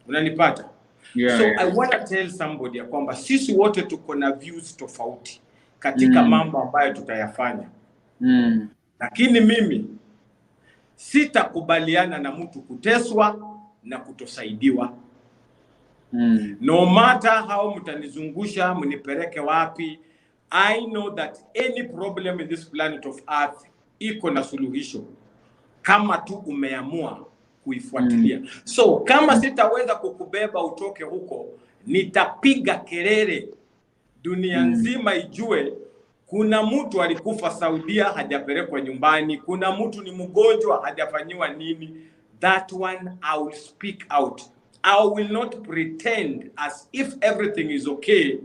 Unanipata? Yeah, So yeah. I want to tell somebody ya kwamba sisi wote tuko na views tofauti katika mambo ambayo tutayafanya, lakini mimi sitakubaliana na mtu kuteswa na kutosaidiwa. No matter how mtanizungusha, mnipeleke wapi, I know that any problem in this planet of earth iko na suluhisho kama tu umeamua kuifuatilia. So kama sitaweza kukubeba utoke huko, nitapiga kelele dunia nzima ijue kuna mtu alikufa Saudia hajapelekwa nyumbani, kuna mtu ni mgonjwa hajafanyiwa nini. That one I will speak out. I will not pretend as if everything is okay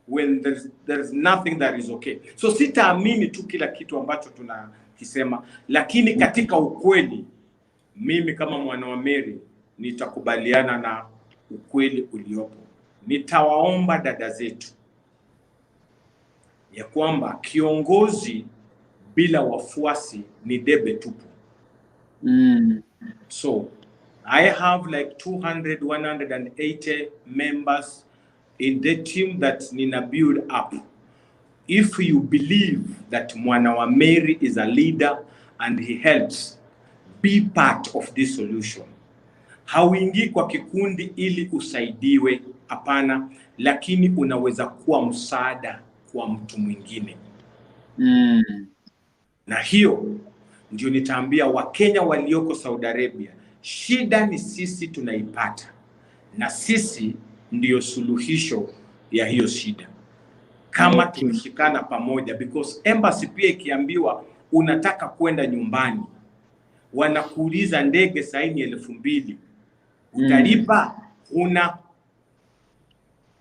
when there's nothing that is okay. So sitaamini tu kila kitu ambacho tuna kisema, lakini katika ukweli mimi kama mwana wa Mary nitakubaliana na ukweli uliopo. Nitawaomba dada zetu ya kwamba kiongozi bila wafuasi ni debe tupu. So I have like 200, 180 members in the team that nina build up. If you believe that Mwana wa Mary is a leader and he helps, be part of this solution. Hauingii kwa kikundi ili usaidiwe, hapana, lakini unaweza kuwa msaada kwa mtu mwingine. Na hiyo ndio nitaambia Wakenya walioko Saudi Arabia, shida ni sisi tunaipata, na sisi ndiyo suluhisho ya hiyo shida kama tumeshikana pamoja, because embassy pia ikiambiwa unataka kwenda nyumbani, wanakuuliza ndege saini 2000 utalipa? Huna.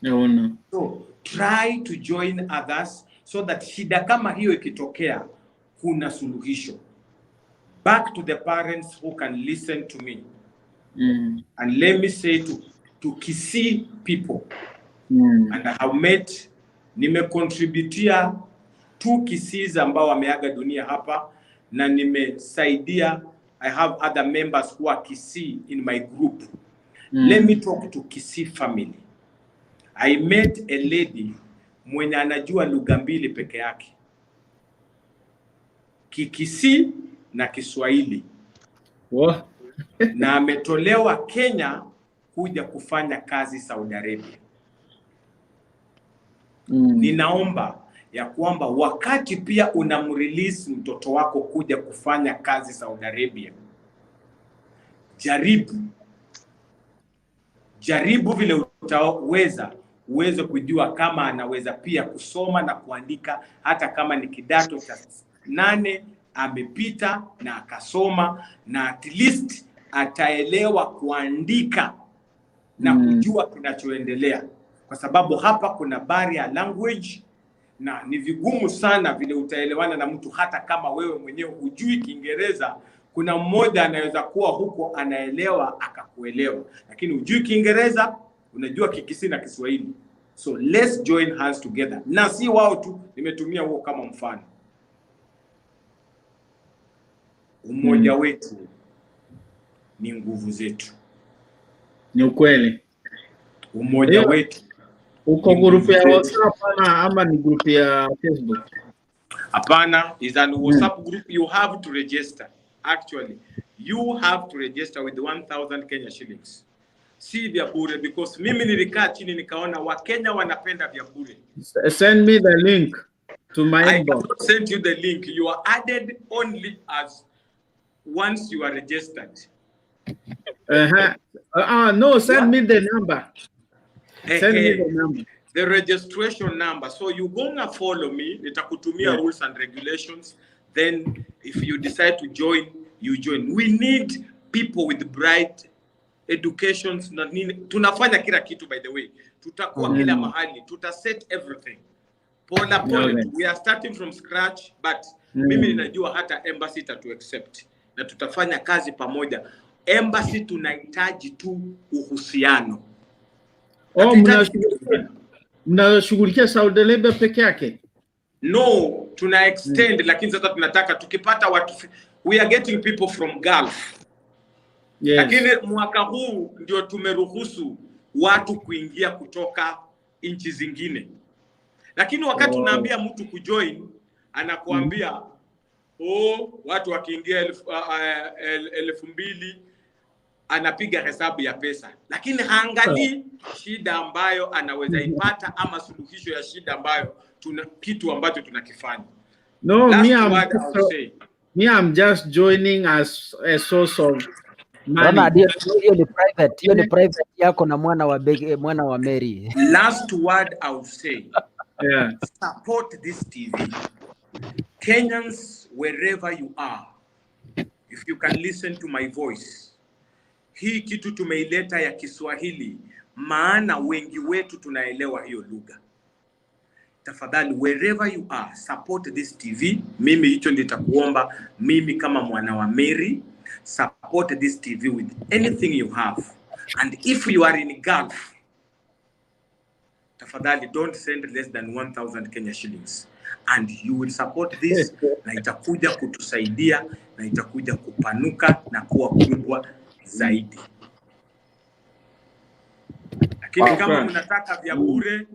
Naona. So try to join others so that shida kama hiyo ikitokea kuna suluhisho. Back to the parents who can listen to me. And let me say to Kisii people, and I have met, nimecontributia two Kisiis ambao wameaga dunia hapa na nimesaidia. I have other members who are Kisii in my group. Let me talk to Kisii family. I met a lady mwenye anajua lugha mbili peke yake, Kikisii na Kiswahili. Wow. Na ametolewa Kenya kuja kufanya kazi Saudi Arabia. Ninaomba ya kwamba wakati pia unamrelease mtoto wako kuja kufanya kazi Saudi Arabia, jaribu vile utaweza uweze kujua kama anaweza pia kusoma na kuandika, hata kama ni kidato cha 8 amepita na akasoma, na at least ataelewa kuandika na kujua kinachoendelea, kwa sababu hapa kuna barrier language na ni vigumu sana vile utaelewana na mtu hata kama wewe mwenyewe hujui Kiingereza. Kuna mmoja anaweza kuwa huko anaelewa akakuelewa, lakini hujui Kiingereza, unajua Kikisii na Kiswahili. So let's join hands together, na si wao tu, nimetumia huo kama mfano. Umoja wetu ni nguvu zetu. Ni ukweli. Umoja wetu. Uko group ya WhatsApp ama ni group ya Facebook? Hapana, is an WhatsApp group. You have to register. Actually, you have to register with 1000 Kenya shillings. Si vya bure, because mimi nilikaa chini nikaona Wakenya wanapenda vya bure. Send me the link to my I inbox. cannot send you the link. You are added only as once you are registered. No, send me the number. Send me the number. The registration number. So you gonna follow me. Nitakutumia rules and regulations. Then if you decide to join, you join. We need people with bright educations na nini. Tunafanya kila kitu, by the way. Tutakuwa kila mahali. Tuta set everything. Pole pole. We are starting from scratch, but mimi ninajua hata embassy itatu accept na tutafanya kazi pamoja. Embassy tunahitaji tu uhusiano. Oh, mnashughulikia Saudi Arabia peke yake? No, tuna extend, lakini sasa tunataka tukipata watu, we are getting people from Gulf. Lakini mwaka huu ndio tumeruhusu watu kuingia kutoka nchi zingine. Lakini wakati unaambia mtu kujoin, anakuambia watu wakiingia 2000, anapiga hesabu ya pesa, lakini haangalii shida ambayo anaweza ipata ama suluhisho ya shida ambayo tuna kitu ambacho tunakifanya. No, Last me I'm word I would say. Me I'm just joining as a source of money. Ronald, hiyo ni private, hiyo ni private yako na mwana wa Mary. Last word I would say. Support this TV. Kenyans, wherever you are, if you can listen to my voice, hii kitu tumeileta ya Kiswahili, maana wengi wetu tunaelewa hiyo lugha. Tafadhali, wherever you are, support this TV. Mimi hicho nitakuomba, mimi kama mwana wa Mary, support this TV with anything you have. And if you are in Gulf, tafadhali don't send less than 1000 Kenya shillings and you will support this, na itakuja kutusaidia na itakuja kupanuka na kuwa kubwa zaidi. Lakini kama mnataka vya bure,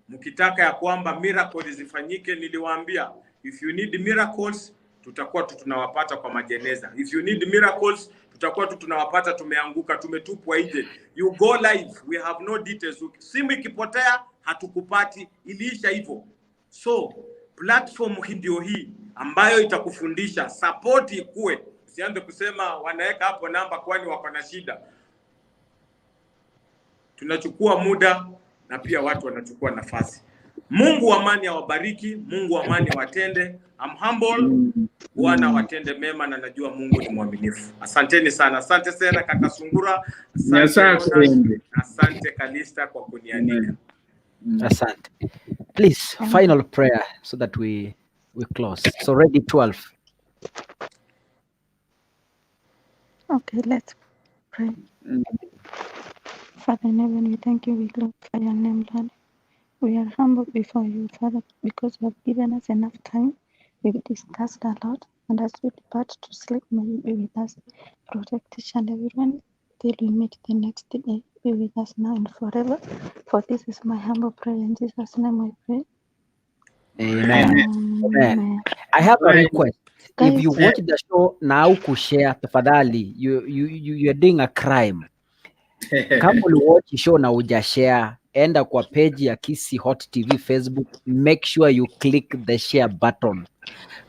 mkitaka ya kwamba miracles zifanyike, niliwaambia if you need miracles tutakuwa tu tunawapata kwa majeneza. If you need miracles tutakuwa tu tunawapata tumeanguka, tumetupwa nje. You go live, we have no details. Simu ikipotea hatukupati, iliisha hivyo. So platform hii ndio hii ambayo itakufundisha, support ikue. Usianze kusema wanaweka hapo namba kwani wako na shida. Tunachukua muda na pia watu wanachukua nafasi. Mungu wa amani awabariki, Mungu wa amani awatende. I'm humble. Bwana watende mema na najua Mungu ni mwaminifu. Asanteni sana. Asante sana kaka Sungura, asante Nyasaye Jonas, akulinde. asante Kalista kwa kunialika. Asante. Please, final prayer so that we close. So ready 12. Okay, let's pray. Father in heaven, we thank you, we glorify your name, Lord. We are humble before you, Father, because you have given us enough time. We've discussed a lot, and as we depart to sleep, may you be with us. Protect each and everyone till we meet the next day. Be with us now and forever. For this is my humble prayer. In Jesus' name I pray. Amen. Amen. Amen. I have a request. If you Guys, watch the show na kushare tafadhali, you are doing a crime. Kama uliwatch show na hujashare, enda kwa page ya Kisii Hot TV Facebook, make sure you click the share button.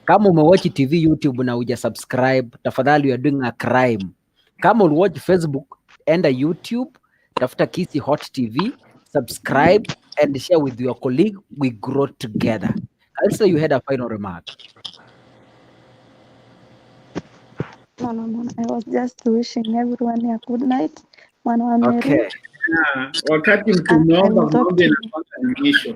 Kama umewatch TV YouTube na huja subscribe, tafadhali you are doing a crime. Kama uliwatch Facebook, enda YouTube, tafuta Kisii Hot TV, subscribe and share with your colleague. We grow together. Also, you had a final remark. No. I was just wishing everyone a good night. Mwana wa Mary. Okay. Ah, wakati I mtumeomba will talk maombi to you. inakuanga ni mwisho.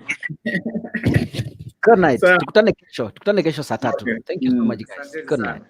Good night. Sawa. Tukutane kesho. Tukutane kesho saa 3. Okay. Thank you so much guys. Asanteni Good sana. night.